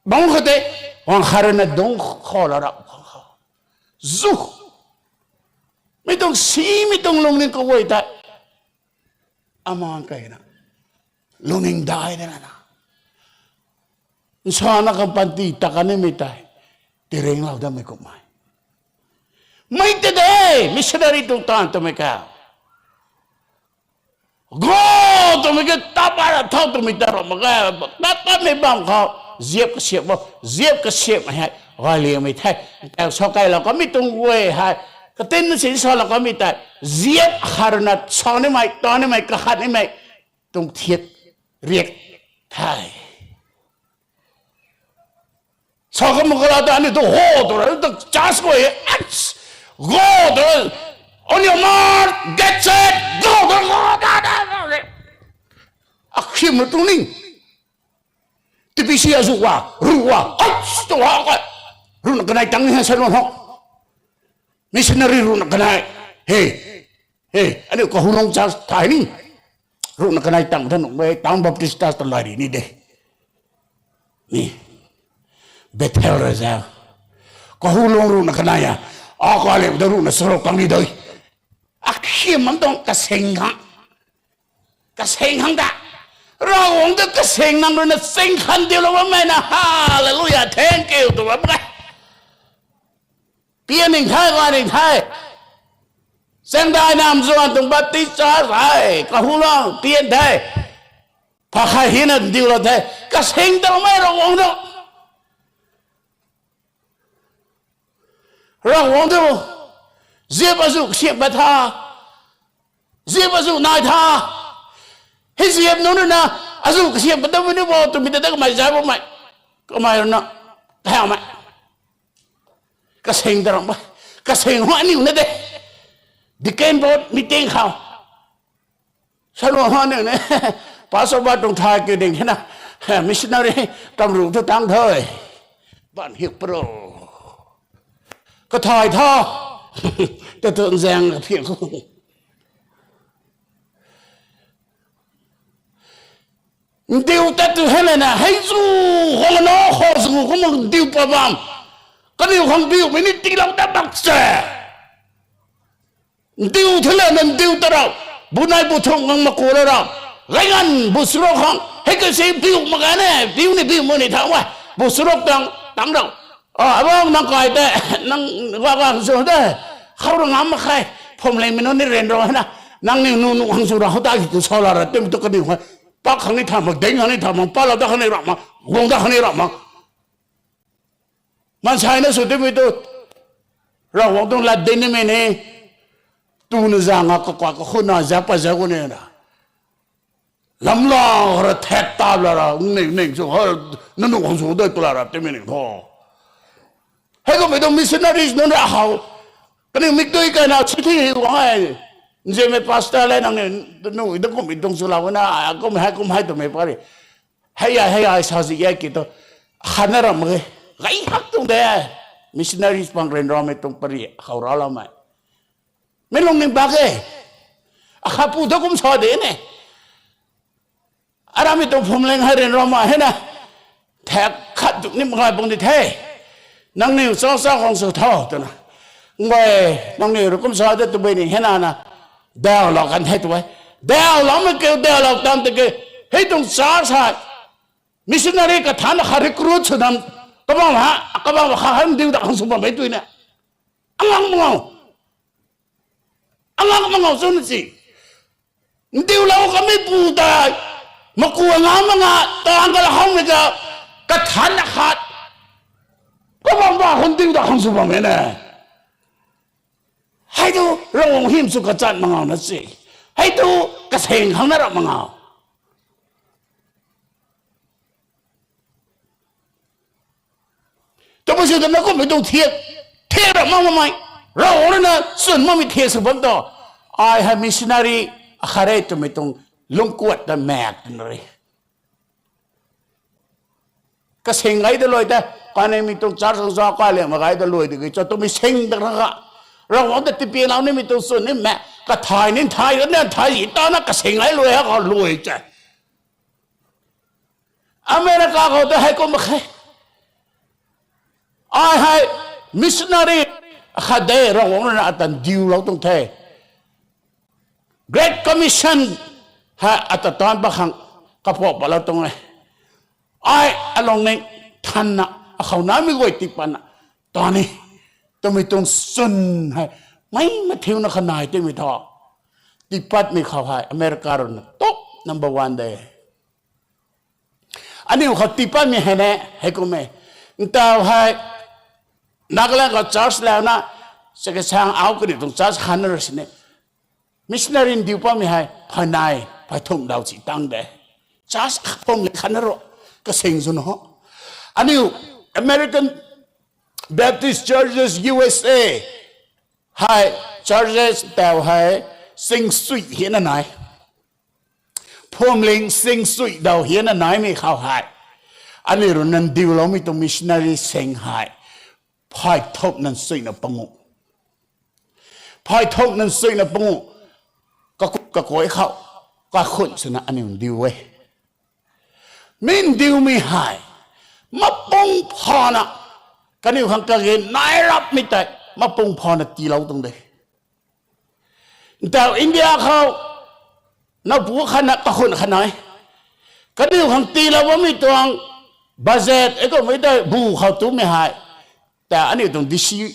Bang khou tei, guang khat rui na dungc khou la rap khou. Zu. Mi tuang simei tuang lungning kaguay tei. Aman kai na. Lungning dai de na na. Nsana kapanty ta kanimei tei, tiringlou damei kummei. Mei ta de, missionary tuang taanv twmei ka. Go twmei ka, tapa ra thau twmei ta ra mak ge, tatamei bam khou, ziap kasiap bo, ziap kasiap hei, gay liangmei the, tau sa kailou kamei tuang guay hei, katin na si salou kamei tei, ziap khat rui na sa nimei, ta nimei, kakhat nimei, tuang thiak riak the. Sa kamak kala ta aniu tu ho tu ra, tu church khou e, ach, go tu ra, on your mark, get set, go tu ra, go, da, da, da, da. Akhiam na tuang ni. T P C azu wa, ru wa, ach, tu wa, ka. Ruhna kanei tang ni hei sa lun ho. Missionary ruhna kanei. Hey. Hey, aniu kahulung church thay ni. Ruhna kanei tang tha nuh e, tang Baptist church ta lai ri ni de. Ni. Bethel ra za. Kahulung ruhna kanei a. Akalem ta ruhna sarok tang ni dei. Akhiam mam tuang kaseng khang. Kaseng khang ta. Ravguangc ta kaseng nang rui na seng khan diulou bammei na. Hallelujah, thank you, tu bam e. Pian ning the, gay ning the. Chaengdai Namzuan tuang Baptist Church hei, kahulung, pian the. Pha khat hina diulou the. Kaseng ta mei Ravguangc tu. Ravguangc tu. Ziap azu kasiam pat tha. Ziap azu nai tha. Hei ziap nunc rui na, azu kasiam pat ta mei ni bo, twmei ta ta kamei zay bammei. Kamei rui na, kahaumei. Kaseng ta ram e. Kaseng hua niw na de. Deacon board meeting khou. Salou hua niw ne. Pastor ba tuang thay kiu ding hena. Missionary tamruh thu tang the. Ban hiu pro. Kathay tha. Tei tu nzaeng ka thiak khou. Ndiu tat tu hei lana, hei zu, khou na, khou zu, khou mak ndiu pa bam. Kaniw khang biumei ni tiilou tat bak se. Ndiu thei lana, ndiu ta rau. Bu nai bu thung ngang maku la rau. Gay ngan bu surok khang. Hei kasi biu mak gay ne, biu ni biu mak ni thau e. Bu surok tang, tang rau. A, abang nang kai tei, nang wa wa hang sw tei. Khou rui ngam mak khe. Phwamling mei nunc ni ryanra hei na. Nangniw nuh nuh hang sw ra, hou ta ki tu sa la ra, tim tu kaniw hei. Pak khang ni tham mak, ding khang ni tham mak, pa la ta khang ni ram mak, guang ta khang ni ram mak. Maansei na sw timei tu. Ravguangc tuang lat dinc nimei ni. Tuna zaeng a kakwa kakhunna zak pa zak u ni na. Lamla ra thet ta la ra, ning ning sw ha, nanu khang sw dai tu la ra, timei ning tho. Hei kummei tuang missionaries nunc ra how. Kaniw mikdui kaina chithi guang e. Nzianmei pastor le nang ni, nu, da kummei tuang sw la na, kum hei, kum hei twmei pa ri. Hei ai, hei ai, sa zi ai ki tu. Khatna ram mak ge. Gay hak tuang de. Missionaries pang ryanramei tuang pari, khou raloumei. Mei lungning bak e. Akhat pu thu kum sa de ne. Aramei tuang phwamling hei ryanramei hei na. Thek khat duk ni mak gay pang di the. Nangniw cha cha khang sw tho twna. Ngai, nangniw rui kum sa de twbui ni hei na na. Daw lou kan the tu e. Daw loumei kiu, daw lou tam tiki. Hei tuang church hei. Missionary kathanna khat recruit sw dam. Kabam ha, kabam kha hei ndiu ta khang sw bammei tui na. Angang mak ngau. Angang mak ngau chwn si. Ndiulou kamei pu tei, maku nga mak nga, taang kala howmei ka, kathanna khat. Kabam ba khou ndiu ta khang sw bammei na. Hei tu, Ravguangc hym sw kachat mak ngau na si. Hei tu, kaseng khang na rap mak ngau. Tabui sw twna kummei tuang thiak, thiak rap mak makmei, Ravguangc rui na chwn makmei thiak sw bam tu. Ai hei missionary akhat re twmei tuang lungc kuat ta mak twna re. Kaseng gay ta luai ta, kanei mi tuang church khang sa kai liang mak gay ta luai di gay cho twmei seng ta ra ga. Ravguangc ta tipianlou nimei tuang chwn ni mak, kathay ni thay, ni thay, tana kaseng gay luai ha khou luai te. America khou ta hei kum mak khe. Ai hei missionary akhat de Ravguangc rui na ata ndiulou tuang the. Great Commission hei ata taanc pat khang kapou patlou tuang e. Ai alung ni thanna akhou naimei guay tii patna ta ni. Twmei tuang chwn hei mei mathiuna kha nai timei thu. Tii patmei khou hei America rui na top number one de. Aniu khou tii patmei hei ne, hei kum e. Ntau hei, Nagaland khou church launa, Chakhesang au kaniw tuang church khanna ra sini. Missionary ndiu patmei hei, phay nai, phay thumh daw si tang de. Church phwamling khanna ro, kaseng zwn ho. Aniu American Baptist Churches U S A hei, churches tau hei, sing sui hina nai. Phwamling sing sui daw hina naimei khou hei. Aniu rui na ndiuloumei tuang missionary sing hei. Phay thumh nan suina pangu. Phay thumh nan suina pangu. Kakup kakuai khou. Kakhun swna aniu ndiu e. Mi ndiumei hei. Mapung phana. Kaniw khang kage nai rapmei tei. Mapung phana tiilou tuang de. Ntau India khou, napu khatna kakhun khat nai. Kaniw khang tiilou bammei tuang budget, e kummei tei bu khou tumei hei. Ta aniu tuang D C,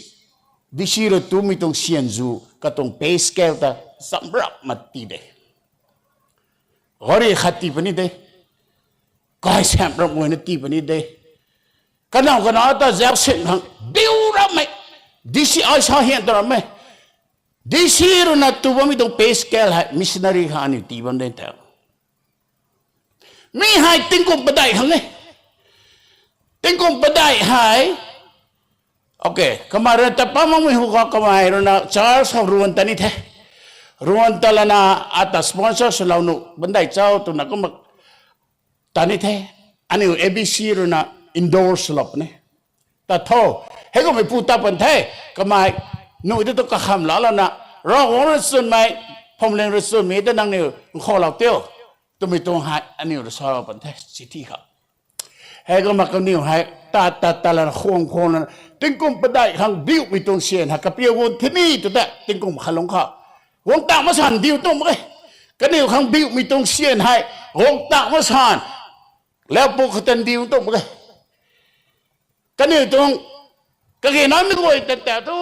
D C rui tumei tuang sianzu, katuang pay scale ta, samrap mat ti de. Gari khat tii puni de. Kai samrap guayna tii puni de. Kanaw kanaw ta zak sin khang, biu rapmei. D C ai sa hian ta rapmei. D C rui na tu bammei tuang pay scale hei, missionary khang aniu tii bam de tau. Mi hei tingkum padeih khang e. Tingkum padeih hei. Okay, kamei rui na ta pa makmei hu khou kamei rui na church khou ruan ta ni the. Ruan ta lana ata sponsor swlou nuh, bandai chau twna kumna ta ni the. Aniu A B C rui na endorse lou puni. Ta tho, Hei kummei pu ta pan the, kamei, nuh di tu kakham laa lana, Ravguangc rui chwnmei, phuamling rui chwnmei ta nangniw nkhoulou tio, twmei tuang hei aniu rui salou pan the, city khou. Hei kumna kaniw hei, ta, ta, ta lana, khwang, khwang lana, tingkum padeih khang diumei tuang syan hei, kapiu guang thini tw tei, tingkum khat lungc khou. Guang tang masan diu tuang mak e. Kaniw khang diumei tuang syan hei, guang tang masan. Lau pu khatan diu tuang mak e. Kaniw tuang, kage naimei guay ta ta tu,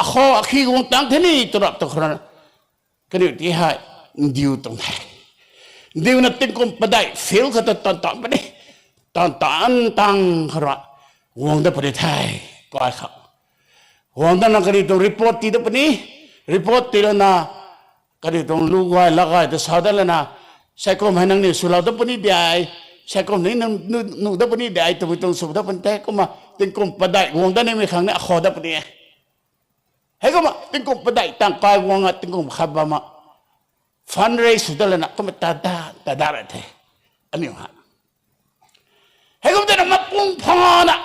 akho, akhi guang tang thini tw rap tu khou rana. Kaniw ti hei, ndiu tuang the. Ndiuna tingkum padeih field khou ta tan tan puni. Tan tan tang khou ra. Guang dat puni the. Kai khou. Guang dat na kaniw tuang report tii dat puni. Report tii lana, kaniw tuang lu gay, la gay ta sa dat lana, saikum hei nangniw swlou dat puni de, saikum ni nang nu, nu dat puni de, twmei tuang sw dat puni the, kumna tingkum padeih guang dat nimei khang ni akho dat puni e. Hei kumna tingkum padeih tang kai guang a tingkum khat bam a, fundraise sw dat lana, kumna ta da, ta da ra the. Aniu ha. Hei kumna tana mapung phana,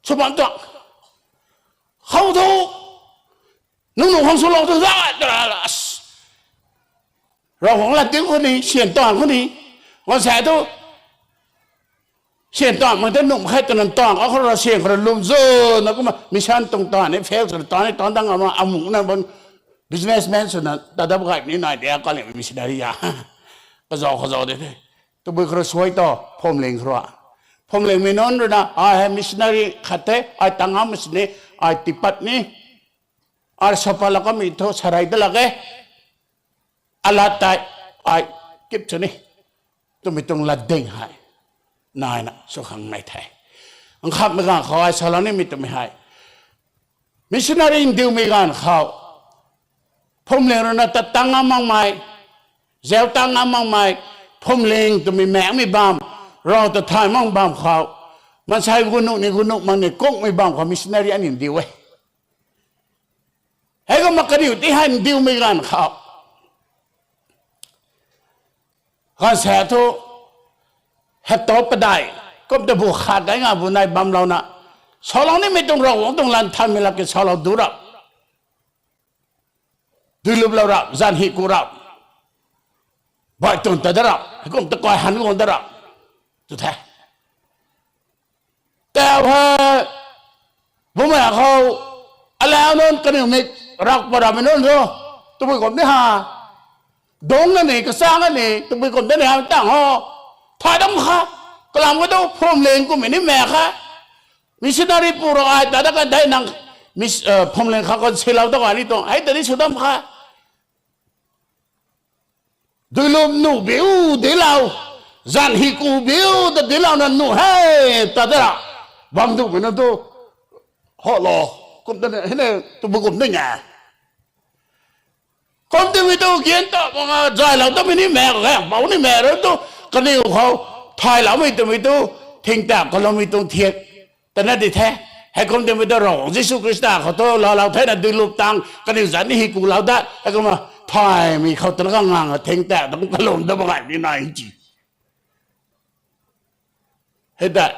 sw bam tuang. Khou thu, nung nung khang swlou tu da, da, da, da. Ravguangc lat tiu khou ni, syan tuang khou ni. Gaanvsaekc thu, syan tuang mak te nung khat twna tuang, akhou ra syan khou ra lwm zuna kumna mission tuang tuang ni, fail swna tuang ni, tuang dang ama, amungna bang, businessman swna, ta dap gay ni nai de, kaliu missionary a. Kazau, kazau de the. Tabui khou ra suai tu, phuamling khou ra. Phuamlingmei nunc rui na, ai hei missionary khat the, ai tang ngam sini, ai tipat ni, ai sa pat lak kamei thu, sa rey dat lak e. Alat tei, ai kip sini. Twmei tuang lat ding hei. Naina, sw khang nai the. Nkhamhmei ganv khou ai salou nimei twmei hei. Missionary ndiumei ganv khou. Phuamling rui na tat tang ngam makmei. Zau tang ngam makmei. Phuamling twmei maekmei bam. Rav ta thay mak bam khou. Maansei gu nuh ni gu nuh mak ni kungmei bam khou missionary aniu ndiu e. Hei kumna kaniw ti hei ndiumei ganv khou. Gaanvsaekc thu, hei tu padeih, kum ta bu khat dei nga bu nai bamlouna. Salou nimei tuang Ravguangc tuang lan thanmei lak ki salou du rap. Duiluplou rap, zanc hi ku rap. Baih twn ta dat rap, hei kum ta kai han guang dat rap. Tu the. Tau hei, bumei khou, alau nunc kaniw mik rak pa rammei nunc thu, tabui kum ni ha. Dungc na ni, kachang na ni, tabui kum da ni ha tang ho. Thay dam kha, kalam ka tu phuamling kummei ni maek kha. Missionary pu rui ai ta dat kan dei nang, mis-, eh, phuamling kha kan silou ta kan ni tuang, hei ta ni sw dam kha. Duilup nuh biu dilau, zanc hi ku biu ta dilau na nuh he, ta da ra. Bam duhmei na tu, ho lo, kum ta ni, hei ni, tabui kum ni nga. Kum timei tu, gian ta, manga, zaylou tamei ni maek, gaeng pou ni maek, rui tu, kaniw khou, thayloumei twmei tu, thing ta, kaloumei tuang thiak. Tana di the, heikum timei ta Ravguangc Jisu Khrista khou tu laalou thena duilup tang, kaniw zanc ni hi kulou dat, heikumna thaymei khou tana kangang a thing ta, ta kum kalum dat bam gay ni nai ci. Hei ta,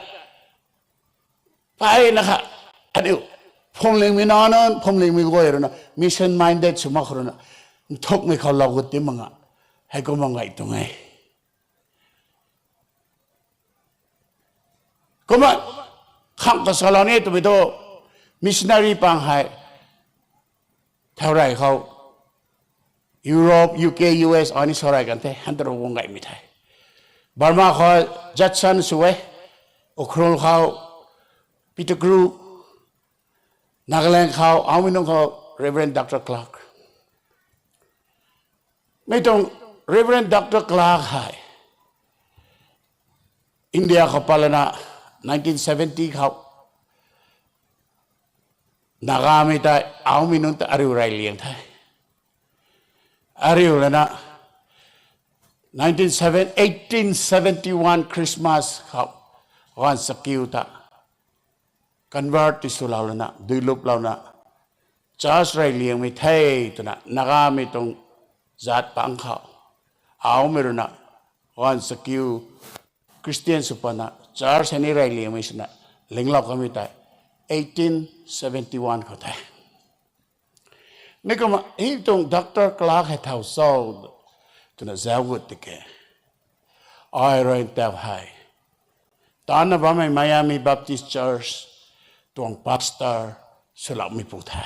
pai na kha, aniu, phuamlingmei nac nunc, phuamlingmei guay rui na, mission minded sw mak khou rui na, nthukmei khou lou gut ti mak nga, heikum bam gay tuang e. Kumna, khang kasalou ni twmei tu, missionary pang hei, thau rey khou, Europe, U K, U S, ani sa rey kan the, han ta rui guang gaymei the. Burma khou, Judson sw e, Ukhrul khou, Pettigrew, Nagaland khou, Aomei nunc khou, Reverend Doctor Clark. Mi tuang Reverend Doctor Clark hei India khou pat lana nineteen seventy khou Nagamei tei Aomei nunc ta ariu rey liang the. Ariu lana nineteen seven, eighteen seventy one Christmas khou gaanv chakiu ta convert ti swlou lana, duilup louna, church rey liangmei the twna, Nagamei tuang zat pang khou, Aomei rui na, gaanv chakiu, Christian sw patna, church hei ni rey liangmei swna, linglou kamei tei, eighteen seventy-one khou the. Mi kumna hei tuang Doctor Clark hei thau cho twna zauc gut tiki, ai rui tau hei, tanna bammei Miami Baptist Church tuang pastor swloumeipu the.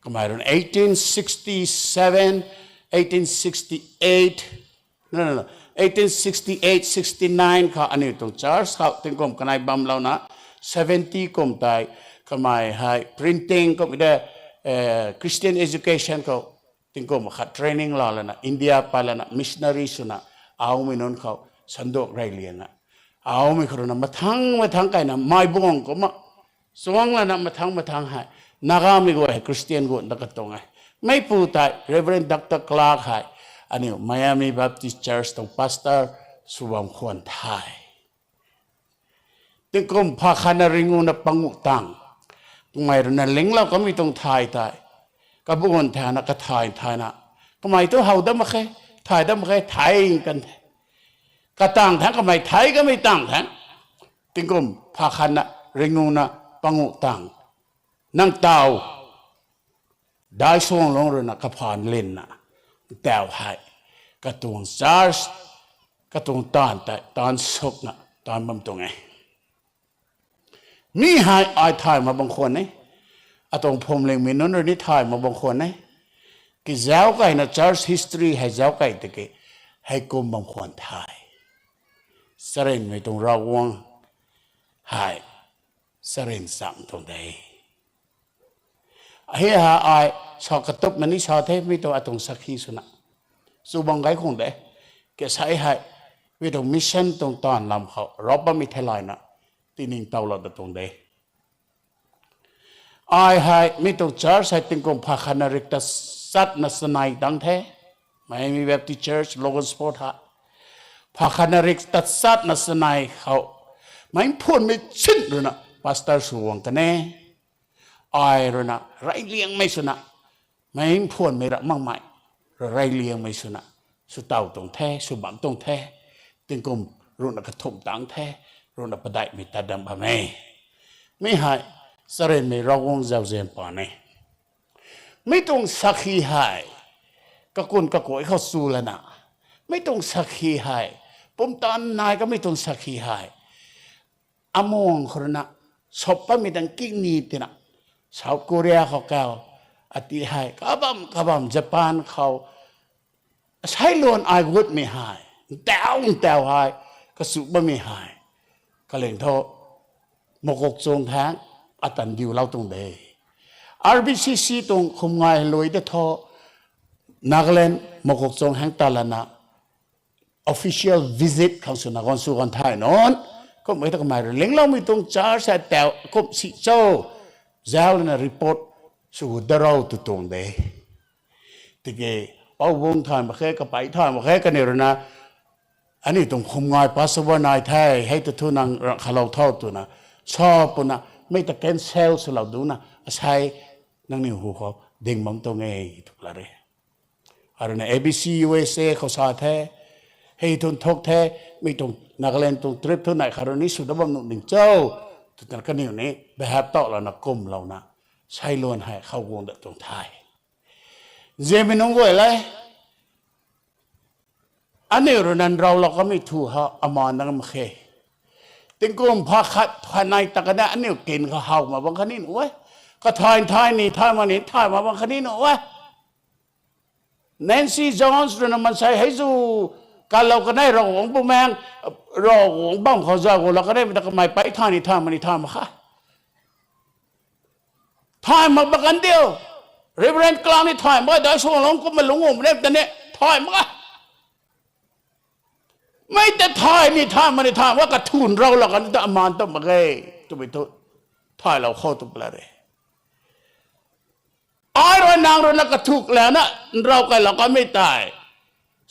Kamei rui eighteen sixty-seven, eighteen sixty-eight, no, no, no, eighteen sixty-eight, sixty-nine khou aniu tuang church khou tingkum kanei bamlouna, seventy kum tei kamei hei printing kum de, eh, Christian education khou tingkum khat training laa lana, India pat lana, missionary swna, aumei nunc khou sanduak rey liang a. Aumei khou rui na mathang mathang kaina, mei buang kumna, chuang lana mathang mathang hei, Nagamei guay hei Christian guan da katuang e. Meipu tei Reverend Doctor Clark hei, aniu Miami Baptist Church tuang pastor sw bam khwan the. Tingkum pha khatna ringuna panguh tang, kamei rui na linglou kamei tuang thay tei, kabuan thayna, kathay thayna, kamei tu how dam mak khe, thay dam mak khe, thay kan the. Katang thangc kamei thay kamei tang thangc, tingkum pha khatna ringuna panguh tang, nang tau Daisuanglung rui na kaphaan linna, tau hei, katuang church, katuang taanv tei taanv sukna taanv bam tuang e. Mi hei ai thay mak bam khwan e. Atuang phwamlingmei nunc rui ni thay mak bam khwan e. Kizauc kaina church history hei zauc kei tiki, hei kum bam khwan the. Charynmei tuang Ravguangc hei, charyn chang tuang de. Hei ha ai sa katupna ni sa the, mi tuang atuang sakhi swna, sw bam gay khang de. Kasei hei, mi tuang mission tuang taanv lam khou rap bammei theilayna, tiningtowlou ta tuang de. Ai hei mi tuang church hei tingkum pha khatna rik tachatna chanei tang the. Miami Baptist Church, Logansport ha. Pha khatna rik tachatna chanei khou, meic phwanmei chin rui na pastor sw guang kan e. Ai rui na reyliangmei swna, meic phwanmei ra makmei, reyliangmei swna, sw tow tuang the, sw bam tuang the, tingkum rui na kathumh tang the, rui na padeihmei tat dam bam e. Mi hei, charynmei Ravguangc zauzian paan e. Mi tuang sakhi hei, kakun kakuay khou chu lana, mi tuang sakhi hei, pumtan nai kamei tuang sakhi hei, amuang khou rui na, sop patmei tang kikni tina, South Korea khou kau, ati hei, kabam kabam Japan khou, asei luan ai gutmei hei, ntau ntau hei, kachu bammei hei, kaling thu, Mokokchung hang, atan diulou tuang de. R B C C tuang khum ngai lui de thu, Nagaland Mokokchung hang ta lana, official visit khang swna ganv sw ganv thay nunc, kummei ta kamei rui lingloumei tuang church hei tau kum si cho, zauc lana report sw gu darou tw tuang de. Tiki, Poubung thay mak khe, kapei thay mak khe, kaniw rui na, aniu tuang khum ngai pastor nai the, hei ta thu nang ra khalou tho twna, sa puna, mei ta cancel swlou duna, asei nangniw hu khou ding bam tuang e, tw la re. Arui na A B C U S A khou sa the, hei tuang thuk the, mi tuang Nagaland tuang trip thu nai kha rui ni sw da bam nuh ning cho, tw twna kaniw ni, behap tauh lana kumlouna, sei luan hei khou guang da tuang the. Nzianmei nunc guay le, aniu rui na nrau lou kamei thu ha, amaan dang mak khe. Tingkum pha khat pha nai ta kan e, aniu kin kha how mak bang khatni nuh e. Kathay thay ni, thay mak ni, thay mak bang khatni nuh e. Nancy Jones rui na mansei hei zu, kalou kan e Ravguangc Bumaengh, Ravguangc bam khou zauc gulou kan e, mi ta kamei pei thay ni, thay mak ni, thay mak kha. Thay mak bang kan diu. Reverend Clark ni thay mak e, Daisuanglung kumna lungc guang ne ta ni, thay mak e. Mei ta thay ni, thay mak ni, thay mak e, kathun rau lak kan ta amaan ta mak ge, twmei thu, thaylou khou tu pla re. Ai rui nang rui na kathuk lana, nrau kailou kamei tei,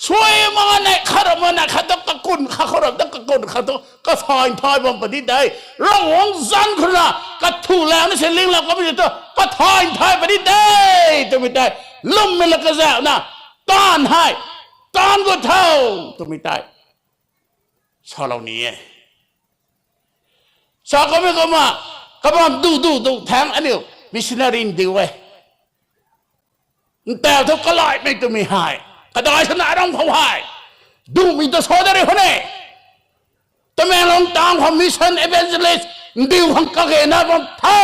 suai mak nai khat ra mak nai khat tu kakun khat khou ra tu kakun khat tu kathay thay bam padi tei, Ravguangc zanc khou na, kathu lana se linglou kamei tu kathay thay padi tei, twmei tei, lwmmei la kazauhna, taanv hei, taanv gut tho, twmei tei salou ni e. Sa kamei kumna, Abam du du du thang aniu missionary ndiu e. Ntaw thu kalaimei twmei hei, kadai swna aram khou hei, dumei ta sa da ri khou ne. Tamenglong town khou mission evangelist ndiu khang kage na bam the.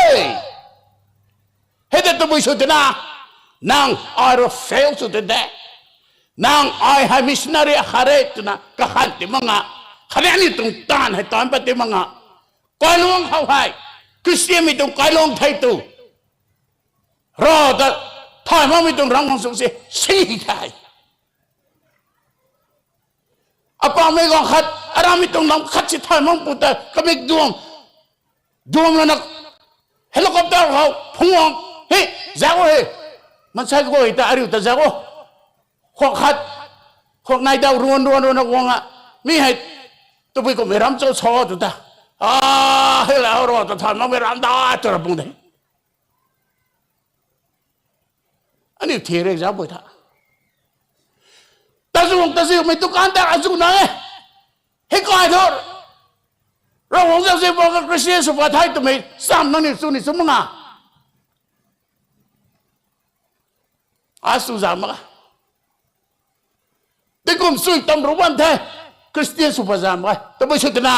Hei de tabui sw twna, nang ai rui fail sw tei de. Nang ai hei missionary akhat re twna kakhan ti mak nga. Khatni aniu tuang taanv hei taanc pat ti mak nga. Kailuang khou hei Christianmei tuang kailuang thei tu, Rav ta thay makmei tuang ram khang sw se si the. Apammei guang khat, arammei tuang lam khat si thay mak pu ta kamik duam, duam lana helicopter khou phungc guang, he, zak o he, maansei guay ta ariu ta zak o. Khuak khat, khuak nai dau ruan ruan ruan guang a, mi hei, tabui kummei ram cho cho tu ta, a, hei la ro ta thay makmei ram da tu ra pung de. Aniu the re zak pui tha. Tazuang taziumei dukan ta azu na e. Hei kai thu, Ravguangc zauzian bam kha Christian sw pat the twmei cham nangniw chu ni chu mak nga. A chu zam mak a. Tingkum chui tam ru bam the. Christian sw pat zam mak e. Tabui sw twna,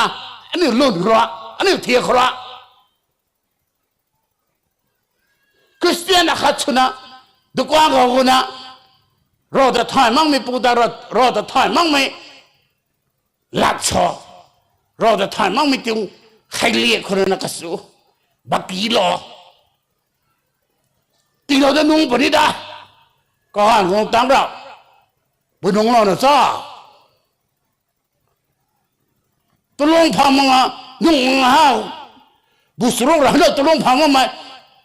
aniu lun khou ra, aniu thiak khou ra, Christian akhat swna, dukan khou guna, Rav ta thay makmei pu ta, Rav, Rav ta thay makmei lat cho, Rav ta thay makmei tuang khailiak khou rui na kasu, baki lo, tiilou da nung puni da, kahan guang tang ra, bu nung lou na cha. Tulung phang mak nga, nung mak nga hau. Bu suruk ra hei tulung phang makmei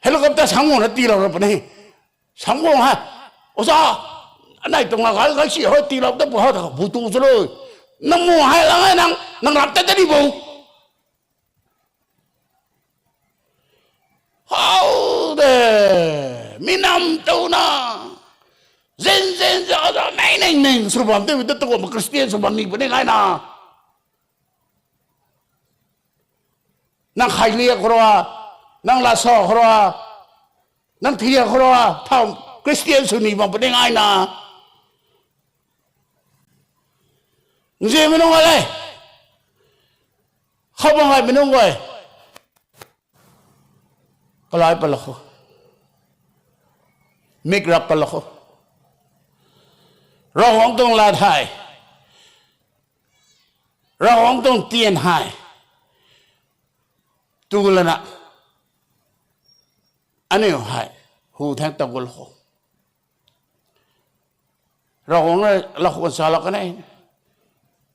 helicopter sang guang na tiilou ra puni. Sang guang hei, oza, anei tuang la gay gay si hei tiilou ta pu hou ta bu tu cho lo. Nang mu hei lang e nang, nang rap ta ta ni bu. Hau de, mi nam tu na, zin zin za za nei ning ning sw bam te, tu tu ma Christian sw bam ni puni ngai na. Nang khailiak khou ra, nang lat sa khou ra, nang thiak khou ra, thau Christian sw ni bam puni ngai na. Nzianmei nunc gay le, khou bam gaymei nunc gay, kalai pat lou khou, mik rap pat lou khou, Ravguangc tuang lat hei, Ravguangc tuang tian hei tu lana, aniu hei hu thang ta gul khou, Ravguangc rui lat khou salou kan e.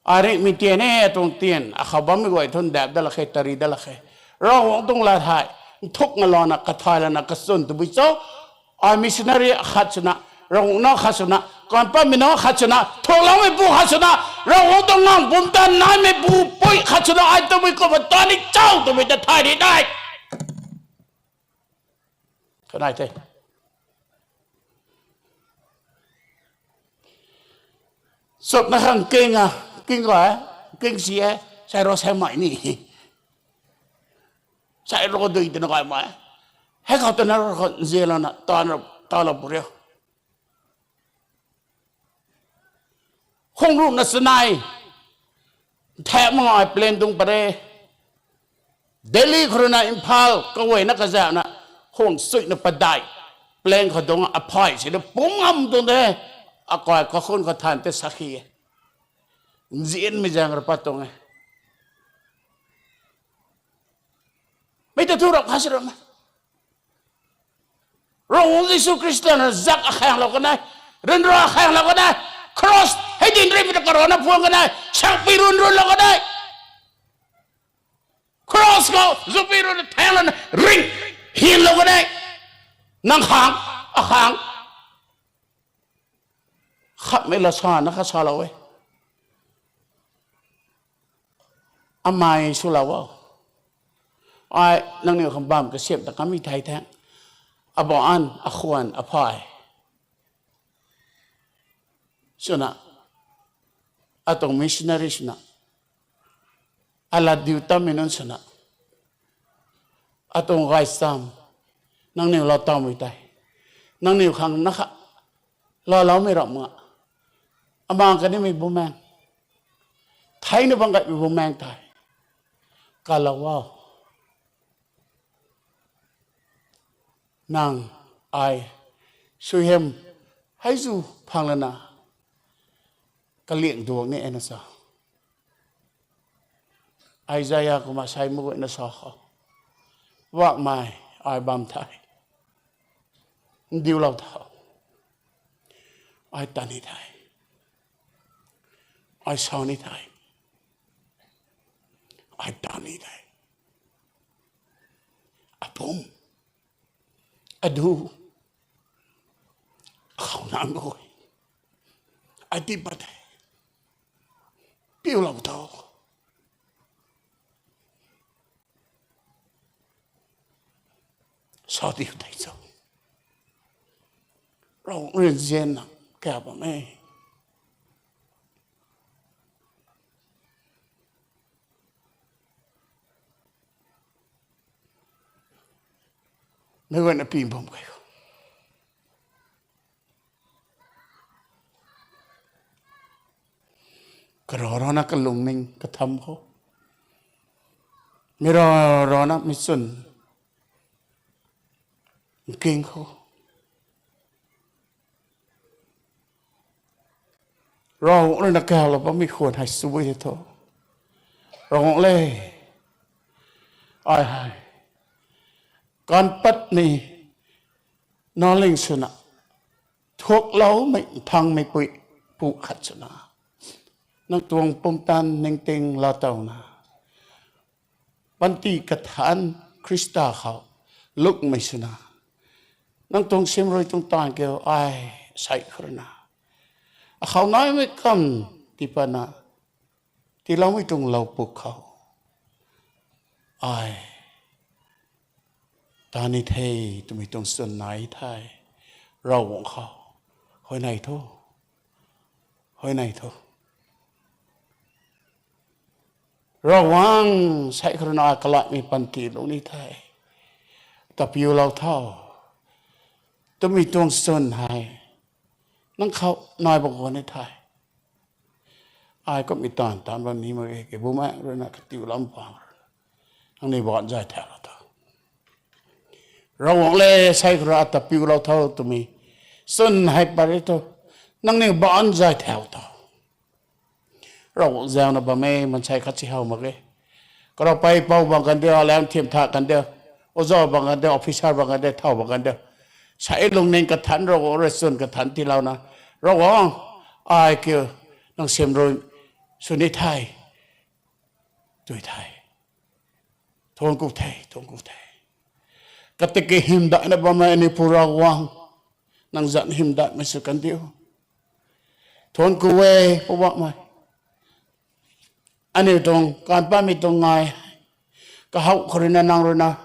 Arimhmei tian e, atuang tian akhou bammei guay thu ndap dat lak khe, tari dat lak khe. Ravguangc tuang lat hei nthuk nga lana, kathay lana, kachwn tabui cho. Ai missionary akhat swna, Ravguangc nac khat swna, kan patmei nac khat swna, thuakloumeipu khat swna, Ravguangc tuang ngang pumtan naimeipu pui khat swna, ai tabui kumna ta ni cho twmei ta thay ni dai. Kanei the. Chupna khang king a, king gay, king si e, sai ro sai mai ni. Sai ro dui twna gaymei. Hei khou twna ro khou nzian lana, ta, talou pu riu. Khung ruhna chanei, nthak mak nga ai plane tuang pat re. Delhi khou rui na Imphal kaguayna kazauhna, khung chuina padeih, plane khou dungc aphay si na pum ngam tuang de. Akai kakhun khou than tei sakhi e. Nzianmei zaeng ra pat tuang e. Mei ta thu rap kha si ram e. Ravguangc Jisu Khrista na zak akhaenglou kan e, ryanra akhaenglou kan e, cross hei dinc rimei ta karana phuang kan e, sakpi run runlou kan e, cross khou zupui run thaenglouna ring hinlou kan e, nang khang, akhang, khatmei la sana kha salou e. Amei swlou o. Ai nangniw khang bam kasiamh ta kamei thei thang. Abaan, akhwan, aphay swna, atuang missionary swna, alat diu tammei nunc swna, atuang gaychamv, nangniw lou tawmei tei, nangniw khang na kha, lou loumei ram nga, amang kanimei bumaeng, theina bam gaymei bumaeng tei kalou o. Nang, ai, suaihiam hei zu phang lana, kaliang duang ni e na sa. Isaiah kumna sei mak guayna sa khou, Poubauhmei, ai bam the, ndiulou tho, ai tan ni the, ai sa ni the, ai tan ni the, apum, adu, akhou nang mak guay, ai tii pat the, piulou tho, sa diu tei cho. Ravguangc rui nzianna kau bam e. Meic guayna pi bam kei khou, karana kalungning katham khou, mei rana meichwn nking khou, Ravguangc rui na kaulou bammei khwan hei sw e tho. Ravguangc le, ai hei kanv patmei naling swna, thuakloumei nthangmeipui pu khat swna, nang tuang pumtan ningting laatowna, panty kathanc Khrista khou lungmei swna, nang tuang siamruai tuang taanv kiu ai sei khou rui na, akhou naimei kam tiipatna tiiloumei tuang lou puk khou, ai tan ni the twmei tuang chwn nai the. Ravguangc khou, huayney tho, huayney tho, Ravguangc, sei khou rui na kalaimei panty lung ni the, ta piulou tho twmei tuang chwn hei nang khou nai bam guang ni the. Ai kummei taanv taanc bam ni mak ge, kei bumaengc rui na katiulou pang, nangniw baanc zay thaulou tho. Ravguangc le, sei khou rui ata piulou tho twmei chwn hei pat ri tho, nangniw baanc zay thau tho. Ravguangc zauna bam e, maansei khat si how mak ge. Karav pei pou bang kan diu, alam thiam tha kan diu, oja bang kan diu, officer bang kan diu, thau bang kan diu, sei lungning kathanc, Ravguangc rui chwn kathanc tiilouna, Ravguangc, ai kiu nang siamruai sw ni the, tui the. Thuanc ku the, thuanc ku the. Katiki hymdaihna bammei aniu Pu Ravguangc, nang zanc hymdaihmei sw kan diu. Thuanc ku e, Poubauhmei. Aniu tuang kanv patmei tuang ngai, kahaw khou rui na nang rui na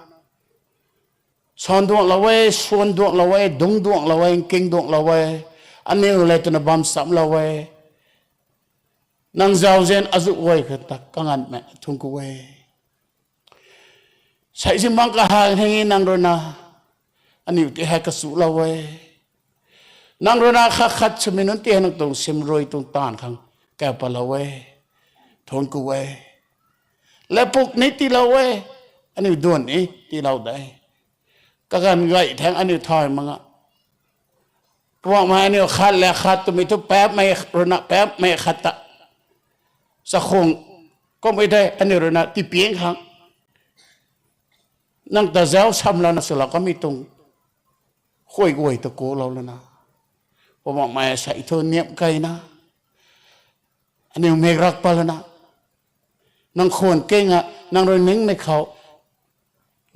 saanduanglou e, suanduanglou e, dungcduanglou e, nkingduanglou e. Aniu le twna bam chamlou e. Nang zauzian azuh guay khou ta kanganvmei thuanc ku e. Sei zi mang kahak hei nang rui na aniu ti hei kachulou e. Nang rui na khat khat swmei nunc ti hei nang tuang siamruai tuang taanv khang kau patlou e. Thuanc ku e. Lapuk ni tiilou e. Aniu duan ni tiilou de. Kaganv gay thangc aniu thay mak nga. Poubauhmei, aniu khat le khat twmei thu paapmei rui na paapmei khat ta chakhwang kummei tei aniu rui na tipiang khang nang ta zauc samlouna swlou kamei tuang khuay guay ta kulou lana, Poubauhmei, sei thu niamh keyna aniu mik rak pat lana, nang khwan kinga nang rui ningmei khou,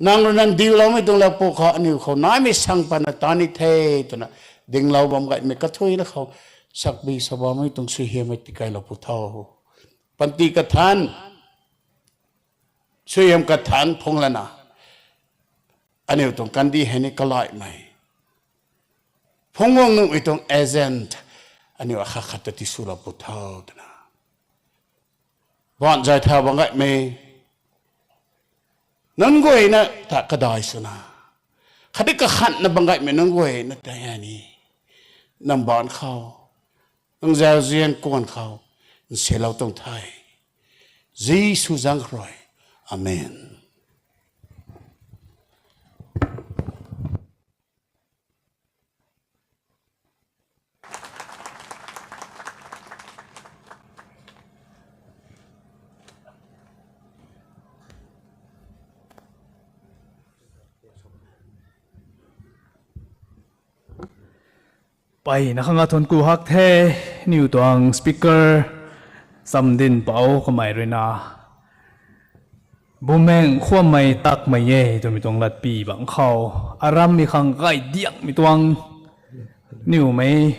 nang rui nang diuloumei tuang lapuk khou aniu khou naimei sang patna tan ni the twna dinglou bam gaymei kathuina khou sakbi sa bammei tuang suaihiammei tikeilou pu tho. Panty kathanc, suaihiam kathanc phung lana, aniu tuang kandih hei ni kalaihmei phungc guang nuhmei tuang agent aniu akhat khat ta tiswlou pu tho twna baanc zay thau bam gaymei Nunc guayna ta kadai swna, khatni kakhanna bam gaymei nunc guayna ta ani, nang baanc khou, nang zauzian kuan khou nsilou tuang the. Jisu zaeng khou rui. Amen. Mpeyna khang thuancku hak the, niw tuang speaker, Chamdinpou kamei ruina, Bumaengh Khuammei Takmei e twmei tuang latpy bangc khou, aram mi khang gay diangmei tuang, niwmei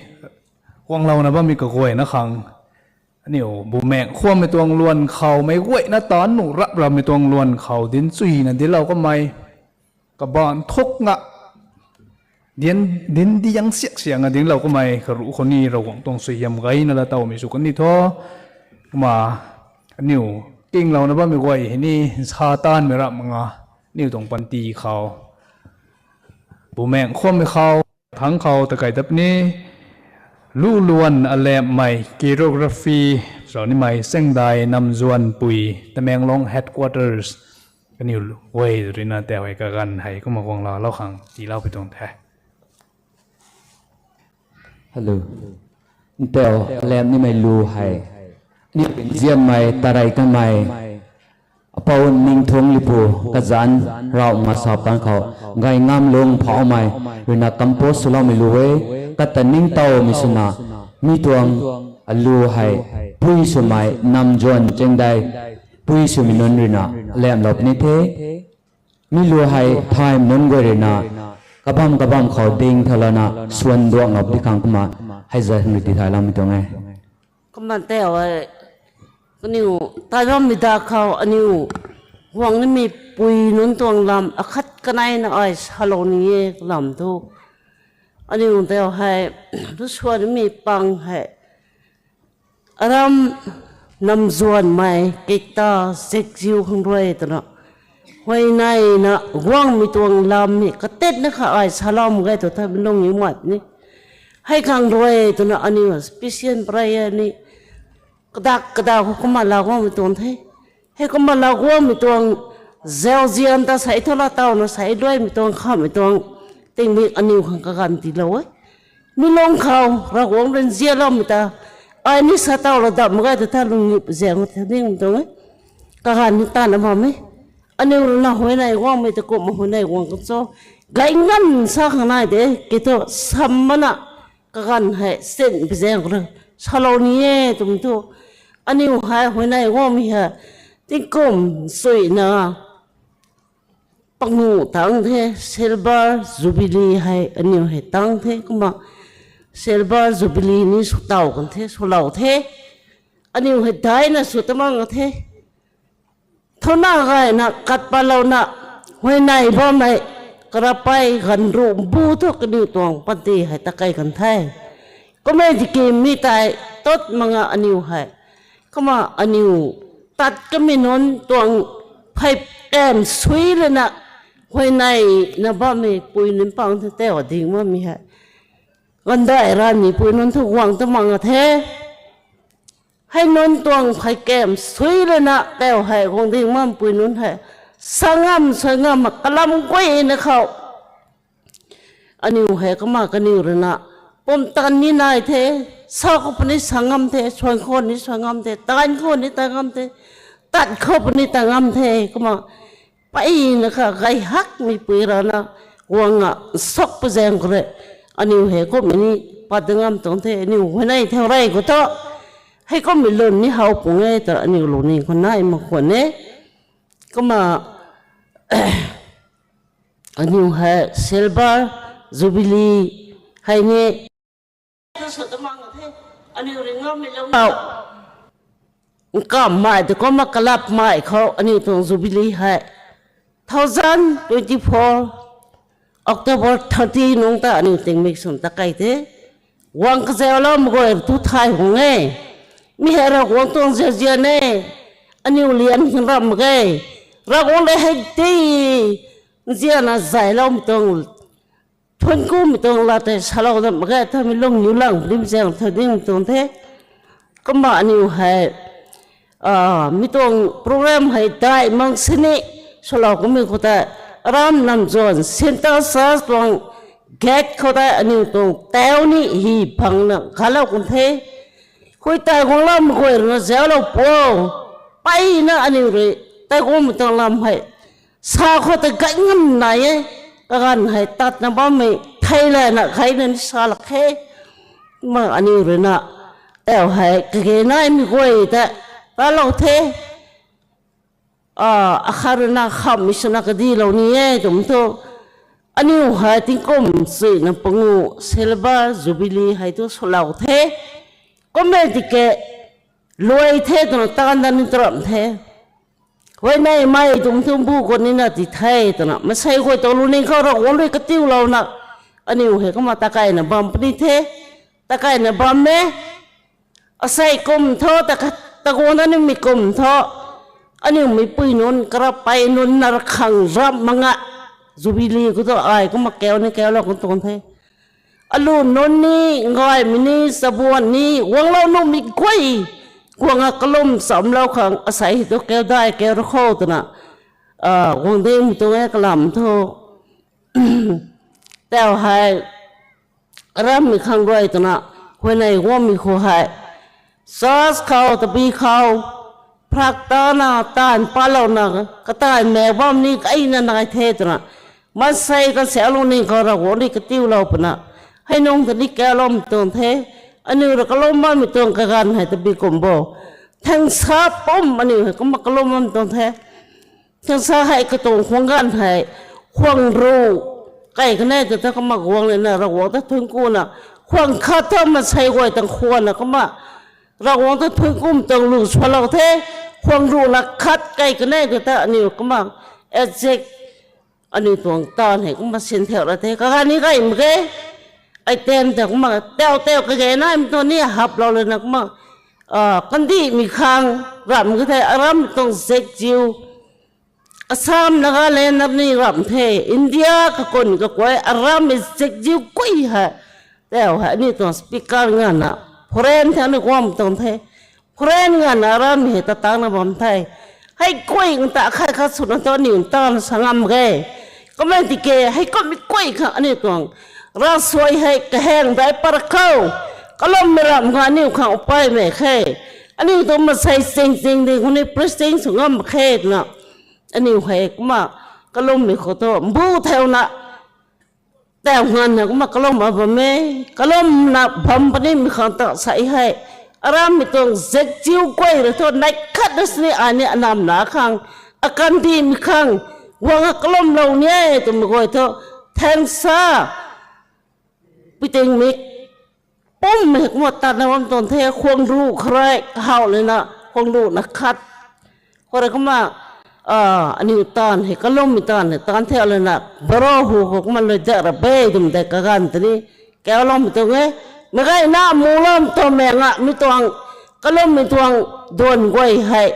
guanglouna bammei kaguayna khang, aniu Bumaengh Khuammei tuang luan khou meic guayna taanc nuh rap rammei tuang luan khou dinc chuyna dinclou kamei, kabaanc thuk nga, dinc, dinc diang siak siak nga dinclou kamei karuh khou ni Ravguangc tuang suaihiam gayna laa towmei sw kan ni tho. Kumna aniu kinglouna bammei guay hei ni nsa taanvmei rap mak nga, aniu tuang panty khou, Bumaengh Khuammei khou, thangc khou ta kai dat ni, Luluan Alemei, choreography sw nimei Sengdai Namzuanpui, Tamenglong Headquarters, kaniw guay ruina tau hei kaganv hei kumna guangloulou khang tiiloupui tuang the. Hello. Ntau alem nimei lu hei, aniu nzianmei tarey kanmei, Apou Ningthung Lipu kazanc, Rav Ngasap tan khou, Gayngamlung Phaumei ruina compose swloumei lu e. Kata ningtowmei swna, mi tuang alu hei, pui swmei Namzuan Chengdai, pui swmei nunc ruina lemlou puni the. Mi lu hei thaymei nunc guay ruina, kabam kabam khou ding thalouna swan duanglou puni khang kumna, hei zat hei tithayloumei tuang e. Kumna tau e, kaniw, taibammei da khou aniw, guang nimei pui nunc tuang lam akhat kaneina ai salou ni e kalam thu, aniw tau hei, tu swan nimei pang hei, aram Namzuanmei kikta zikziu khang rui twna, huayneina guangmei tuang lam hei katetna kha ai salou mak ge tw tha mi lung i mat ni. Hei khang rui twna aniw special prayer ni, kadak kadak khou kumna laa guangmei tuang the. Hei kumna laa guangmei tuang, zauzian ta sei thu laa towna sei luaimei tuang khamhmei tuang, tingmik aniw khang kaganv tiilou e. Mi lung khou Ravguangc rui nzianloumei ta, ai ni sa towlou dam mak ge tw tha lung ni zaeng the ningmei tuang e. Kaganv ni tana bam e. Aniw ruina huayney guangmei ta kumna huayney guang kan cho. Gay nganv sa khang nai de, ki thu sam mana, kaganv hei sin pi zaeng khou rui salou ni e twmei thu, aniw hei huayney guangmei hei, tingkum suina, pangu tang the, silver jubilee hei aniw hei tang the kumna, silver jubilee ni swtow kan the, swlou the, aniw hei daina sw ta mang a the. Thuna gayna kat patlouna, huayney bammei, karapei ganv ruh mbu thu kaniw tuang panty hei ta kai kan the. Kumna tiki mi tei, tot mak nga aniw hei, kumna aniw tat kamei nunc tuang phey kam sui lana, huayneyna bammei pui nunc pang the tau ding bammei hei, gandai ranvmei pui nunc thu guang ta mang a the. Hei nunc tuang phey kam sui lana tau hei guang ding bammei pui nunc hei, sa ngam suai ngam kalam guayna khou, aniw hei kumna kaniw ruina, pumtan ni nai the, sa khou puni sa ngam the, suan khou ni suan ngam the, tan khou ni tan ngam the, tat khou puni tat ngam the kumna, mpeyna kha gay hakmei pui rana, guang a nsuk pi zaeng khou rui, aniw hei kummei ni pat da ngam tuang the, aniw huayney thau rey khou thu, hei kummei lun ni how pung e ta aniw lungning khou nai mak khwan e. Kumna, aniw hei silver jubilee hei ni, sw ta mang a the, aniw ri ngammei lou nau, nkammei ta kumna kalapmei khou aniw tuang jubilee hei, thousand twenty-four, October thirty nungc ta aniw tingmik swn ta kai the. Guang kazauloumei guay thu thay hung e. Mi hei Ravguangc tuang zauzian e. Aniw lian khang ram mak ge. Ravguangc rui hei tei nzianna zayloumei tuang, thuanc kumei tuang lat tei salou dat mak ge, thamei lung niw lang puni zaeng tha dingmei tuang the. Kumna aniu hei, mi tuang program hei daih mang sini swlou kummei khou tei, aram nam zan centre church tuang gate khou tei aniu tuang tau ni hi phangna galou kan the. Hui tei guangloumei guay rui na zauclou pu, mpeyna aniu rui tei guangmei tuang lam hei sa khou tei gay ngam nai e. Kaganv hei tatna bammei thei layna gayna ni sa lak khe. Kumna aniu rui na tau hei kage naimei guay tei talou the. Akhat rui na khamhmei swna kadilou ni e twmei thu, aniu hei tingkum chuina pangu silver jubilee hei thu swlou the. Kumna tiki luai the twna taanv dat ni taramh the. Huayneymei twmei thu mbu khou nina ti the twna maansei guay tuang lungning khou Ravguangc rui katiulouna, aniu hei kumna takaina bam puni the. Takaina bam e. Asei kum thu, taguang dat nimei kum thu, aniu meipui nunc, karapei nunc na rakhang rap manga, jubilee khou thu ai kumna kau ni kaulou kan tuang the. Alu nunc ni, ngaymei ni, chabuan ni guanglou nuhmei guay, guang a kalum chamlou khang asei hei thu kau dai kau ra kho twna guang dingmei tuang e kalam thu. Tau hei arammei khang rui twna huayney guangmei khou hei church khou, tabui khou, phrak tana taanv patlouna, kataimei bam ni kaina nai the twna maansei kasialou ni khou Ravguangc rui katiulou puna, hei nung ta ni kauloumei tuang the. Aniu rui kalum bammei tuang kaganv hei tabui kum bo, thangsa pum aniu hei kumna kalum bammei tuang the. Thangsa hei katuang khwang ganv hei khwang ruh kai kanei ta ta kumna guang lana Ravguangc ta thuanc kuna, khwang khat tha maansei guay tang khwanna kumna Ravguangc ta thuanc kum tuang lu swlou the. Khwang ruhna khat kai kanei ta ta aniu kumna exact aniu tuang taanv hei kumna sin theu ra the. Kaganv ni gay mak ge. Item ta kumna tau tau kage naimei tuang ni haplou lana kumna kandihmei khang ramh ka the, arammei tuang zakziu. Assam, Nagaland na ni ramh the, India kakun kakuay arammei zakziu guay hei. Tau hei aniu tuang speaker nganvna foreign thangc ni guang tuang the. Foreign nganvna arammei hei tatangna bam the. Hei guay ta khat khat swna thu aniu taanv sa ngam ge. Kumna tiki hei kummei guay khang aniu tuang ravsuai hei kaheng dai pat khou, kalummei ramh khang aniu khang upaymei khe. Aniu tuang maansei ching ching ding khou ni preaching sw ngam khe twna aniu hei kumna kalummei khou thu mbu theuna tau nganvna kumna kalum a bam e. Kalumna bam punimei khang ta sa hei arammei tuang zakziu guay rui thu neih khat na sini ai ni anamna khang, akandihmei khang guang a kalumlou ni e twmei guay thu thangsa puitingmik pummei kumna tatna bam tuang the. Khwang ruh kharei kahaw lana khwang ruhna khat khou rui kumna aniu taanv hei kalummei taanv hei taanv theu lana baro hu khou kumna lui dat ra be twmei tei kaganv ta ni kauloumei tuang e. Meic gayna muloumei tuang mei nga mi tuang kalummei tuang duan guay hei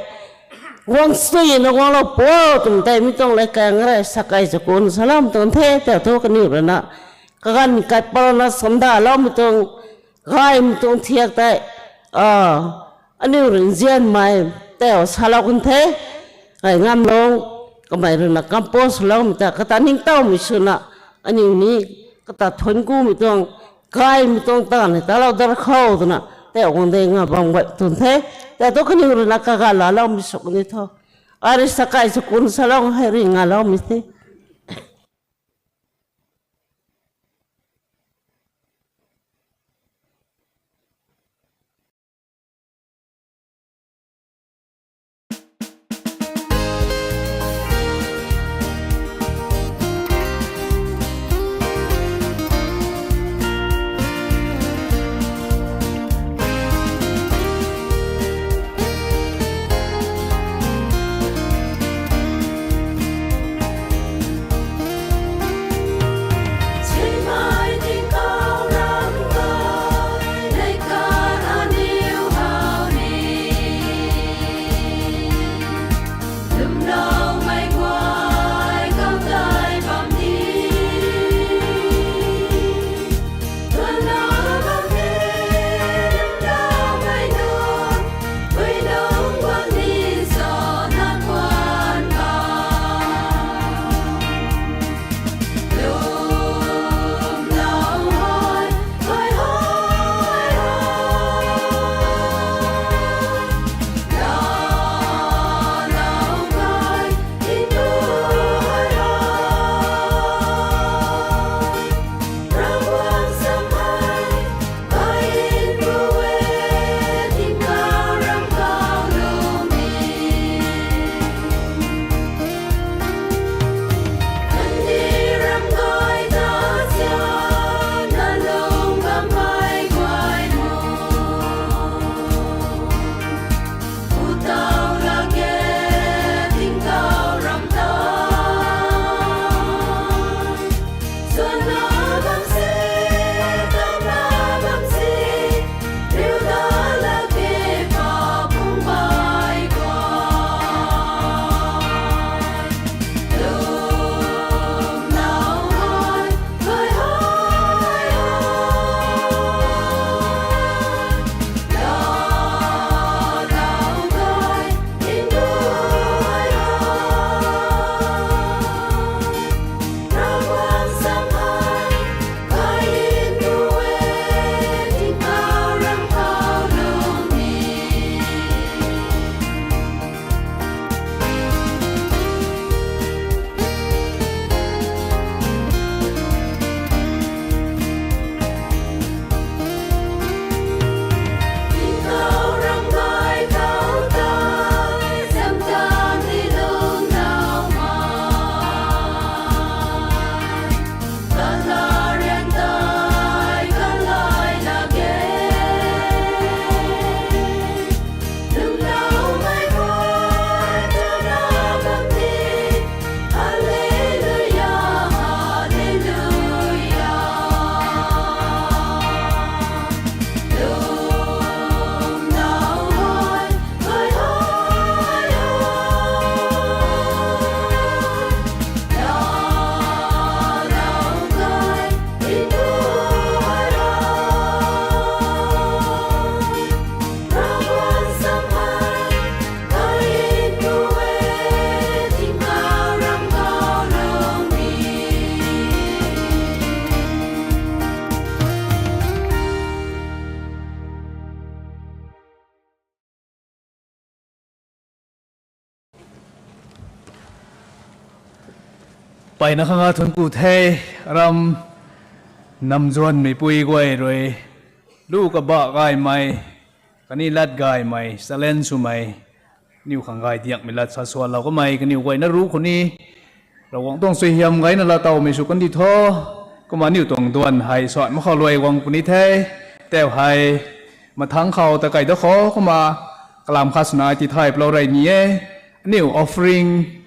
guang suina guanglou pu twmei tei mi tuang lev kaeng rei sakai chakun saloumei tuang the. Tei thu kaniw rui na kaganv kai palouna samdaloumei tuang gaymei tuang thiak tei aniu rui nzianmei tei salou kan the. Ai ngamlung kamei rui na compose loumei ta kata ningtowmei swna aniu ni kata thuanc kumei tuang gaymei tuang taanv hei talou dat khou twna tei guang de nga bam guay tuang the. Tei thu kaniw rui na kaga laloumei sw kan ni tho. Ai rui sakai chakun salou hei rui ngaloumei the. Mpeyna khang a thuanc ku the, aram namzuanmeipui guay rui, lu kabah gaymei, kaniw lat gaymei, challenge swmei, aniu khang gay diakmei lat sa suanlou kamei, kaniw guayna ruc khou ni, Ravguangc tuang suaihiam gayna laatowmei sw kandi tho, kumna aniu tuang duan hei suan mak khou luai guang puni the, tau hei, mathangc khou ta kai da khou, kumna kalam khat swna tithay palou rey ni e, aniu offering,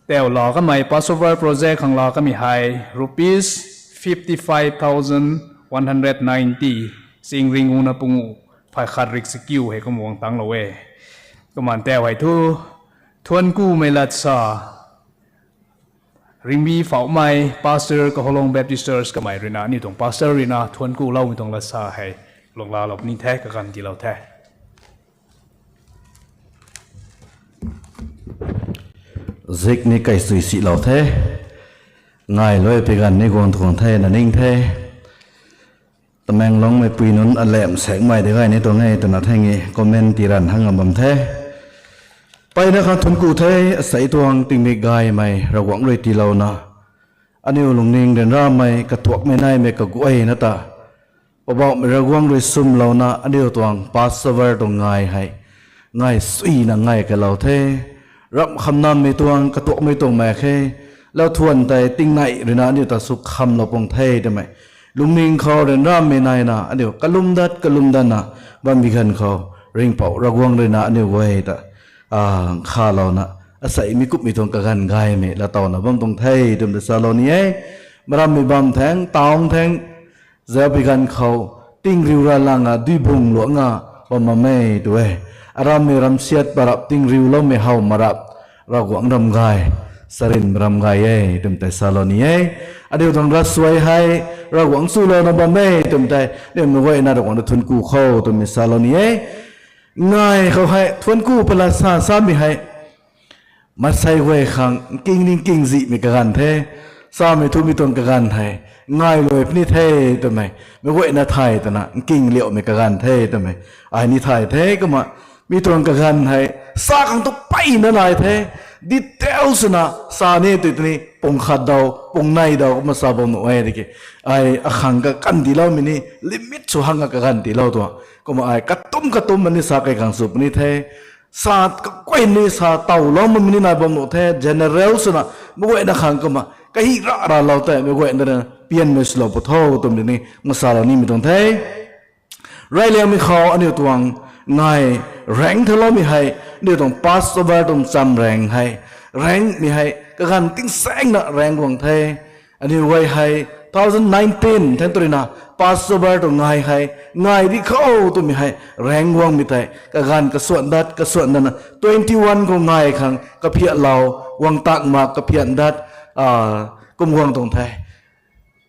tau la kamei Passover project khang la kamei hei rupees fifty five thousand one hundred ninety, sing ring gungna pungu phay khat rik sikiu hei kum guang tanglou e. Kumna tau hei thu, thuanc kumei lat sa, Ringbi Phouhmei, Pastor Kaholong Baptist Church kamei ruina, aniu tuang Pastor ruina, thuanc kuloumei tuang lat sa hei, lunglalou puni the, kaganv tiilou the. Zikni kaisui silou the. Ngai luai pi ganv ni guang tuang the, na ning the. Tamenglongmeipui nunc alam saekmei de gay ni tuang e twna thangc e comment tii ranv hang a bam the. Mpeyna khang thuanc ku the, asei tuang tingmik gaymei Ravguangc rui tiilouna, aniu lungning ryanramei, katuakmei naimei kaguayna ta, Poubauhmei Ravguangc rui swmlouna aniu tuang Passover tuang ngai hei, ngai suina ngai kalou the. Ramh khamnammei tuang, katuakmei tuang mak khe, lau thuan tei tingnei ruina aniu ta sw khamlou pung the twmei, lungning khou ryanramei naina aniu kalum dat kalum datna bambi ganv khou, Ringhpouc Ravguangc ruina aniu guay ta, a, khalouna, asei mi kumhmei tuang kaganv gaymei laatowna bam tuang the twmei ta salou ni e. Marammei bam thangc, town thangc, zaubi ganv khou, tingriu ra langa duibung luangna bam bam e tu e. Arammei ramsiat parap tingriuloumei how marap, Ravguangc ram gay, sarinmei ram gay e twmei tei salou ni e. Aniu tuang ravsuai hei, Ravguangc chulouna bam e twmei tei, aniu meic guayna Ravguangc ta thuanc ku khou twmei salou ni e. Ngai khou hei thuanc ku pala sa samei hei, maansei guay khang nking ni nking zihmei kaganv the, samei thumei tuang kaganv hei, ngai luai puni the twmei, meic guayna thay twna nking liaumei kaganv the twmei, ai ni thay the kumna, mi tuang kaganv hei, sa khang tu mpeyna nai the, detail swna sa ni tei tini pung khat daw, pung nei daw kumna sa bam nuh e tiki, ai akhang kaganv tiiloumei ni, limit sw hang a kaganv tiilou tuang, kumna ai katum katum ma ni sa kai khang sw puni the, sa kaguay ni sa tawlou makmei ni nai bam nuh the, general swna, meic guayna khang kumna, kahi ra ralou tei, meic guayna pianmei swlou pu tho twmei ni, masalou nimei tuang the. Reyliangmei khou aniu tuang ngai raeng thaloumei hei, aniu tuang Passover tuang chamraeng hei, raengmei hei, kaganv tingsaengna raeng guang the. Aniu guay hei, two thousand nineteen thangc tu ruina, Passover tuang ngai hei, ngai di khou twmei hei, raeng guangmei tei, kaganv kasuan dat, kasuan datna, twenty-one khou ngai khang kaphiatlou, guang tak mak kaphian dat, a, kum guang tuang the.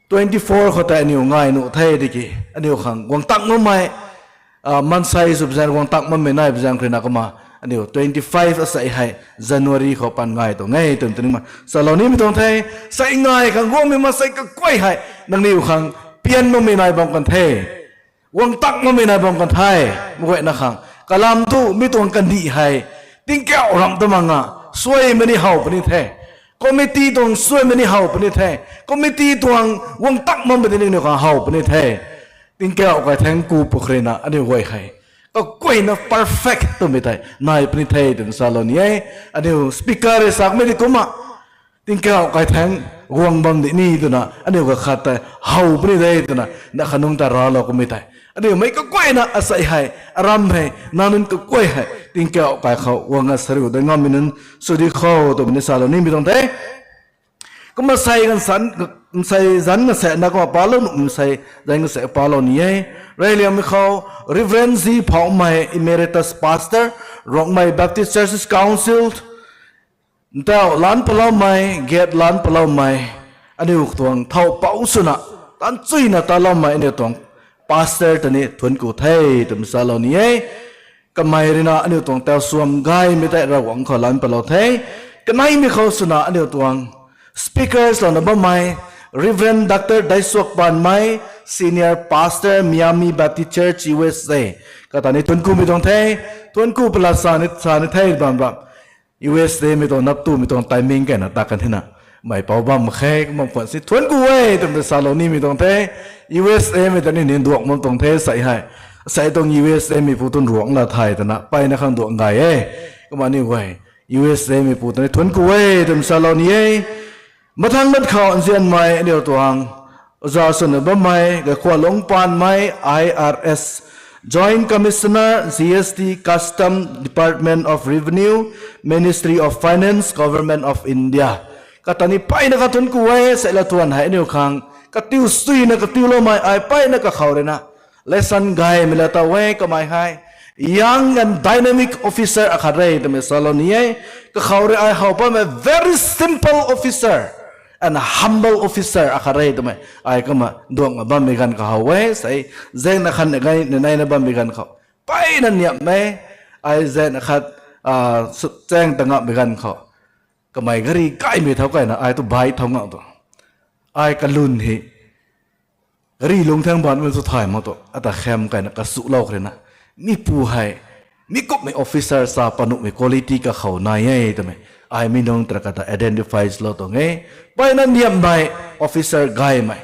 Twenty-four khou tei aniu ngai nuh the tiki, aniu khang guang tak makmei, a, maansei sw pui zaeng guang tak makmei nai pui zaeng kharina kumna, aniu twenty-five asei hei, January khou pan ngai tuang e twmei tini ma, salou nimei tuang the, sei ngai khang guangmei maansei kaguay hei, nangniw khang pian makmei nai bam kan the. Guang tak makmei nai bam kan the, meic guayna khang. Kalam tu mi tuang kandih hei, tingkauh ramh ta manga, suaimei ni how puni the. Committee tuang suaimei ni how puni the. Committee tuang guang tak makmei tei nangniw khang how puni the. Tingkauh kai thangc ku pu kharina aniu guay hei, kaguayna perfect twmei tei nai puni the twna salou ni e. Aniu speaker rui sakmei di kumna, tingkauh kai thangc guang bam di ni twna, aniu kakhat tei how puni de twna, na khanungc ta raclou kummei tei, aniu meic kaguayna asei hei, aram hei, nac nunc kaguay hei, tingkauh kai khou guang a sariu dat ngammei nunc sw di khou twmei ni salou nimei tuang the. Kumna sei ganv san, sei zanc gasaekna kumna palou nuh, sei zanc gasaek palou ni e. Reyliangmei khou, Reverend Z Phouhmei, Emeritus Pastor, Rongmei Baptist Churches Council, ntauh lan paloumei, gate lan paloumei, aniu tuang thow pouc swna, taanchuina taloumei aniu tuang pastor ta ni thuanc ku the twmei salou ni e. Kamei ruina aniu tuang tau suam gaymei tei Ravguangc khou lan palou the. Kaneimei khou swna aniu tuang speakers louna bammei, Reverend Doctor Daisuak Panmei, Senior Pastor, Miami Baptist Church, U S A, kata ni thuanc kumei tuang the. Thuanc ku pala sa ni, sa ni the bam bam. U S A mei tuang nap tumei tuang timing kaina ta kan thena. Mei pou bam khe, kumna khwan si thuanc ku e twmei salou nimei tuang the. U S A mei ta ni nin duak bam tuang the sei hei. Sei tuang U S A mei pu tun ruang la thay twna peyna khang duak gay e. Kumna ni guay U S A mei pu ta ni thuanc ku e twmei salou ni e. Mathang lat khou nzianmei aniu tuang oja swna bammei Gakhualungc Panmei, I R S, Joint Commissioner, G S T, Custom, Department of Revenue, Ministry of Finance, Government of India. Kata ni peyna kha thuanc ku e, sei la tuan hei aniu khang katiu suina katiuloumei ai peyna kakhou ruina lesson gaymei la ta e. Kamei hei young and dynamic officer akhat re twmei salou ni e. Kakhou rui ai how bammei very simple officer and humble officer akhat re twmei ai kumna duangna bammei ganv kahow e sei. Zaengna khat na gay na neina bammei ganv khou peyna niamhmei, ai zaengna khat chaeng ta ngammei ganv khou kamei gari kaimei thau kaina ai tu bike thau ngau tu, ai kalun hei gari lungc thang banmei tu thay mak tu ata kham kaina kasuhlou khou ruina, mi pu hei mi kumhmei officer sa panuhmei quality kakhou nai e twmei ai mi nunc tara kata identify swlou tuang e. Peyna niamhmei officer gaymei,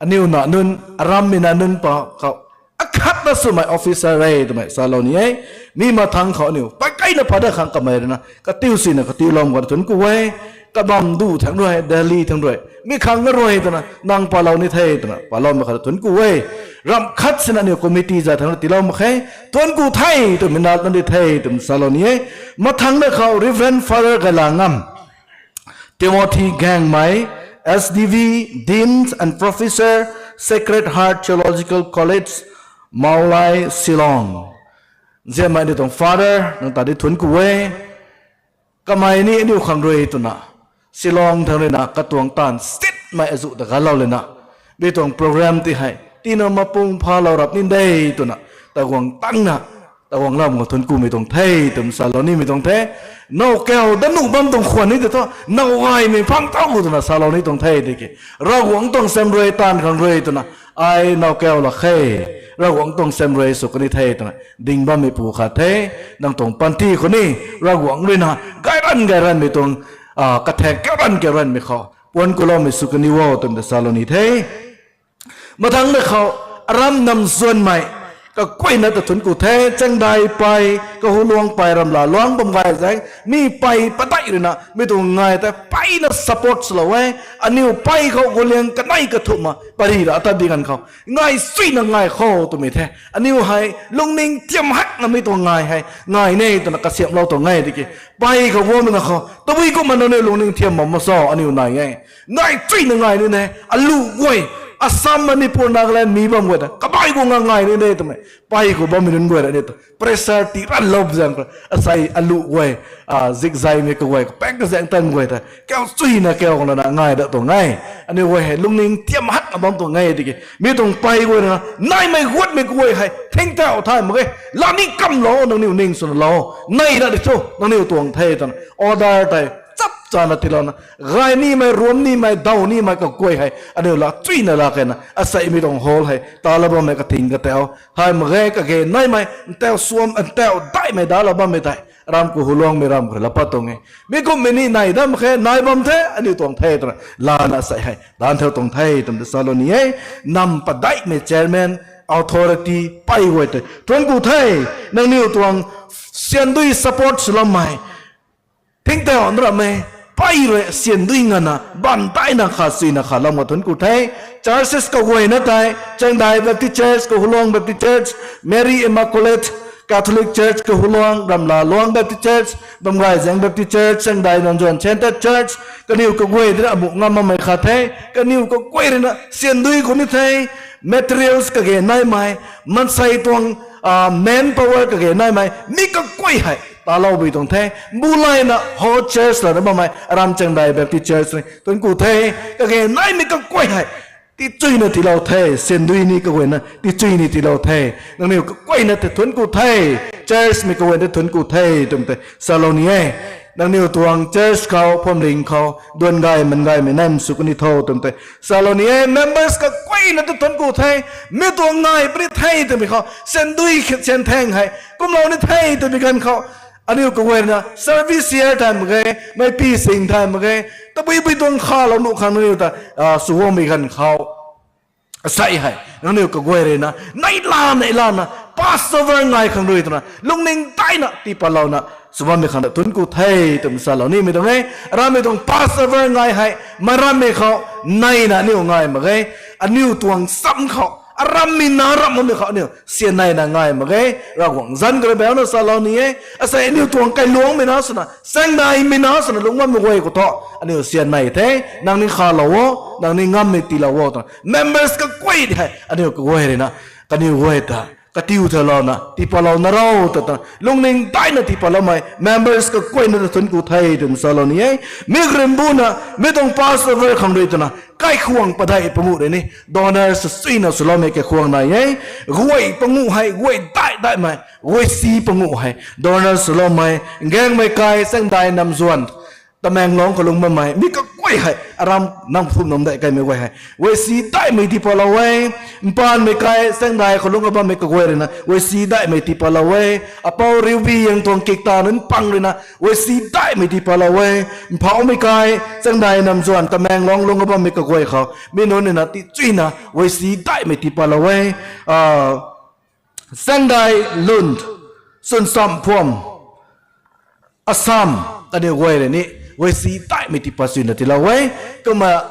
aniu na nunc, arammei na nunc pa khou akhatna swmei officer re twmei salou ni e. Mi mathang khou aniu peykaina phada khang kamei ruina katiu suina katiulou khou thuanc ku e. Kabam du thangc rui, Delhi thangc rui mi khang na rui twna nang palou ni the twna paloumei khat thuanc ku e. Ramh khat sina aniu committee za thangc rui tiilou mak khe, thuanc ku the twmei na nang di the twmei salou ni e. Mathangna khou Reverend Father Gailangam Timothy Gangmei, S D V, Dean and Professor, Sacred Heart Theological College, Mawlai, Shillong. Nzianmei aniu tuang Father nang ta di thuanc ku e. Kamei ni aniu khang rui twna Shillong thangc ruina katuang taanv sitmei azuh ta galou lana mi tuang program ti hei tina mapung phalou rap ni de twna taguang tangna taguang lam khou thuanc kumei tuang the twmei salou nimei tuang the. Now kau da nuh bam tuang khwan ni tei thu now gaymei phang thau twna salou ni tuang the tiki, Ravguangc tuang sem rui taanv khang rui twna ai now kau lak khe, Ravguangc tuang sem rui sw kan ni the twna ding bammei pu khat the. Nang tuang panty khou ni Ravguangc ruina gayran gayranmei tuang, kathek kauran kauranmei khou puanc kuloumei sw kan ni o twmei ta salou ni the. Mathangna khou aram nam zuanmei kakuayna ta thuanc ku the. Changdai pei, Kahuluang pei, Ramlaluang, Bamgay Zaeng, mi pei padeih ruina mi tuang ngai ta peyna support swlou e. Aniu pei khou guliang kanei kathumh ma pari ra ta di ganv khou ngai suina ngai khou twmei the. Aniu hei lungning thiam hakna mi tuang ngai hei ngai ne twna kasiamhlou tuang e tiki, pei khou guangmei na khou tabui kumna nangniw lungning thiam bam ma cho, aniu nai e. Ngai suina ngai ni ne, alu guay, Assam, Manipur, Nagaland mi bam guay ta kabai guang ngai ni ne twmei pei khou bammei nunc guay ra ni tu pressure ti ranlou zaeng khou asei alu guay, zikzaymei kaguay, kapaeng kazaeng tan guay ta kau suina kau lana ngai da tuang e. Aniu guay hei lungning thiam hakna bam tuang e tiki, mi tuang pei guay ruina naimei guatmei kaguay hei thingtau thay mak e, la ni kamlou, nangniw ning swna lou, nai ra di thu nangniw tuang the twna order tei chap chana tiilouna, gay nimei, ruam nimei, daw nimei kaguay hei aniu la chuyna la kena asei mi tuang hall hei tala bammei kathing katau thay mak ge. Kage naimei ntau suam ntau daihmei dala bammei tei aram Kahuluangmei ram khou la pat tuang e. Mi kumhmei ni nai dam khe, nai bam the, aniu tuang the twna lana sei hei danc thau tuang the twmei ta salou ni e. Nam padeihmei chairman, authority pei guay tei thuanc ku the. Nangniw tuang syan dui support swloumei, thingtau nramei pei rui syan dui ngana bam daihna kha suina kha lam khou thuanc ku the. Churches kaguayna tei Changdai Baptist Church, Kahuluang Baptist Church, Mary Immaculate, Catholic Church Kahuluang, Ramlaluang Baptist Church, Bamgayzang Baptist Church, Changdai Namzuan Centre Church, kaniw kaguay tei na amuh ngam makmei khat the. Kaniw kaguay ruina syan dui khou ni the, materials kage naimei, mansei tuang manpower kage naimei mi kaguay hei taloupui tuang the. Mbulayna ho church lana bammei aram Changdai Baptist Church ni thuanc ku the. Kage naimei kaguay hei tichuyna tiilou the, syan dui ni kaguayna tichuyna tiilou the. Nangniw kaguayna tei thuanc ku the, church mei kaguayna tei thuanc ku the twmei tei salou ni e. Nangniw tuang church khou, phuamling khou duan gay man gaymei nam sw kan ni tho twmei tei salou ni e. Members kaguayna tei thuanc ku the, mi tuang ngai puni the twmei khou syan dui khat syan theng hei kumlou ni the twmei ganv khou Aniu kaguay rui na service share thay mak ge, meic pi sing thay mak ge, tabui bui tuang khalou nuh khang nangniw ta, a, sw guangmei ganv khou. Asei hei, nangniw kaguay rui na, neihla, neihla na, Passover ngai khang rui twna, lungning daina, tii patlouna, sw bammei khang ta thuanc ku the, twna salou nimei tuang e, aramei tuang Passover ngai hei, marammei khou, neina aniu ngai mak ge, aniu tuang sam khou, arammei na ramh bammei khou aniu, syan neina ngai mak ge, Ravguangc zanc khou rui bauna salou ni e, asei aniu tuang kailuangmei na swna, saengdaimei na swna lungc bammei guay khou thu, aniu syan nei the, nang ni khalou o, nang ni ngammei tiilou o twna, members kaguay hei, aniu kaguay rui na, kaniw guay ta, katiu thalouna, tii patlou na ro ta ta, lungning daina tii patloumei, members kaguayna ta thuanc ku the, twna salou ni e, mi rimbu na, mi tuang Passover khang rui twna, kaikhwang padeih panguh rui ni, donor swsuina swloumei kaikhwang nai e, guay panguh hei, guay daih daihmei, guay si panguh hei, donor swloumei, Gaengmei kai, Saengdai Namzuan, Tamenglong khou lungc bammei, mi kaguay hei, aram nang phum nang daih kaimei guay hei, guay si daihmei tii patlou e, Mpanmei kai, Saengdai khou lungc bammei kaguay rui na, guay si daihmei tii patlou e, Apou Riubi Yangtuang Kikta nunc pang rui na, guay si daihmei tii patlou e, Mphaumei kai, Saengdai Namzuan, Tamenglong lungc bammei kaguay khou, mi nunc rui na, tichuina, guay si daihmei tii patlou e, a, Saengdai Lun, Sunsamphuam, Assam, kaniw guay rui ni, guay si daihmei tii pat suina tiilou e, kumna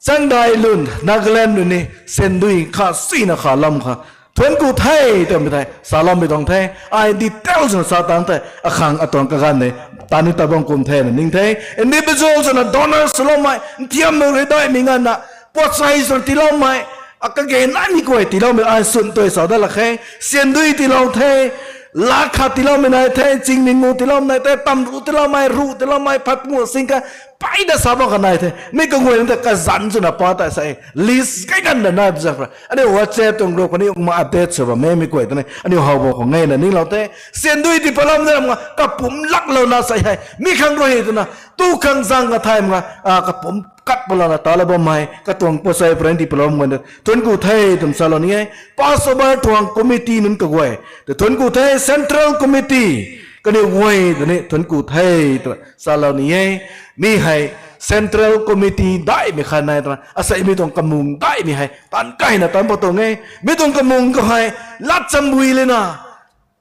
Saengdai Lun, Nagaland rui ni, syandui kha suina kha lam kha, thuanc ku the, twmei thei, saloumei tuang the, ai details na sa tang the, akhang atuang kaganv ni, tani ta bam kum the na ning the, individual swna donor swloumei, nthiammei rui daihmei nganvna, puatsei swna tiiloumei, a kage naimei guay tiiloumei, ai swn tui sa dat lak khe, syandui tiilou the, lat khat tiiloumei nai the, chingmei ngu tiiloumei nai the, tamruh tiiloumei, ruh tiiloumei, phat panguh sing kha, pey da sa bam kha nai the, mi kaguay nunc ta kazanc swna pa ta sa e, list kai ganv da nai pzak ra, aniu WhatsApp tuang group khou ni kumna update sw bammei mi guay ta ni, aniu how bam khou ngeina ninglou the, syandui tii patlou na ram nga, kapumc laklouna sa hei, mi khang rui twna, tu khang zang ka thay mak nga, a, kapumc kat patlouna talou bammei, katuang puatsei paren tii patlou bammei, thuanc ku the, twna salou ni e, Passover tuang committee nunc kaguay, ta thuanc ku the, Central Committee, kaniw guay ta ni thuanc ku the, twna salou ni e, mi hei, Central Committee daihmei khat nai twna, asei mi tuang kamung daihmei hei, taanc kaina taanc pat tuang e, mi tuang kamung khou hei, lat chambui lena,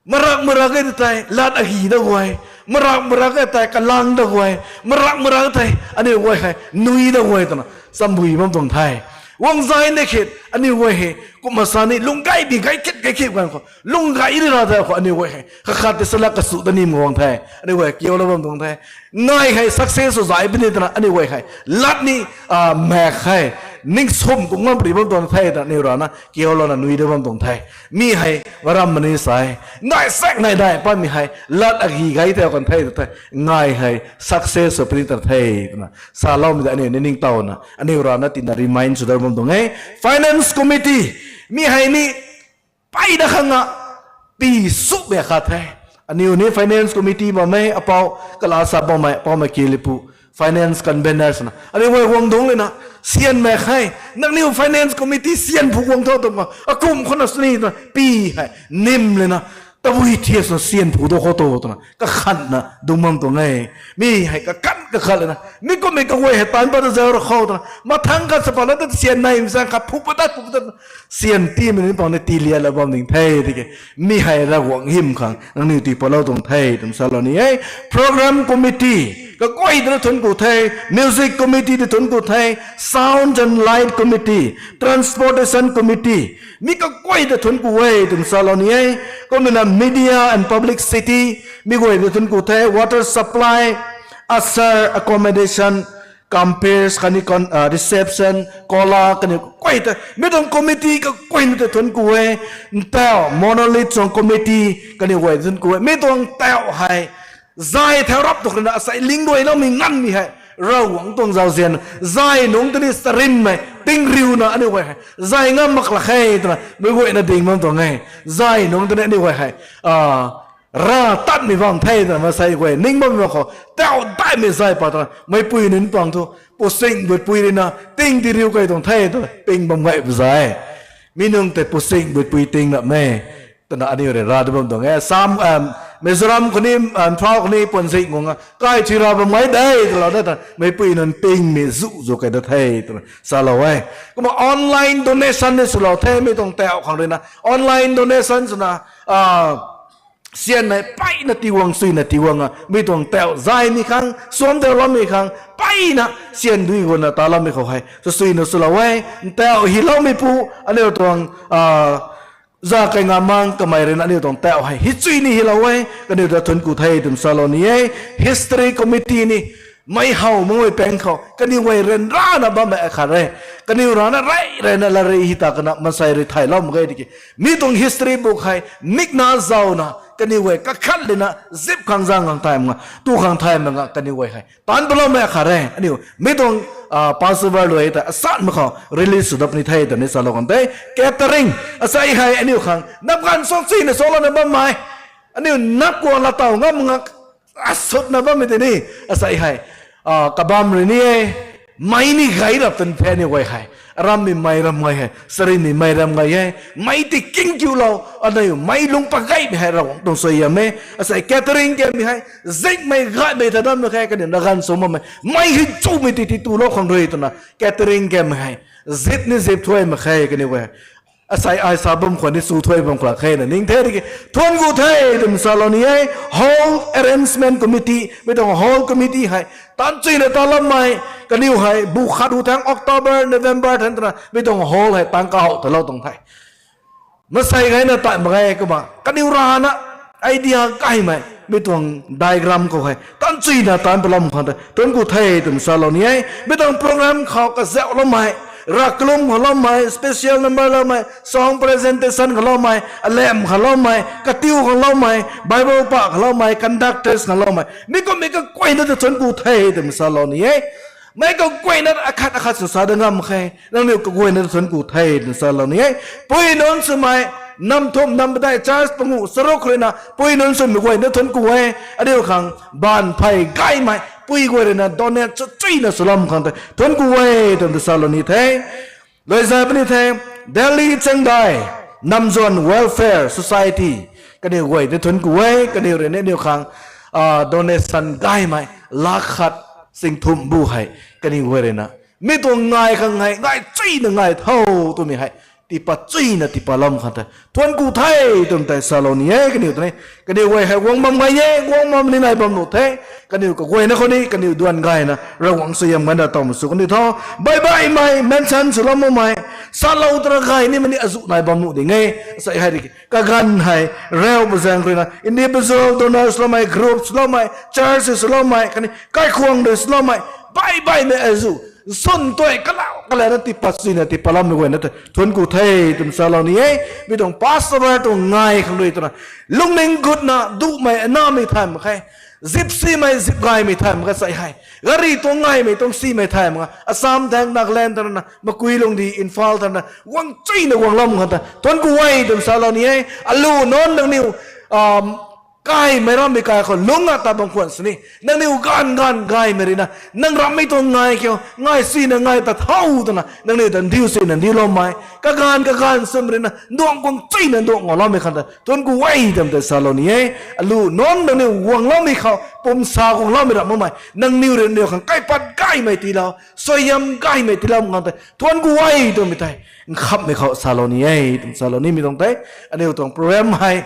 marak marak e tei, lat agi da guay, marak marak e tei, kalang da guay, marak marak e tei, aniu guay hei, nui da guay twna, chambui bam tuang the. Guang zay ni khit, aniu guay hei, kumna sa ni, lungc gay bi gay khit gay khit ganv khou, lungc gay ri ra tei khou, aniu guay hei, kakhat tei sala kasu da nim guang the, aniu guay kiulou bam tuang the. Ngai hei success sw zay puni twna, aniu guay hei, lat ni, a, mak hei, ning sum kum ngam pari bam tuang the twna, aniu rana, kiulouna nui da bam tuang the. Mi hei, maram mani sa e, ngai saek nai dai patmei hei, lat agi gay tei kan the ta the, ngai hei, success sw puni ta the, twna, saloumei ta aniu ni ningtowna, aniu rana tina remind sw dar bam tuang e. Finance Committee, mi hei ni, pey da khang a, pi sumei khat the. Aniu ni Finance Committee bammei, apou, kala sa bammei, apoumei Kilipu, Finance Conveners na. Aniu guay guang dungc lena, syan mak khe, nangniw Finance Committee syan phu guang tho twmei, akum khou na sini twna, pi hei, nim lena, tabui thiak swna syan phu do khou tu twna, kakhanna, dungc bam tuang e. Mi hei, kakan, kakhan lena, mi kummei kaguay hei, taanc pat ta zau ra khou twna, mathang khat sa pat la ta syan nei, msang khat phu pat ta, phu pat ta, syan tiimei ni pang ni tii lialou bam ding the, tiki. Mi hei Ravguangc hym khang, nangniw tii patlou tuang the, twna salou ni e. Program Committee, kaguay ta ni thuanc ku the, Music Committee ta thuanc ku the, Sound and Light Committee, Transportation Committee, mi kaguay ta thuanc ku e, twna salou ni e. Kumna Media and Publicity, mi guay ta thuanc ku the, Water Supply, Usher, Accommodation, Compairs, khatni con-, ah, Reception, Kola, kaniw kaguay ta, mi tuang committee kaguayna ta thuanc ku e, ntauh, Monolith tuang committee, kaniw guay ta thuanc ku e, mi tuang ntauh hei, zay thau rap tu khana, asei ling duailoumei nganvmei hei, Ravguangc tuang zauzian, zay nungc ta ni charynmei, tingriuna aniu guay hei, zay ngam mak lak khe twna, meic guayna ding bam tuang e, zay nungc ta ni aniu guay hei, ah, ra tatmei bam the twna, masei guay ning bammei khou, tau daihmei zay pat twna, meipui nunc pang thu, pusing buitpui rina, ting di riu kai tuang the twna, ping bam gay pu zay. Mi nungc tei pusing buitpui ting na me, twna aniu rui ra di bam tuang e. Sam, em, Mizoram khou ni, Imphal khou ni puanzih guang a kai thi ra bam ngai de twlou da ta meipui nunc pingmei zu zu kai da the twna salou e. Kumna online donation ni swlou the mi tuang tauh khang ruina online donation swna, syan nei peyna tiwang suina tiwang a mi tuang tauh zaymei khang suam tauloumei khang peyna syan dui guna taloumei khou hei swsuina swlou e. Ntauh hiloumeipu aniu tuang za kai nga mang kamei ruina aniu tuang tauh hei hi chui ni hilou e. Kaniw ta thuanc ku the twna salou ni e. History committee ni mei how makmei pang khou kaniw guay ryanrana bammei akhat re. Kaniw rana rey reyna lari hi ta kana mansei rui thaylou mak ge tiki mi tuang history book hei mikna zauna kaniw guay kakhat lina zip khang zang khang thay mak nga tu khang thay mak nga kaniw guay hei taanc paloumei akhat re. Aniu mi tuang Passover luai ta asan mak khou release sw dap ni the twna salou kan the. Catering asei hei aniu khang nap ganv suang china suanglouna bammei aniu nap kuang latow ngam nga asutna bammei tei ni asei hei kabam rui ni e. Mei ni gay rap tan the aniu guay hei. Arammei mei ram ngai hei, sarinmei mei ram ngai e. Mei ti king kiulou aniu mei lungc pageimei hei Ravguangc tuang suaihiam e. Asei catering kamei hei zingmei gaymei ta dammei khe kaniw na ganv sw bammei mei hei chumei ti ti tulou khang rui twna catering kamei hei zip ni zip thuay mak khe kaniw guay hei. Asei ai sa bam khwan ni chu thuay bam khwan khe na ning the tiki thuanc ku the twna salou ni e. Hall arrangement committee mi tuang hall committee hei taanc chuina taloumei kaniw hei bu khat hu thang October, November thang twna mi tuang hall hei tang kahou talou tuang the. Masei gayna tai mak ge kumna kaniw rana idea gaymei mi tuang diagram khou hei taanc chuina taanc palam khang tei thuanc ku the twna salou ni e. Mi tuang program khou kazauhloumei, rav kalum khou loumei, special number loumei, song presentation khou loumei, alam khou loumei, katiu khou loumei, Bible pa khou loumei, conductors khou loumei mi kummei kaguayna ta thuanc ku the twna salou ni e. Mei kaguayna akhat akhat sw sa da ngam khe nangniw kaguayna ta thuanc ku the twna salou ni e. Pui nunc swmei nam thumh nam padeih church panguh charuk ruina pui nunc swmei guayna thuanc ku e. Aniu khang baanv phey gaymei pui guay ruina donate chuchuina swlam khang tei thuanc ku e twna salou ni the. Luaizay puni the, Delhi Changdai Namzuan Welfare Society kaniw guay tei thuanc ku e. Kaniw ruina aniu khang donation gaymei lakh khat sing thumh bu hei kaniw guay ruina mi tuang ngai khang hei ngai chuina ngai tho twmei hei tiipat chuina tiipat lam khang tei thuanc ku the twmei tei salou ni e. Kaniw tei kaniw guay hei guang bam gay e, guang bam ni nai bam nuh the. Kaniw kaguayna khou ni kaniw duan gayna Ravguangc suaihiam gayna tawmei sw kaniw tho. Baih baihmei mention swlou makmei salou tara gay nimei ni azuh nai bam nuh ding e. Asei hei kaganv hei rau pazaeng ruina individual donors loumei, groups loumei, churches loumei khatni kaikhwang rui swloumei baih baihmei azuh sun tuai kalau kalana tiipat chuina tiipat lammei guayna tei thuanc ku the twna salou ni e. Mi tuang Passover tuang ngai khang rui twna lungning gutna duhmei anamei thay mak khe, zip simei zip gaymei thay mak khe. Asei hei gari tuang ngaimei tuang simei thay mak nga Assam thang Nagaland thangna Makuilongdi, Imphal thangna guang chuina guang lam khang tei thuanc ku e twna salou ni e. Alu nunc nangniw kaimei rammei kai khou lungc a ta bam khwan sini nangniw ganv ganv gaymei ruina nang rammei tuang ngai khou ngai chuina ngai ta tho twna nangniw ta ndiu chuina ndiuloumei, kaganv kaganv swmei ruina nduang guang chuina nduang ngauloumei khang tei thuanc ku e twmei tei salou ni e. Alu nunc nangniw guangloumei khou pumsa guangloumei ram makmei nangniw rui aniu khang kaipat gaymei tiilou, suaihiam gaymei tiilou khang tei thuanc ku e twmei tei nkhamhmei khou salou ni e twna salou nimei tuang tei aniu tuang program hei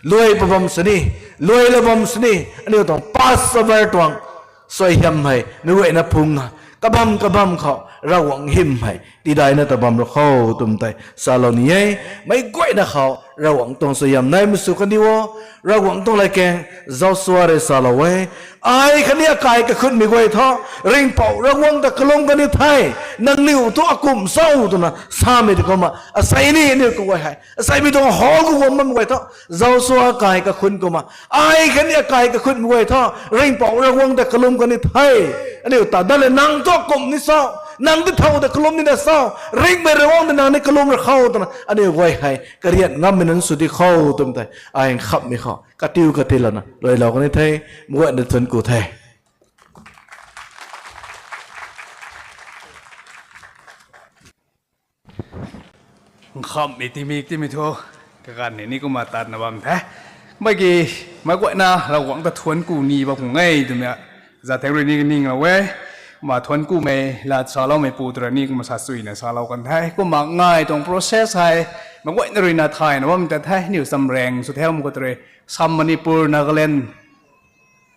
luai pabam sini, luai la bam sini, aniu tuang Passover tuang suaihiam hei meic guayna phung a kabam kabam khou Ravguangc hym hei tidaina ta bam ra kho twmei tei salou ni e. Meic guayna khou Ravguangc tuang suaihiam naimei sw kaniw o. Ravguangc tuang latkaeng Joshua rui salou e, ai khatni akai kakhunmei guay thu Ringhpouc Ravguangc ta kalum kan ni the, nangniw thu akum cho twna samei tei kumna asei ni aniu kaguay hei asei mi tuang hall khou guang bammei guay thu Joshua kai kakhun kumna ai khatni akai kakhunmei guay thu Ringhpouc Ravguangc ta kalum kan ni the. Aniu ta dat le nang thu akum ni cho, nang ti thow ta kalum nina cho, ringhmei Ravguangc ta nang ni kalum ra kho twna aniu guay hei karian ngammei nunc sw di kho twmei tei ai nkhamhmei khou katiu katilouna luailou kan ni the. Meic guayna thuanc ku the. Nkhamhmei timik timei thu kaganv ni ni kumna tatna bam the. Mei ki, meic guayna Ravguangc ta thuanc ku ni bam khang e twmei, za theng rui ni kaninglou e. Kumna thuanc kumei lat saloumeipu tw rui ni kumna sa suina salou kan the. Kumna ngai tuang process hei, meic guayna ruina thayna bam ta the, aniu samraeng sw thau mak khou tw rui, Assam, Manipur, Nagaland,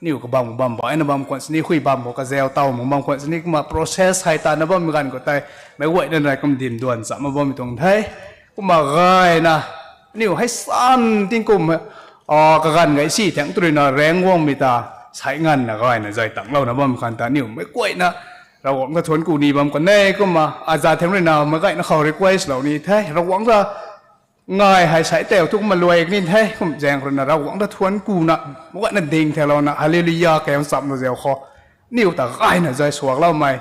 aniu kabam bam baihna bam khwan sini, hui bam khou kazau taw mak bam khwan sini, kumna process hei tana bammei ganv khou tei, meic guayna nai kum dim duan cham bammei tuang the. Kumna gayna, aniu hei san tingkum, kaganv gay si thangc tw ruina raeng guangmei ta, sai nganvna gayna zay tanglouna bam khang ta aniu meic guayna Ravguangc ta thuanc ku ni bam kan e. Kumna aza theng ruina meic guayna khou request lou ni the, Ravguangc ta ngai hei sai tau thu kumna luai kani the, kum zaeng khou ruina Ravguangc ta thuanc kuna, meic guayna ding thaulouna Hallelujah kau chamlou zau khou, aniu ta gayna zay suakloumei,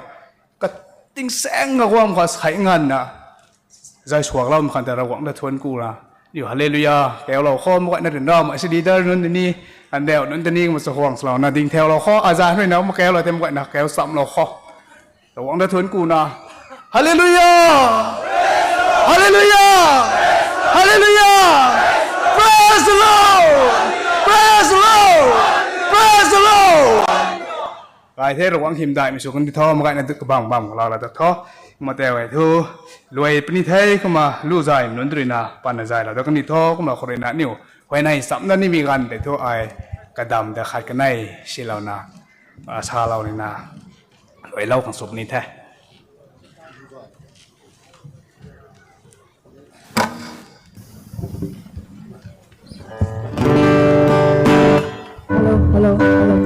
kating saeng na guang khou sai nganvna zay suakloumei khang ta Ravguangc ta thuanc kuna, aniu Hallelujah kaulou khou, meic guayna ryanramei si leader nunc tini, andauh nunc tini kumna chakhwang swlouna ding thaulou khou, aza ruina kumna kaulou the, meic guayna kau chamlou khou, Ravguangc ta thuanc kuna, Hallelujah! Hallelujah! Hallelujah! Praise the Lord! Praise the Lord! Praise the Lord! Gay the, Ravguangc hymdaihmei sw kan di tho, meic guayna kabam bam khou lou la ta tho, kumna tau e thu, luai puni the. Kumna lu zaymei nunc tw ruina patna zaylou da kan di tho, kumna khou ruina aniu huayney chamna nimei ganv tei thu ai kadam ta khat kanei silouna, salou nina, luailou khang sw puni the. Hello, hello, hello.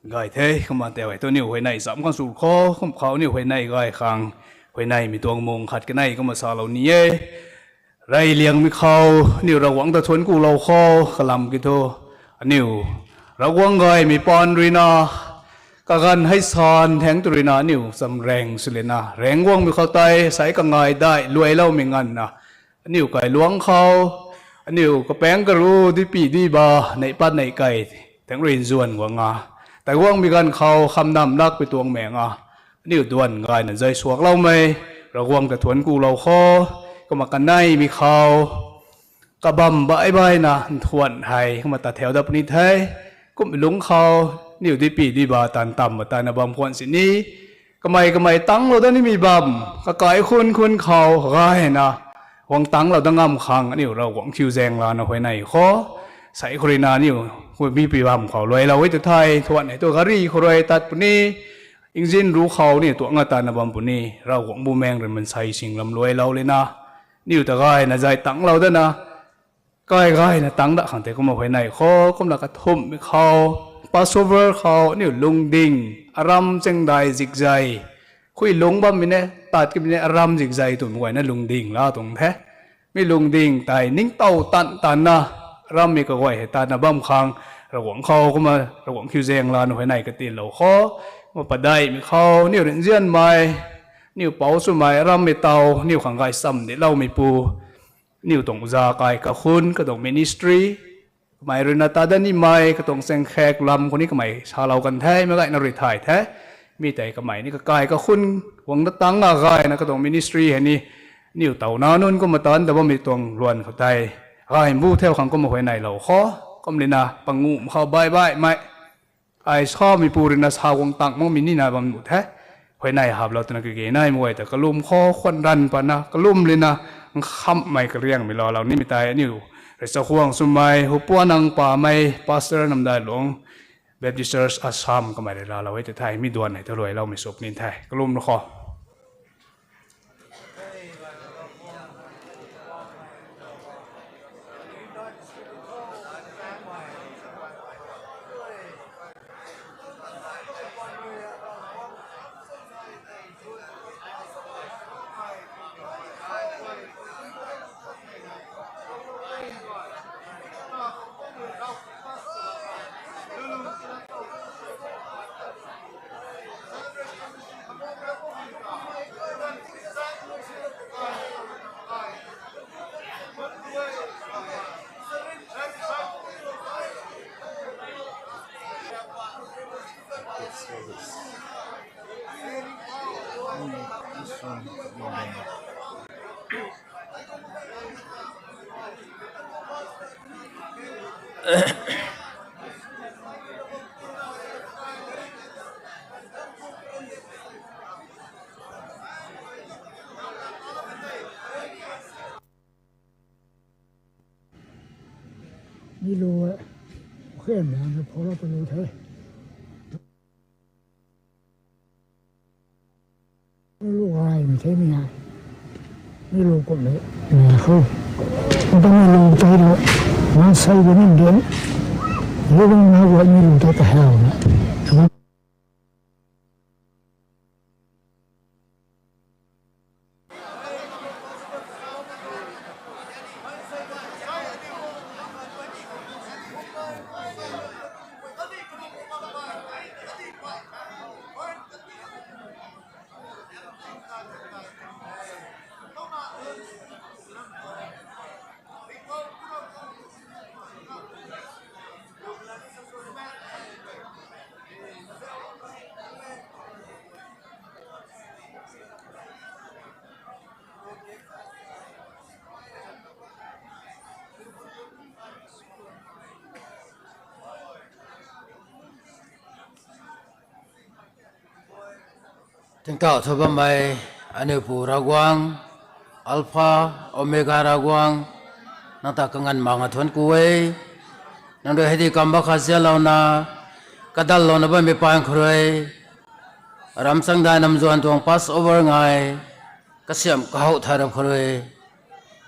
Gay the, kumna tau e thu aniu huayney cham khang sw khou, kum khou aniu huayney gay khang, huayneymei tuang mung khat kanei kumna salou ni e. Reyliangmei khou, aniu Ravguangc ta thuanc kulou khou, kalam kiu thu, aniu Ravguangc gaymei paan ruina, Kaganv hei san theng tu ruina aniu chamreng swlena rengc guangmei khou tei, sai kangai dai luailoumei nganvna, aniu kailuangc khou, aniu kapangc karu, dipi diba, neih pat neih kai, theng rui nzuan guang a, tei guangmei ganv khou khamnam lakpui tuang meng a, aniu duan gayna zay suakloumei, Ravguangc ta thuanc kulou kho, kumna kaneimei khou, kabamv baih baihna nthuan hei kumna tat theu dat puni the. Kum lungc khou, aniu dipi diba taanv tamna tatna bam khwan sini, kamei kamei tangclou dat nimei bam, kakai khun khun khou gayna, guang tangclou dat ngam khang aniu Ravguangc kiu zaeng lana huayney kho. Sai khou ruina aniu, hu mipui bam khou luailou e tu the, thuan hei tu gari khou rui tat puni, engine ru khou ni tuang a tatna bam puni, Ravguangc Bumaengh rui mansei singlam luailou lena, aniu ta gayna zay tangclou datna, kai gayna tangc dat khang tei kumna huayney kho. Kumna kathumhmei khou, Passover khou aniu lungding, aram chaengdai zikzay, khui lungc bammei ne, tat kimei ne, aram zikzay twmei guayna lungding la tuang the. Mi lungding tei ningtow tan tanna, arammei kaguay hei tatna bam khang, Ravguangc khou kumna Ravguangc kiu zaeng lana huayney katiilou kho. Kumna padeihmei khou, aniu rinzianmei, aniu pouc swmei, arammei taw, aniu khang gaychamv diloumeipu, aniu tuang za kai kakhun, katuang ministry, kamei ruina tat dat nimei, katuang chaengkhek lam khou ni kamei salou kan the, meic gayna rui thay the. Mi tei kamei ni kakai kakhun, guang dat tangc a gayna katuang ministry hei ni, aniu tawna nunc kumna tan dat bammei tuang luan khou tei, gay mbu theu khang kumna huayneylou kho. Kum lena panguhmei khou baih baihmei, ai sameipu ruina sa guang tangc makmei nina bam nu the. Huayney haplou twna kage naimei guay ta kalum khou khwan ranv patna, kalum lena nkhamhmei kariangmei laalou nimei tei aniu rui chakhwang swmei, Hupuanang Pamei, Pastor Namdailuang, Baptist Church Assam kamei rui laalou e tu the. Mi duan hei thu luailoumei sw puni the. Kalum ru kho. Mi lu e, khian na na phola palo the. Mi lu gaymei the mi ai. Mi lu kum le, na khu. Kum ta mi lu tei lu, maansei de nin den. Lu bang na guay mi lu tei kahau na. Tingkauh thu bammei, aniu Pu Ravguangc, Alpha, Omega Ravguangc, nang ta kanganv makna thuanc ku e. Nang rui hei di kam bakhat zianlouna, kadallouna bammei paan khou rui, ram changdai namzuan tuang Passover ngai, kasiamh kahow thay rap khou rui,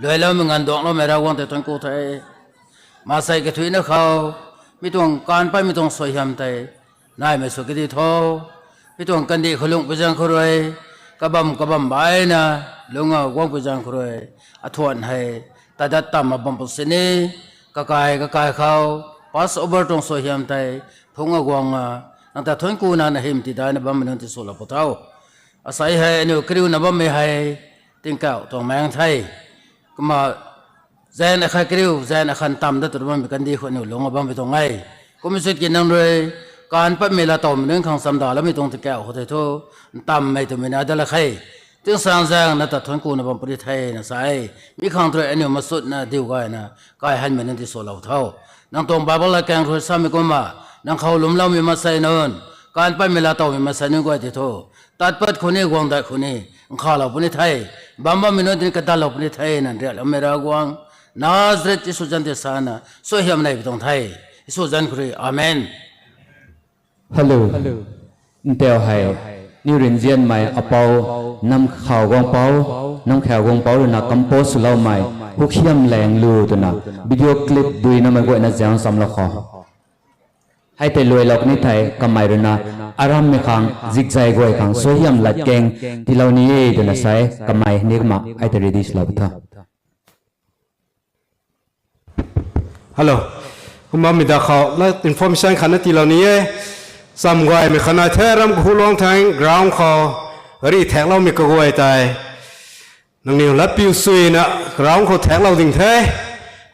luailoumei nganv duangloumei Ravguangc tei thuanc ku the. Maansei kathuicna khou, mi tuang kaanv patmei tuang suaihiam tei, naimei sw kadi tho. Mi tuang kandih khou lungh pui zaeng khou rui, kabamv kabamv baihna, lungc a guang pui zaeng khou rui, athuan hei, tadat tamna bam pu sini, kakai kakai khou, Passover tuang suaihiam tei, phungc a guangna, Nang ta thuanc kuna na hym tidaina bammei nunc tiswlou pu tho. Asei hei aniu kariuna bammei hei tingkauh tuang maeng the. Kumna zaeng akhat kariu, zaeng akhat ntamv da tw bammei kandih khou aniu lungc bammei tuang e. Kummei sut ki nang rui, kaan patmei laatowmei nunc khang chamdaloumei tuang tingkauh khou tei thu, ntamvmei twmei na dat la khe. Tingsaengzaeng na ta thuanc kuna bam puni thena sa e. Mi khang rui aniu masutna diu gayna, kai hanmei nunc tiswlou tho. Nang tuang Bible latkaeng rui samei kumna, nang khou lwmloumei maansei nunc, kaan patmei laatowmei maansei nunc guay tei thu, tat pat khou ni, guang dat khou ni, nkhavlou puni the, bam bammei nunc tini kadatlou puni the, nang riakloumei Ravguangc, Nazareth Jisu zanc tei sana, suaihiam nei pi tuang the, Jisu zanc khou rui, Amen. Hello. Ntau hei, niu rinzianmei apou, Namkhawguangpou, Namkhawguangpou rui na compose swloumei, Hukhiam Laeng Lu twna, video clip duinamei guayna zaeng chamlou khou. Hei tei luailou ni thei kamei rui na, arammei khang, zikzai guay khang, suaihiam latkaeng, tiilou ni e twna sa e, kamei ni kumna, hei tei ready swlou tho. Hello. Kumna mi da khou, la information khatna tiilou ni e. Cham gaymei khatna the, ram kahu luang thang ground khou, gari thakloumei kaguay tei, nangniw latpiu suina ground khou thaklou ding the.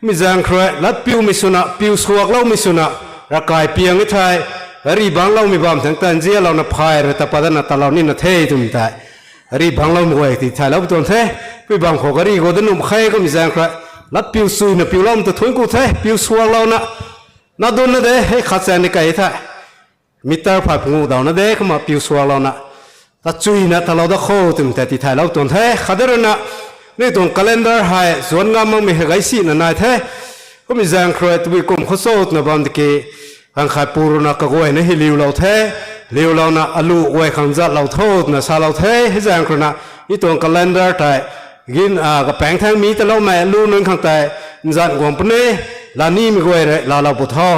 Mi zaeng khou rui, latpiumei swna, piu suakloumei swna, ravkai piang e thei, gari bangcloumei bam thangc tanzialouna phay rui ta pat dana talou nina the twmei tei, gari bangcloumei guay tei thaylou pu tuang the. Pui bam khou gari khou da nuh khe kummei zaeng khou rui, latpiu suina piuloumei ta thuanc ku the, piu suaklouna, na dunna de, hei khat chaeng ni kai the. Meter phay pungu dauna de, kumna piu suaklouna, ta chuyna talou dat kho twmei tei tithaylou tuang the. Khat da rui na, ni tuang calendar hei zuanc ngam makmei hei gay sina nai the. Kummei zaeng khou rui tabui kum khou cho twna bam tiki, Kangkhaipu rui na kaguayna hei liulou the, liulouna alu guay khang nzatlou tho twna salou the. Hei zaeng khou rui na, ni tuang calendar tei, gin, a, kapaeng thangc mi taloumei alu nunc khang tei, nzat guang puni, lanimei guay rui laalou pu tho.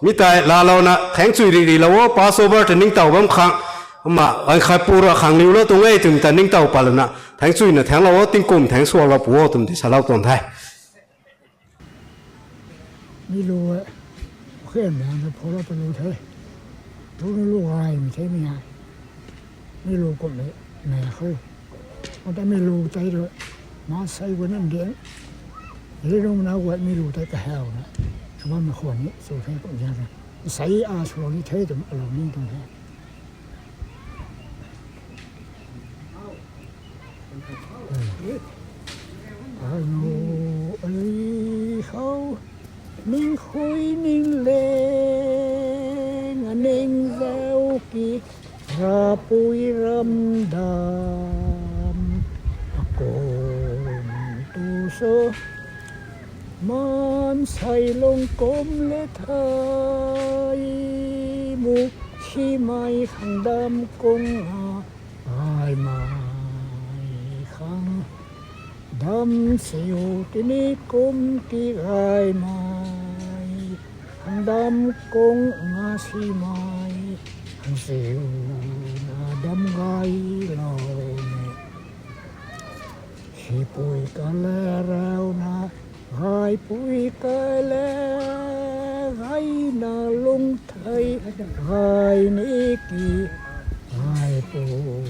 Mi tei laalouna, thaengchui ri rilou o, Passover tei ningtow bam khang, kumna, Kangkhaipu rui khang liulou tuang e twmei ta ningtow patlouna, thaengchuina thaenglou o, tingkum thaeng suaklou pu o twmei tei salou tuang the. Mi lu e, khen na na phoulou ta lu the. Tuna lu gaymei the mi hei. Mi lu kumhmei, mei khou. Ata mi lu tei rui, maansei guay na ndiang. Ri nung na guay mi lu tei kahawna, sw bammei khwan ni sw the kum zian the. Sei a swlou ni the twmei alou ni tuang the. Anu ali khou, ning khui ning leng, aning zau ki, rapui ramdam, akum tu so, maansei lung kum le thei, mu, simei khang dam kung a, gaymei khang dam siu tini kum ki gaymei, khang dam kung nga simei, khang siu na dam gaylou ni. Sipui kale rauna, gaipui kale, gayna lung thei, gay ni ki, gaipui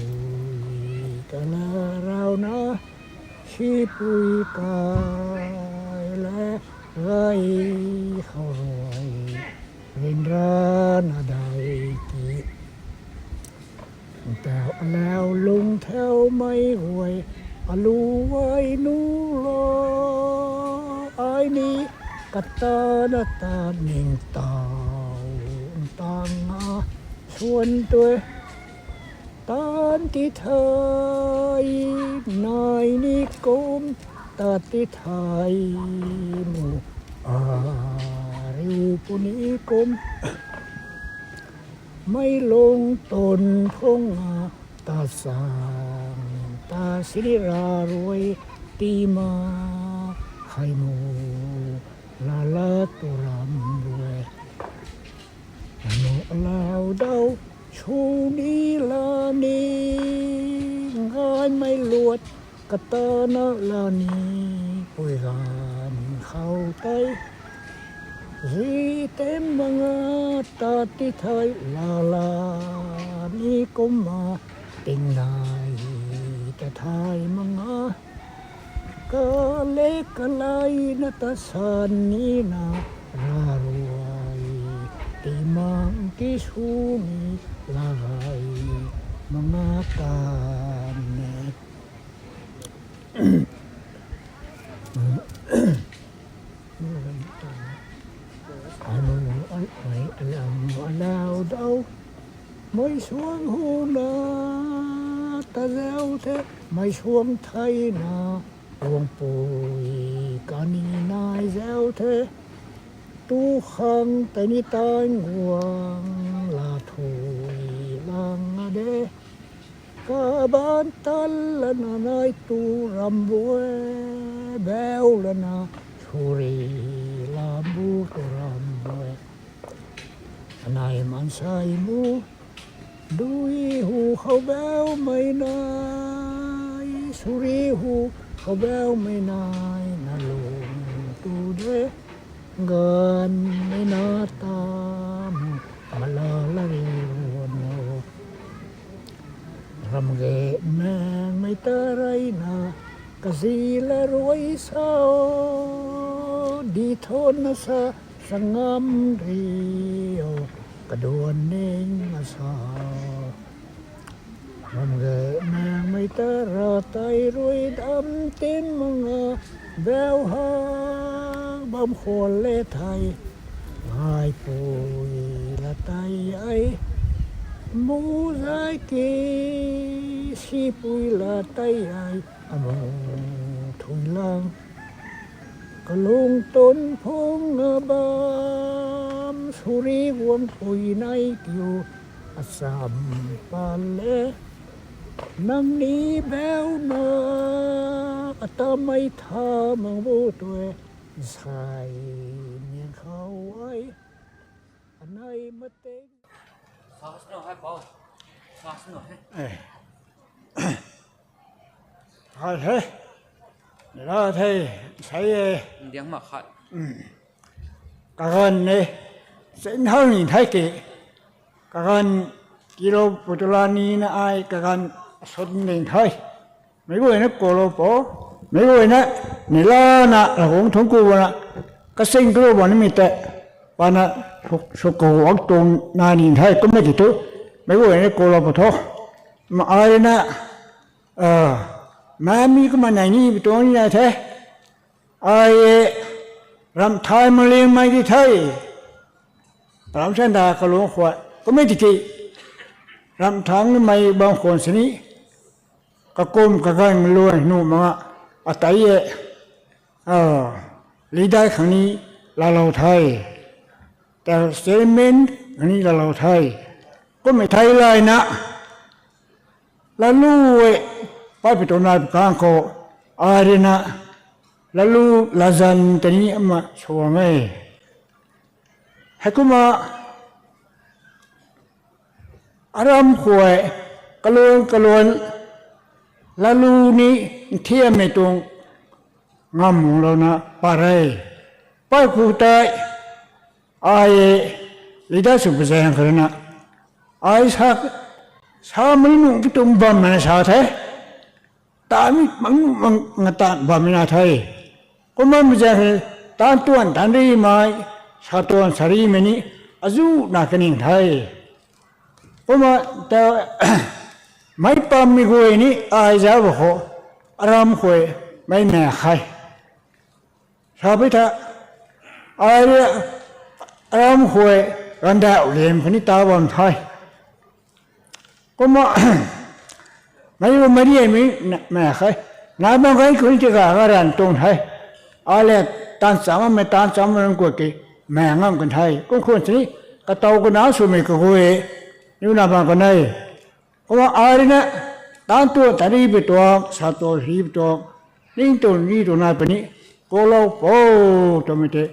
kale rauna, sipui kale, gay khou rui, ryanrana dai ki. Ntau alau lung thaumei guay, alu ai nu lo, ai ni katana ta ningtow, ntang a, swan tui, tan ti thei, nai ni kum, tat ti thei, mu, a, riu puni kum. Meic lung twn phung a, ta sang, ta sini ra rui, tima, hei mu, lala tu ram rui. Mu lau dau, sw ni la ni, gaymei luat, katana la ni, pui ganv khou tei. Zi tem manga ta ti thai lala ni kumna, tingnai ta thai manga, kale kalai na ta san ni na, raruai ti mang ti su ni lagai manga tan ne. Anu an ai alam alau dau, mei suang hu na ta zau the, mei suang thai na, guang pui kani nai zau the, tu khang tei ni tai guang la thui lang a de. Kaban tal lana nai tu ram bue, beu lana suri lam bu tu ram bue. Anai mansei mu, dui hu khou beu mei nai, suri hu khou beu mei nai, na lung tu de, ganv mei na ta mu, mala la ri ruan o. Ram ge meng mei ta rei na, kazi la ruai sa o, di tho na sa, sangam ri o, kaduan ning na sa. Ram ge meng mei ta ra tei rui dam tin manga, beu ha bam khwan le thei, ngai pui la tei ai, mu zai ki si pui la tei ai, amu thui lang. Kalung tun phung a bam, suri guang pui nai kiu, asam pale. Nang ni beu na, atam mei tha mang bu tue, sai nian khou ai, anai mateng. Hai he. Ra the, sai e. Diang mak khat. Kaganv ne, chin hau ni thei ke. Kaganv kilo putula ni na ai, kaganv sut ni thei. Meic guayna kulou po, meic guayna, neihla na, Ravguangc thuanc ku bana, kasing kalou banimei tei, pana, suk, suk kaguang tuang na ni thei, kumna ki thu, meic guayna kulou pu tho. Ma ai rui na, a, mami kumna nei ni bi tuang ni nai the. Ai, ramh thay malingmei di the. Param sanda kalung khou, kumna tiki, ramh thangmei bam khwan sini, kakum kaganv luan nuh manga, atei e, a, leader khang ni laalou the, ta chairman khang ni laalou the, kummei thei layna, lalu e, paipi tuang nai pu kang khou, ai rui na, lalu lazan tei ni ama suang e. Heikumna, aram khou, kaluan kaluan, lalu ni nthiammei tuang, ngamlouna pat re. Paipu tei, ai, leader sw pazaeng khou rui na, ai sa, sa mani nung ki tuang bammei na sa the. Taanv mi mang mang nga taanv bammei na the. Kumna mi zaeng khou, taanv tuan taanv rimei, sa tuan sa rimei ni, azu na kaning the. Kumna ta, meic pammei guay ni ai zauc ba khou, aram khou, meic maek khe. Sa pi tha, ai rui, aram khou, gandauh liam khatni ta bam the. Kumna, meic gu mari mei, maek khe. Nai bam khe khou ni tika garan tuang the. Ai le, taanv cham bammei, taanv cham bammei nunc khou ki, maek ngam kan the. Kum khwan sini, katow kana swmei kaguay, niw na bam kan e. Kumna ai rui na, taanv tuan taanv ri pi tuang, sa tuan ri pi tuang, ning tuan ri tuang nai puni, kulou po, twmei tei,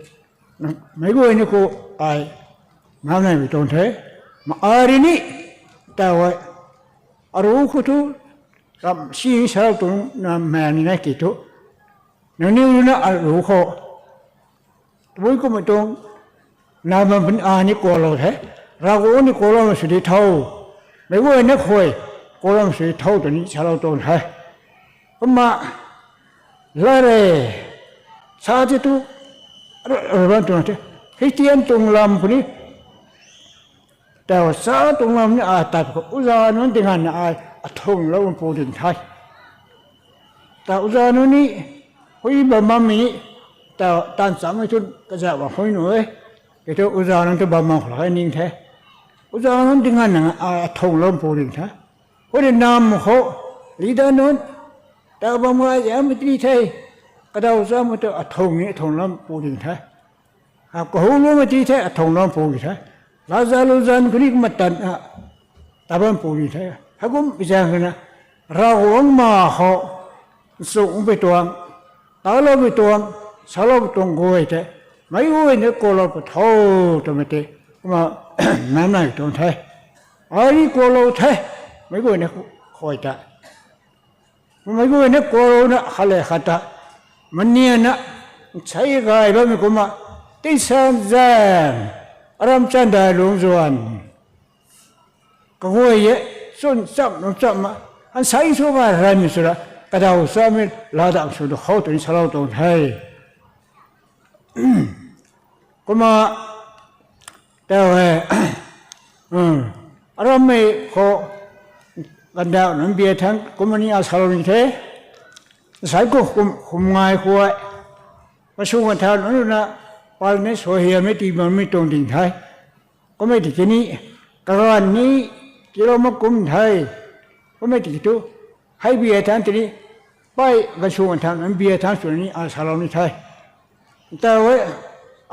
meic guay ni khou ai, ngam nai pi tuang the, ma ai rui ni, ta e, aru khou thu, ramh si sarou tuang na maek ni nai ki thu, nangniw rui na aru khou, tabui kummei tuang, Nai bam puni ai ni kualou the. Ravguangc ni kualou sw di tho. Meic guayna khuay kualou sw di tho twni salou tuang the. Kumna la re, sa ti tu, ra, ra, ra, tuang the. Christian tuang lam khou ni, tau sa tuang lam ni a tat khou uza nunc ti nganvna ai athunglou pu ding the. Tau uza nunc ni, hui bam bammei ni, tau taanv chammei tu kazauh bam hui nu e. Kei thu uza nunc tu bam bam khou la ning the. Uza nunc ti nganvna ai athunglou pu ding the. Hui ni nam khou, leader nunc, tau bam gay zaumei ti the. Kadaw chamei tu athung ni athunglou pu ding the. A, kahulou mei ti the, athunglou pu ding the. Laza luzan khou ni kumna tan, a, ta bam pu ding the. Heikum zaeng khou na, Ravguangc ma khou, nchumhpui tuang, taloupui tuang, saloupui tuang guay the. Meic guayna kualou pu tho, twmei tei, kumna, nam nai tuang the. Ai ni kualou the, meic guayna khuay ta. Meic guayna kualouna khat le khat ta, maniana, nsei gay bammei kumna, tingsaengzaeng, aram chandai lungc zuan. Kaguay e, chwn cham lungc chamna, nsei sw gay ranmei swna, kadaw chamei latdang sw du khou twni salou tuang the. Kumna, tau e, arammei khou, kandauh nunc bia thangc kumna ni a salou ni the. Nsei kum, kum, kum ngai khou, masw ganv thau nunc rui na, pal ni suaihiammei tii bammei tuang ding the. Kummei tiki ni, kaganv ni, kilou mak kum the. Kummei tiki tu, hei bia thangc tini, pei gansw ganv thau nunc bia thangc swna ni a salou ni the. Tau e,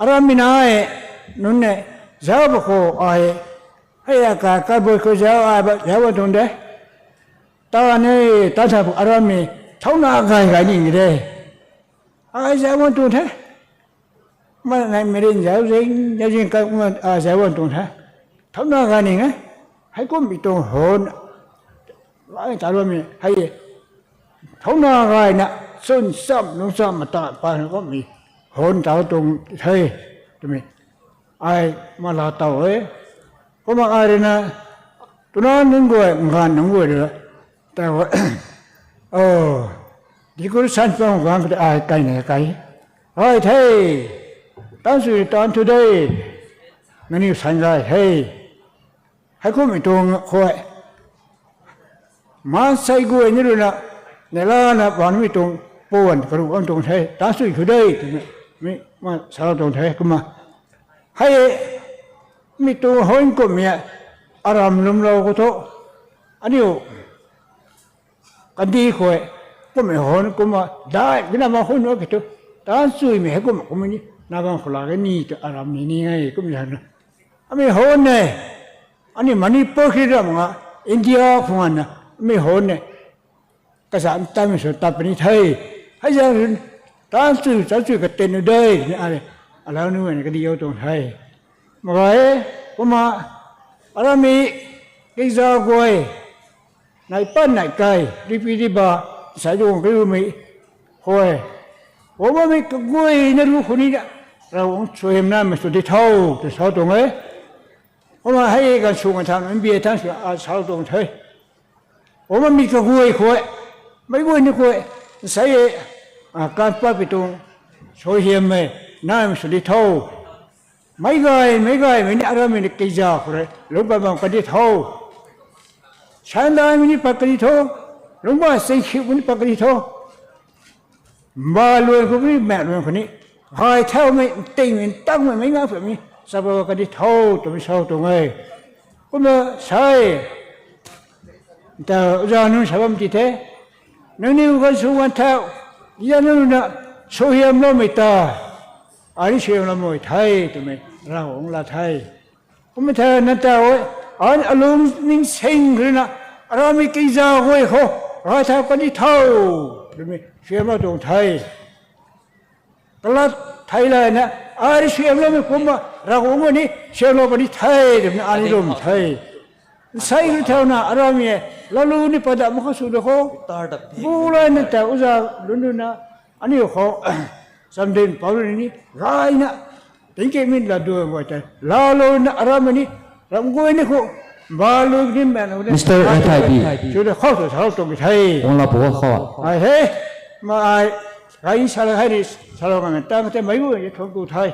arammei nai, nunc ne, zauc ba khou ai, hei a ka, kabui khou zauc ai ba, zauc bam tuang de. Ta ni, ta sa arammei, thauna gay gay ning de. Ai zauc bam tuang the. Ma nai meirin zauc zing, zauc zing ka, a, zauc bam tuang the. Thauna gay ning e. Heikummei tuang hon, lai ta bammei hei, thauna gayna, chwn cham lungc chamna ta pa kummei hon ta tuang the, twmei ai ma la tow e. Kumna ai rui na, twna nunc guay, nganv nunc guay rui, tau, o, decoration pang guang khou tei ai kaina kai. Ai the, taanc sw taanc thu de, nangniw san gay the. Heikummei tuang khou, maansei guay ni rui na, neih lana bammei tuang, puan karuh bam tuang the, taanc sw thu de, twmei, mi, ma salou tuang the, kumna. Hei, mi tuang hon kummei, aram lwmlou khou thu, aniu, kandih khou, kummei hon kumna, dai, bina ma hon o ki thu, taanc swmei hei kumna, kumna ni, na bam khou la ke ni tu aram ni ni e, kum zan na. Amei hon e, aniu Manipur kri ram nga, India khou nganvna, amei hon e, kazanc tanmei sw tat puni the. Hei zaeng rui, taanc sw, taanc sw katen nu de, ni a, alau nu na kadih o tuang the. Mak ge, kumna, arammei, kizauc guay, nai pan nai kai, ripi riba, sai duang kariumei, khou, o bammei kaguayna ru khou ni, Ravguangc suaihiamnamei sw di tho, tw sa tuang e. Kumna hei gansw ganv thau nunc bia thangc sw a salou tuang the. O bammei kaguay khou, meic guay ni khou, nsei e, a, kan patpui tuang, suaihiammei, namei sw di tho. Meic gay, meic gaymei ni arammei ni kizauc khou rui, lungc bam bam kadi tho. Sandaimei ni pat kadi tho. Lungc bam chingkhiumei ni pat kadi tho. Mbaluan khou ni, maekluan khou ni, gay thaumei, ntingmei, ntakmei, meic ngam pamei, chaba kadi tho, twmei sa tuang e. Kumna sa e, ta, uza nunc sa bam ti the, nangniw gansw ganv thau, ya nunc na, suaihiamloumei ta, ai ni suaihiamloumei the, twmei, Ravguangc la the. Kumna the nang ta e, ai alung ningsing rui na, arammei kizauc guay khou, gay thau kadi tho, twmei, suaihiamlou tuang the. Kalat thei layna, ai suaihiamloumei kumna, Ravguangc ni suaihiamlou puni the, twmei ai ni lwm the. Nsei rui thauna, arammei, lalu ni padam khou sw da khou, bu layna ta uza lun lun na, aniu khou, chamdin pou rui ni, gayna, Tingki min la du guay tei. Lalo na aram ni. Ram guay ni khu. Balu ni man ni. Mister Athaibi. Chu de khou tu sa tuang the. Ong la pu khou. Ai he. Ma ai. Kai sa la hai ni. Sa la ngan tang te mai gu ni thong tu thai.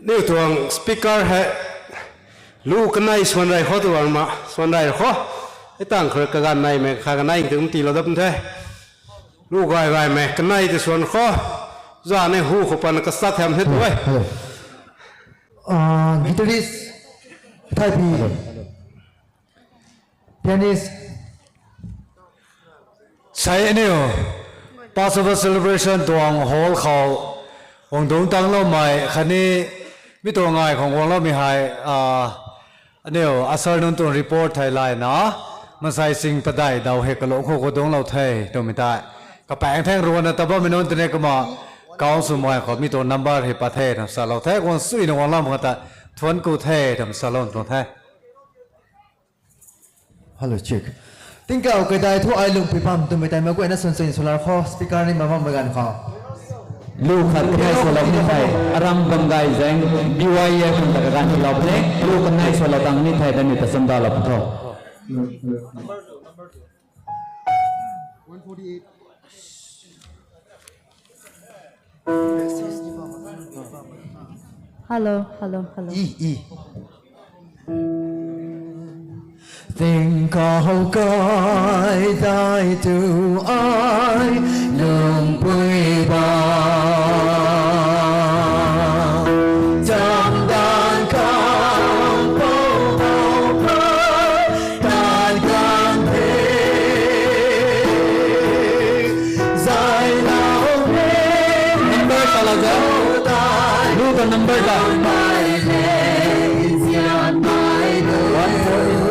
Niw tuang speaker hei lu kanei swan rey khou tu ang ma swan rey khou. Hei tang khou kaganv neimei kha kanei tu tilou dat the. Lu gay gaymei kanei tu swan khou. Za ni hu khou pan kasa tham the tu e. Hello. Ah, guitarist, Thai pi. Hello. Pianist. Sei aniu Passover celebration tuang hall khou guang dungc tangloumei khatni mi tuang ngai khang guangloumei hei, ah, aniu usher nunc tuang report thei layna, mansei sing padeih daw hei kalung khou khou dungclou the twmei tei. Kapaeng theng ruanna ta bammei nunc tini kumna council mei khou mi tuang number hei pat the twna salou the, guang suina guangloumei khang ta thuanc ku the twna salou tuang the. Hello, check. Tingkauh kaidai thu ai lungpui bam twmei tei meic guayna swn swn swlar khou, speaker ni bam bammei ganv khou. Lu khat kanei swlou ni thei, aram bam gay zaeng, B Y F khang ta kaganv swlou puni, lu kanei swlou tang ni thei, dani ta sundalou pu tho. Hello, hello, hello. Tingkauh kaidai thu ai lungpui bam, chamdan khang pou pou phay, tan kan the, zaylou e. Number ta lou za. Lu ta number ta. One four eight.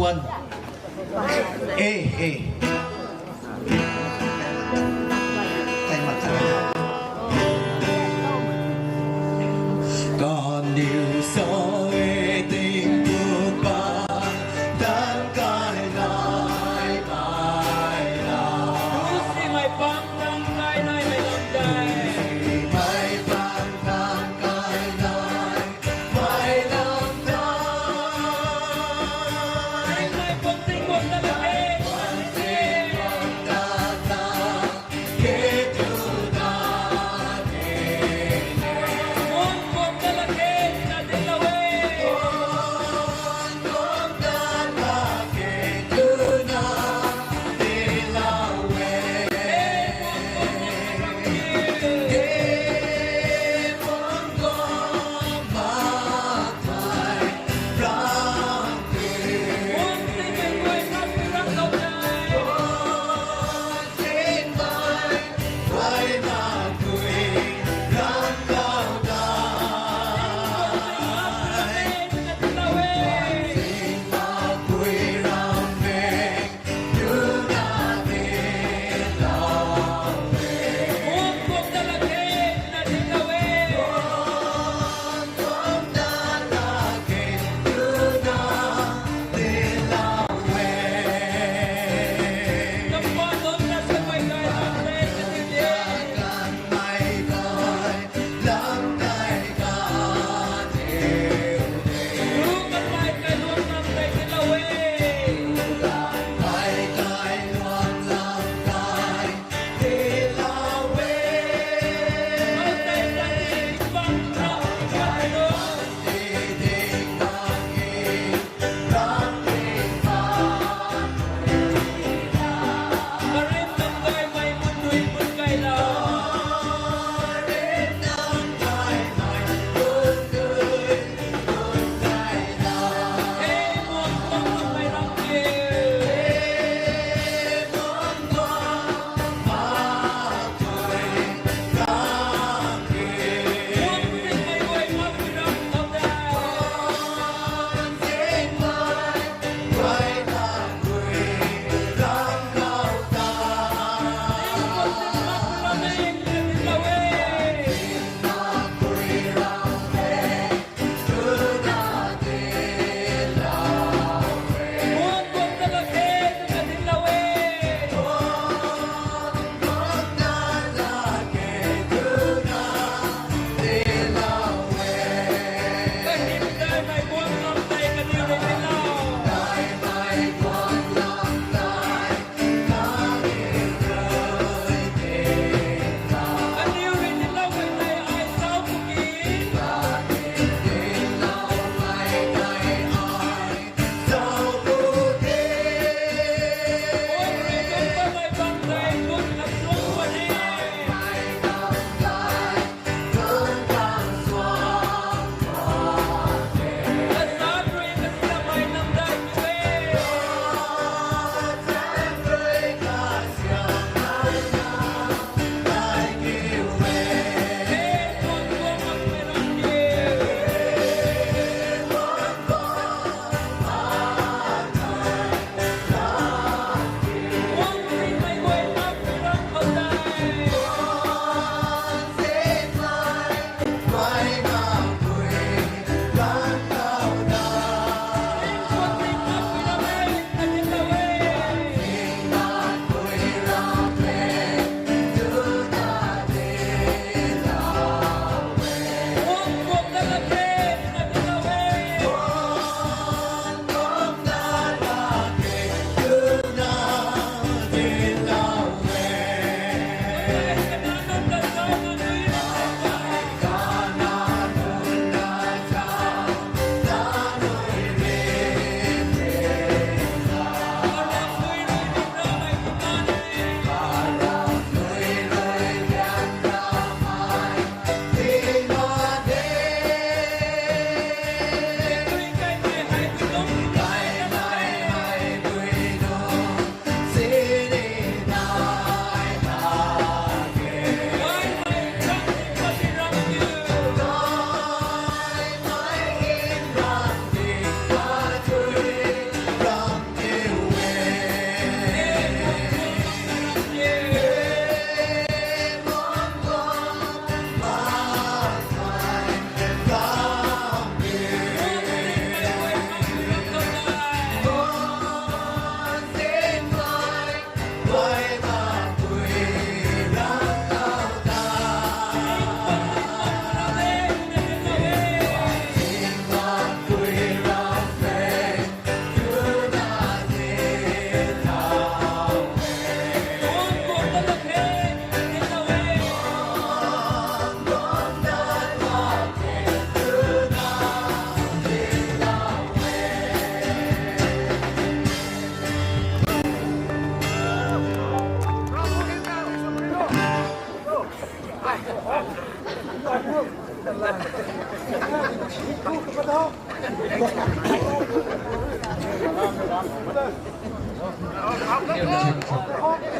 One. Eh, eh. Kai mak khat. Kaniw sa e ting tu pa, tan kai nai mai la. Tu si mai pang tan kai nai mai lam dai. Mai pang tan kai nai mai lam dai. Mai pang ting bam na la e.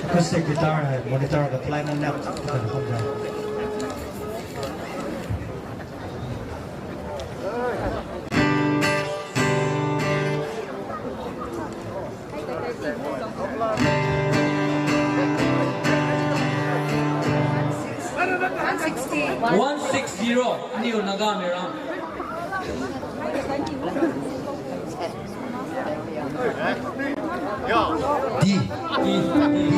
Acoustic guitar hei monitor ka play na nap. One six zero, aniu Naga mei ram. D. D, D, D.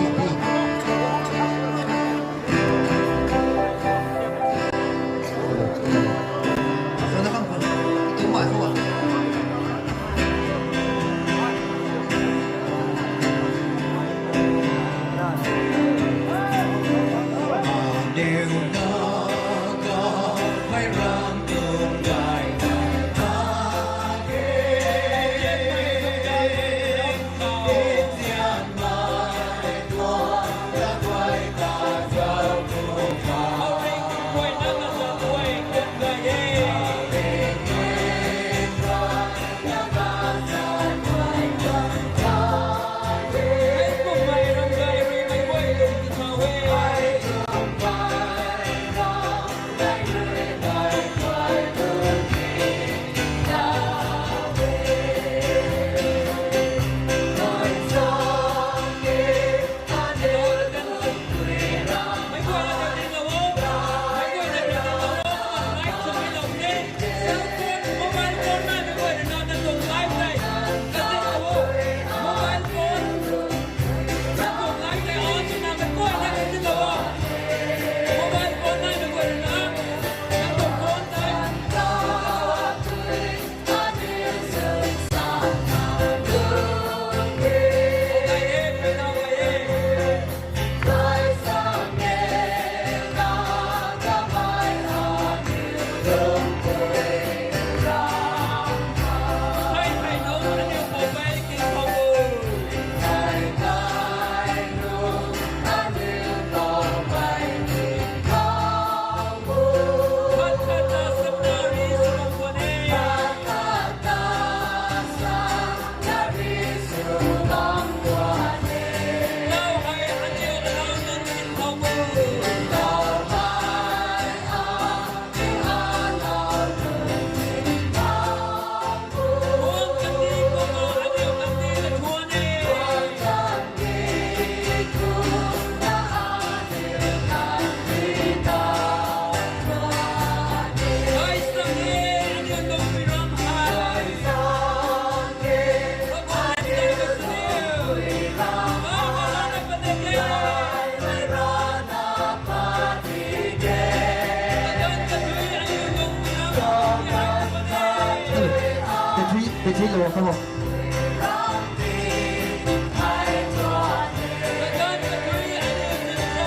Battery, battery low khamo.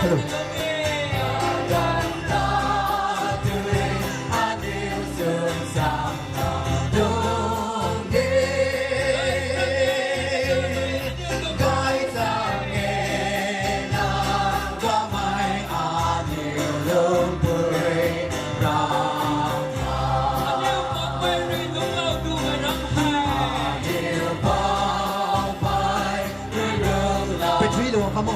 Hello. Battery low khamo.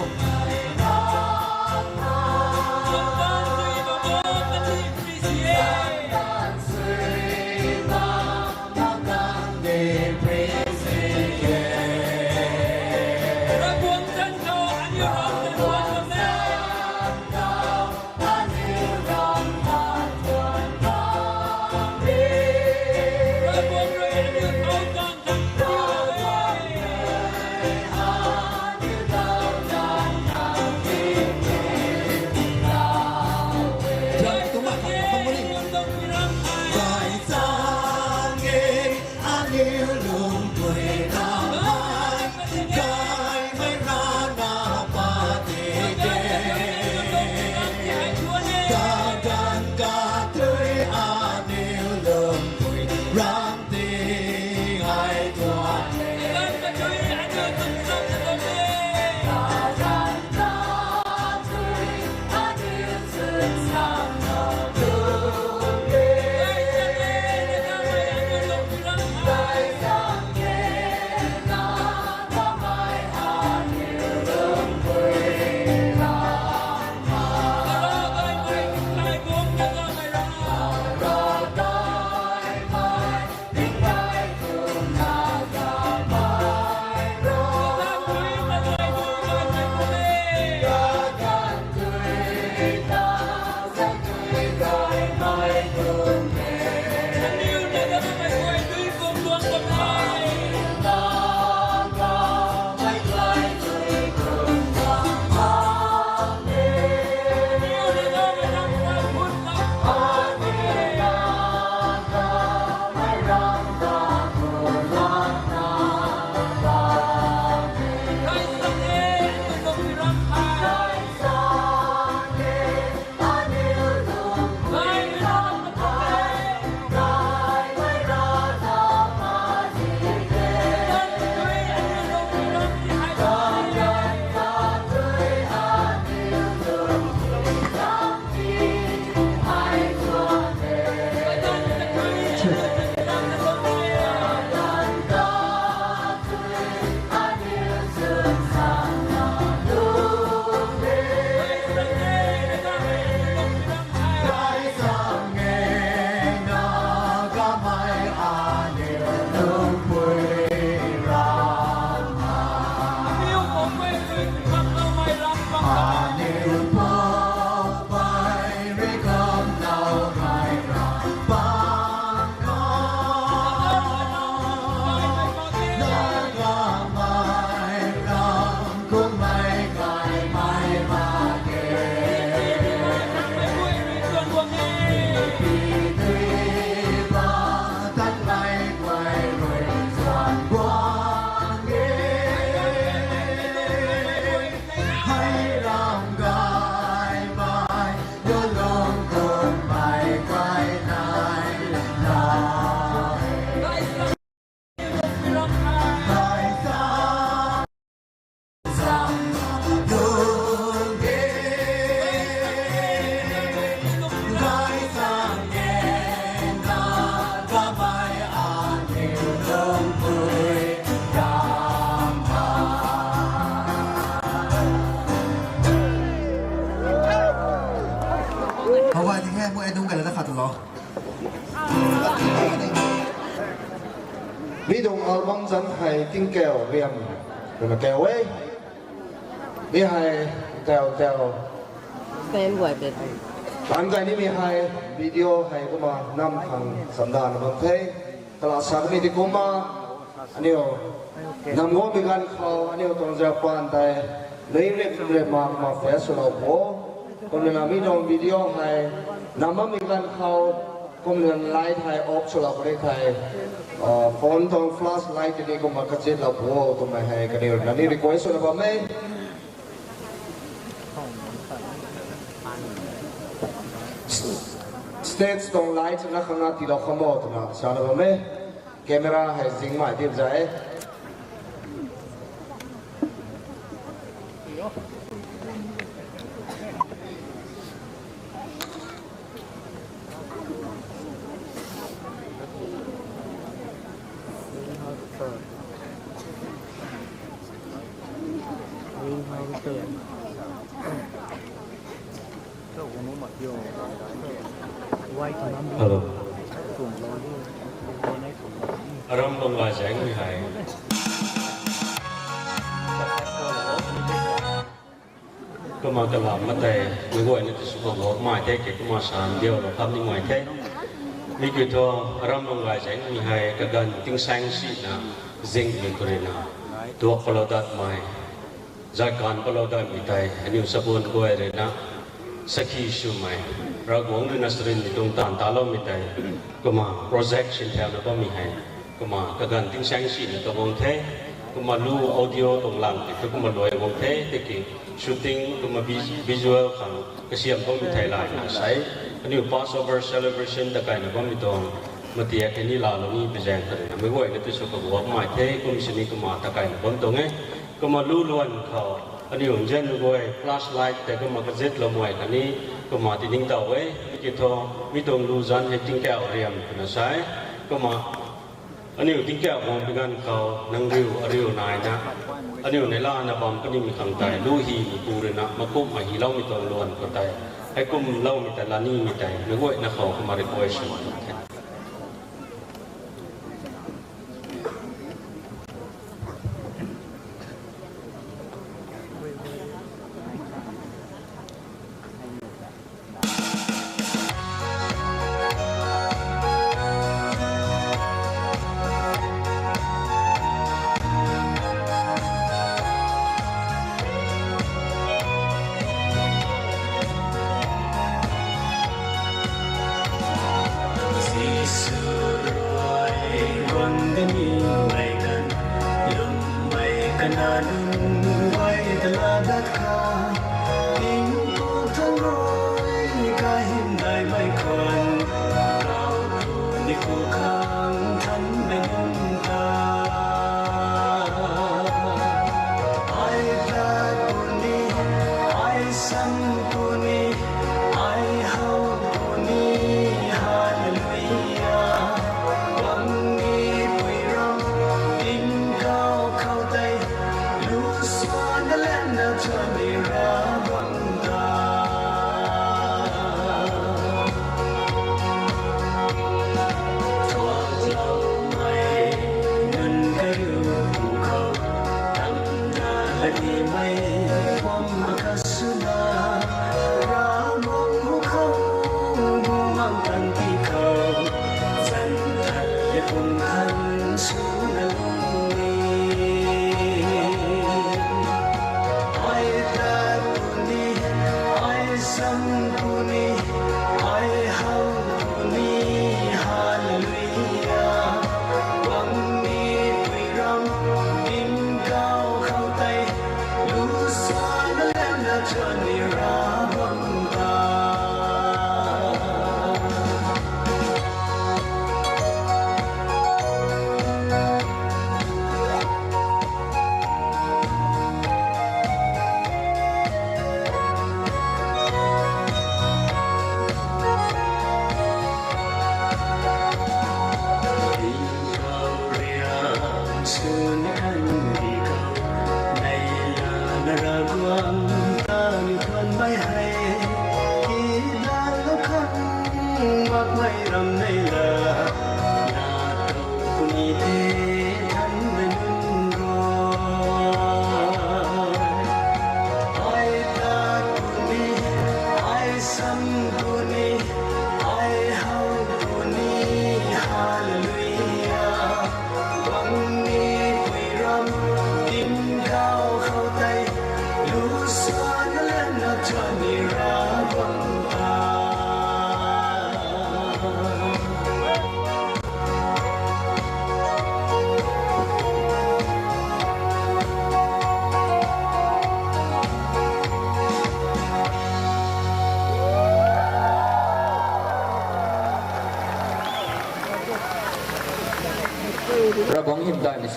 Zan hei tingkau riam twna kau e. Mi hei tau tau. Stand by, baby. Tan kai ni mi hei video hei kumna nam khang samdana bam the. Kala sa kami di kumna aniu nam guangmei ganv khou aniu tuang Japan tei lui rip rip mak ma face swlou bo. Kumna mi tuang video hei nam bammei ganv khou kumna light hei off swlou puni thei, phone tuang flash light tini kumna kachitlou bo twmei hei kaniw nani request swna bam e. Stage tuang light na khang na tiilou khamo twna sana bam e. Camera hei zingmei dip zai e. Hello. Aram bam gay zaeng mi hei. Kumna kalam matei, meic guayna ti sw kaguakmei the, ke kumna san diulou kham ni mai the. Mi kiu thu, aram bam gay zaeng mi hei, kaganv tingsaeng sina, zingmei khou ruina, tuak palou datmei, zat kan palou datmei tei, aniu sabun guay ruina, sakhi swmei, Ravguangc ruina sarinmei tuang taanv taloumei tei, kumna project sinthauna bammei hei, kumna kaganv tingsaeng sina kaguang the, kumna lu audio tuang lang tei thu kumna luai guang the, tiki shooting kumna vis-, visual khang kasiam bammei thei layna sei, aniu Passover celebration ta kaina bammei tuang, matiak hei ni laalou ni pui zaeng khou ruina, meic guayna ti sw kaguakmei the, kum sini kumna ta kaina bam tuang e, kumna lu luan khou, aniu nzianmei guay flashlight tei kumna kazitloumei khatni, kumna tiningtow e, mi kiu thu, mi tuang lu zan hei tingkau riam twna sa e, kumna, aniu tingkau guang pi ganv khou, nang riu, ariu naina, aniu neihla na bam kanimei khang tei, lu hymei pu ruina, makumhmei hyloumei tuang luan khou tei, heikumloumei tei, lanimei tei, meic guayna khou kumna request sw the. Jisu rui guang kanimei ganv, lwmmei kana nunc guay ta laa dat khang, tingpuk thangc rui kahymdaihmei khwan, kau puni ku khang thanmei nunc ta. Ai tat puni, ai sam puni, ai how puni, Hallelujah. Guangmipui ram, tingkauh khou tei, lu suanna lanna thuanni Ravguangc ta. Thuakloumei nunc kariu pu khou, tamna lanimei puam akhat swna, Ravguangc hu khou, bumaengc tangti khou, zan khat le pum than swna lung ni. Ai tat puni, ai sam puni, ai how puni, Hallelujah. Guangmipui ram, tingkauh khou tei, lu suanna lanna thuanni Ravguangc ta. Tingkauh riam swn kandih khou, neihla na Ravguangc ta ni thuanmei hei, kidalou khang makmei ram neihla, na tow puni the thanmei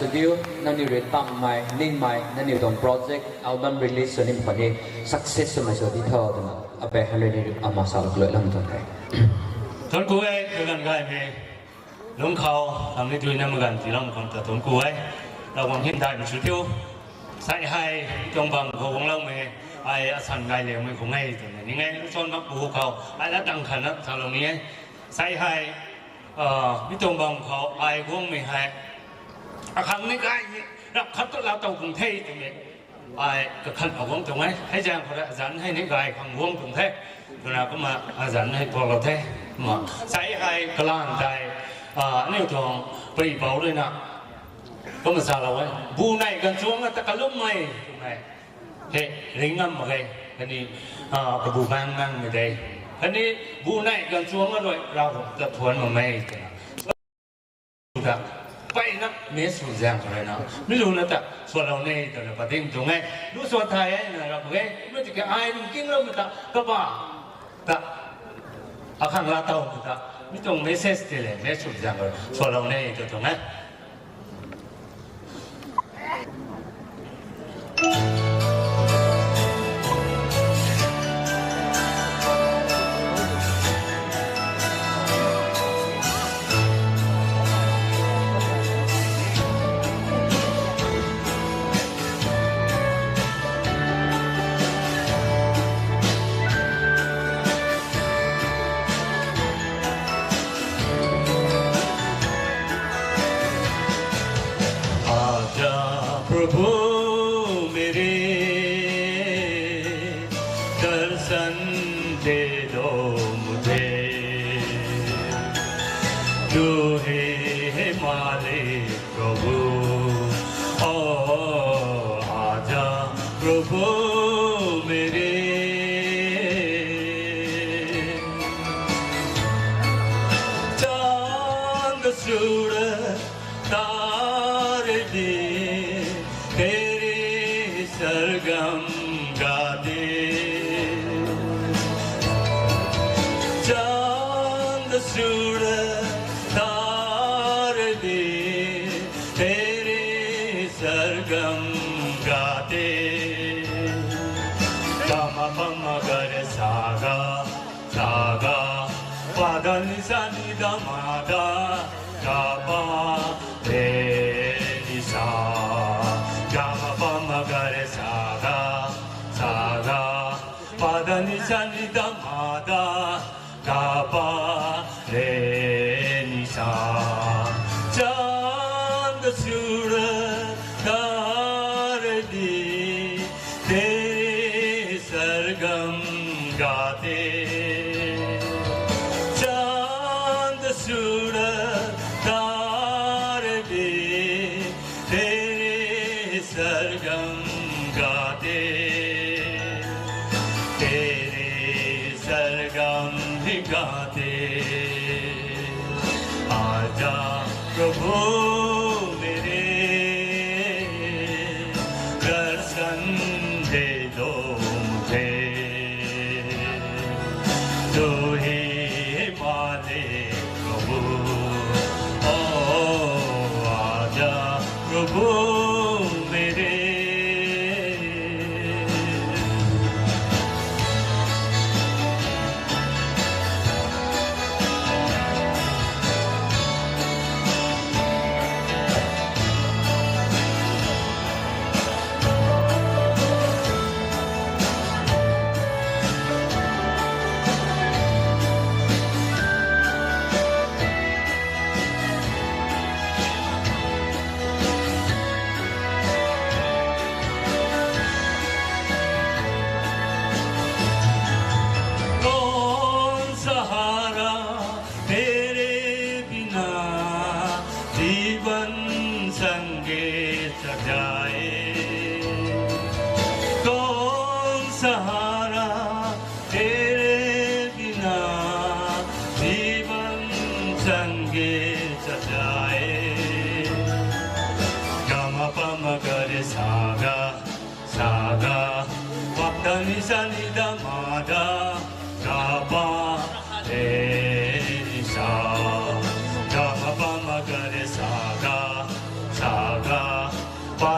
Studio, nangniw rui tangmei, ningmei, nangniw tuang project, album release sw nim khwan ni success swmei sw di tho twna, ape Henry ni ama sa lou kalui lam tuang the. Thuanc ku e, kaganv gaymei lungc khou, nang ni tui nam ganv tiilam khang ta thuanc ku e. Ravguangc hymdaihmei sw thiu. Sai hei, tuang bam khou guangloumei, ai asan gay leumei khou nge twna ning e, luchon mak pu khou, ai lat tang khatna salou ni e. Sai hei, mi tuang bam khou ai guangmei hei, akhang ni gay ni, rap khat tu laa tow tuang the twmei, ai kakhat ma guang tuang e, hei zaeng khou rui azanc hei ni gay khang guang tuang the, twna kumna azanc hei tuaklou the, kumna. Sai hei kalan tei, aniu tuang pui bou ruina, kumna salou e, bu nei ganv chuang na ta kalummei twmei. He, ring ngam mak ge, khatni, kabu mang ngangmei de. Khatni, bu nei ganv chuang na rui Ravguangc ta thuanc makmei twna. Ta, mpeyna message sw zaeng khou ruina, mi luna ta, swlou ne twna pading tuang e. Lu swan thay e na rap mak ge, mi tiki ai ring kingloumei ta, kaba ta, akhang laa towmei ta, mi tuang message ti le, message sw zaeng khou, swlou ne tw tuang e. आजा प्रभु मेरे, दर्शन दे दो मुझे। तू ही है मालिक प्रभु, ओ आजा प्रभु मेरे। चांद सूरज तारे भी तेरी सरगम गाते। चांद सूरज तारे भी तेरी सरगम गाते। Gama pama gare saga, saga, pada ni sa ni da ma da, ga pa, re ni sa. Gama pama gare saga, saga, pada ni sa ni da ma da, ga pa, re ni sa. चांद सूरज तारे भी तेरी सरगम गाते। चांद सूरज तारे भी तेरी सरगम गाते। तेरी सरगम ही गाते। आजा प्रभु मेरे, दर्शन दे दो मुझे। तू ही मालिक प्रभु, ओ आजा प्रभु मेरे। कौन सहारा तेरे बिना जीवन संगे सजाए। कौन सहारा तेरे बिना जीवन संगे सजाए। Gama pama gare saga, saga, pada ni sa ni da ma da, ga pa, re ni sa. Gama pama gare saga, saga,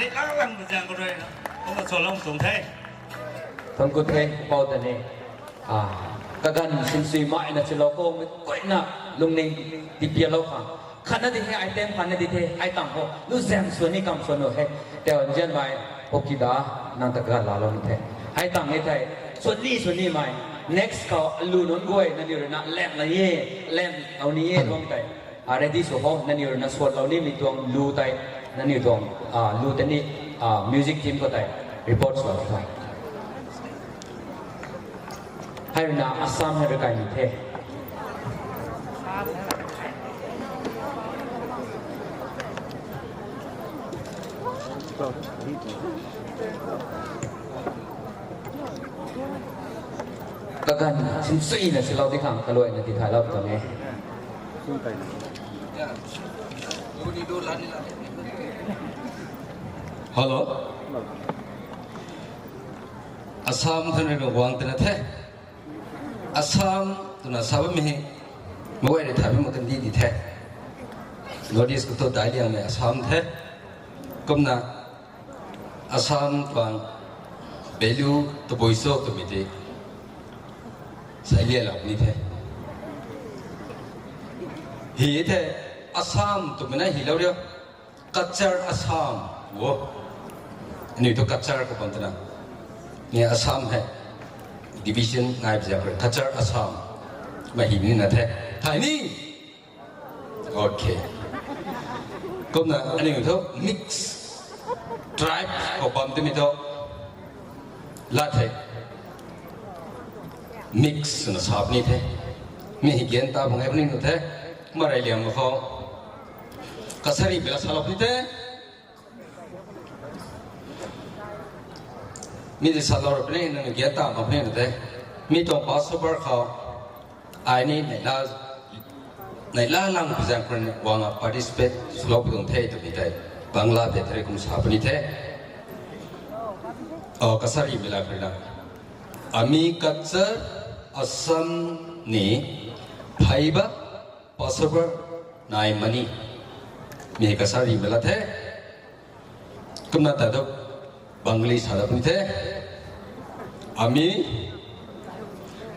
Ni lang lang zaeng khou rui na, kumna salou tuang the. Thangc ku the, pau ta ni. Ah, kaganv sinsui mai na chilou khou, mi kuina lungning tipialou khang. Khatna di he, item khatna di the, hei tang ho. Lu zaeng swan ni kam swan nu he. Teu nzian mai, hoki da, nang ta kaganv laalou ni the. Hei tang ni the, swan ni, swan ni mai. Next khou, lu nunc guay, nangniw rui na, lam na ye, lam lou ni ye, tuang tei. Ah, ready sw ho, nangniw rui na suatlou nimei tuang lu tei, nangniw tuang, ah, lu tei ni, ah, music team khou tei report sw tho. Hei rui na Assam hei rui kaimei the. Kaganv sinsui na silou di khang kaluaina tithaylou tuang e. Hello. Assam thun rui guang twna the. Assam twna sa bammei hei, meic guay rui thay bammei kandih di the. North East khou thu daic liangmei Assam the. Kumna Assam tuang value tabui cho twmei tei sa lialou ni the. Hi the, Assam twmei na hilou rio. Cachar Assam o. Aniu thu Cachar khou bam twna, ni Assam hei division nai pui zaeng khou rui Cachar Assam mei hi nina the. Thay ni. Okay. Kumna aniu thu mix tribe khou bam twmei thu lat the. Mix swna sa puni the. Mi hi gan ta bang e puni nu the. Kumna rey liang khou kasarimei la salou puni the. Mi di salou ra puni, nang ni gan ta mak puni nu the. Mi tuang Passover khou ai ni neihla, neihla lang pui zaeng khou rui guang a participate swlou pui tuang the twmei tei Bangla tei thari kum sa puni the. O, kasarimei la khou rui na, Ami Cachar Assam ni pheyba Passover nai mani. Mi kasarimei la the. Kumna ta thu Bengali sa da puni the. Ami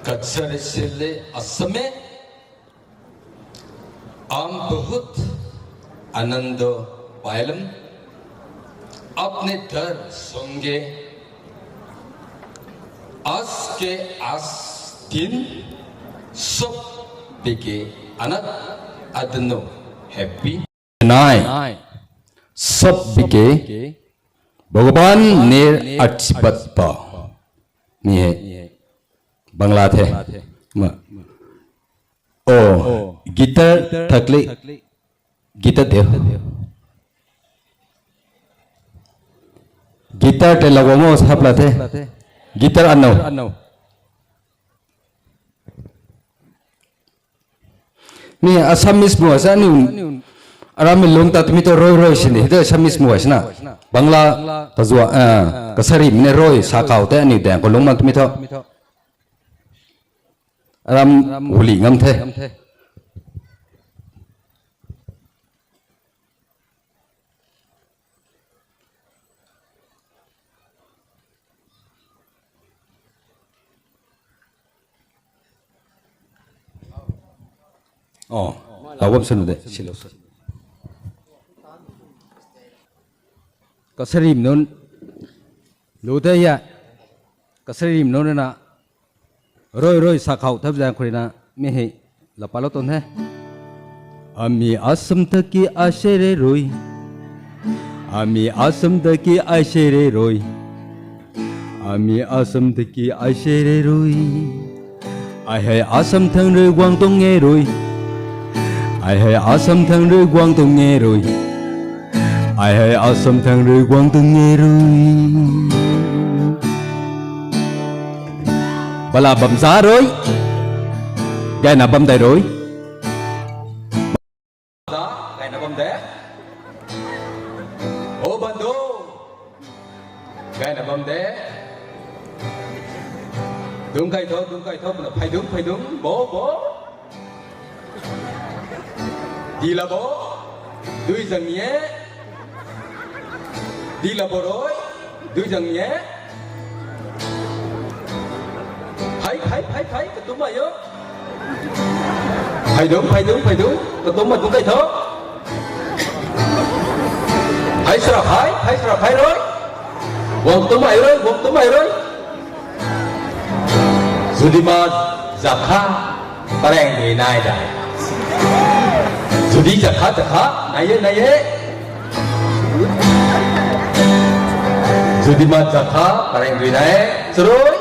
Cachar Assam se हम बहुत आनंद पायलम, अपने दर संगे आज के आज दिन सब बिके अनत अदनो happy nai सब बिके भगवान ने आशीर्वाद पा. Mi hei Bangla the. Ma. O, guitar thakli, guitar de. Guitar tei laguang o sap la the. Guitar ano. Mi Assamese mu sa ni aram mi lung ta tumi to roi roi sini. Hita Assamese mu sa na. Bangla ta zua, ah, kasari mi ne roi sa kau te ani dang ko lung man tumi to. Aram huli ngam the. Oh, tau bam sanu de, silou sa. Kasarim nunc, lu te ya, kasarim nunc na, rui rui sa khou thap zang khou rui na, mi hei, la palou tuang the. Ami asam thaki ai se re rui. Ami asam thaki ai se re rui. Ami asam thaki ai se re rui. Ai hei asam thang rui guang tuang e rui. Ai hei asam thang rui guang tuang e rui. Ai hei asam thang rui guang tuang e rui. Bala bam za rui. Gayna bam dei rui. Za, gayna bam de. O bando. Gayna bam de. Dungc kai tho, dungc kai tho, puna phey dungc, phey dungc, bo, bo. Di la bo, dui zang ni e. Di la bo rui, dui zang ni e. Phey, phey, phey, phey, katumc mai o. Phey dungc, phey dungc, phey dungc, katumc mai dungc kai tho. Phey sra phey, phey sra phey rui. Guang tumc mai rui, guang tumc mai rui. Zudima zakha, pareng dui nai da. Zudi zakha, zakha, nai e, nai e. Zudima zakha, pareng dui nai e, charui.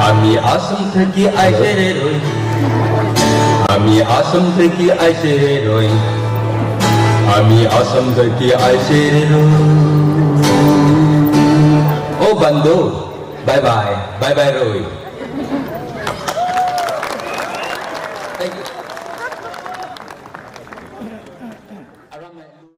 Ami asam thaki ai se re rui. Ami asam thaki ai se re rui. Ami asam thaki ai se re rui. O bando, bye bye, bye bye rui.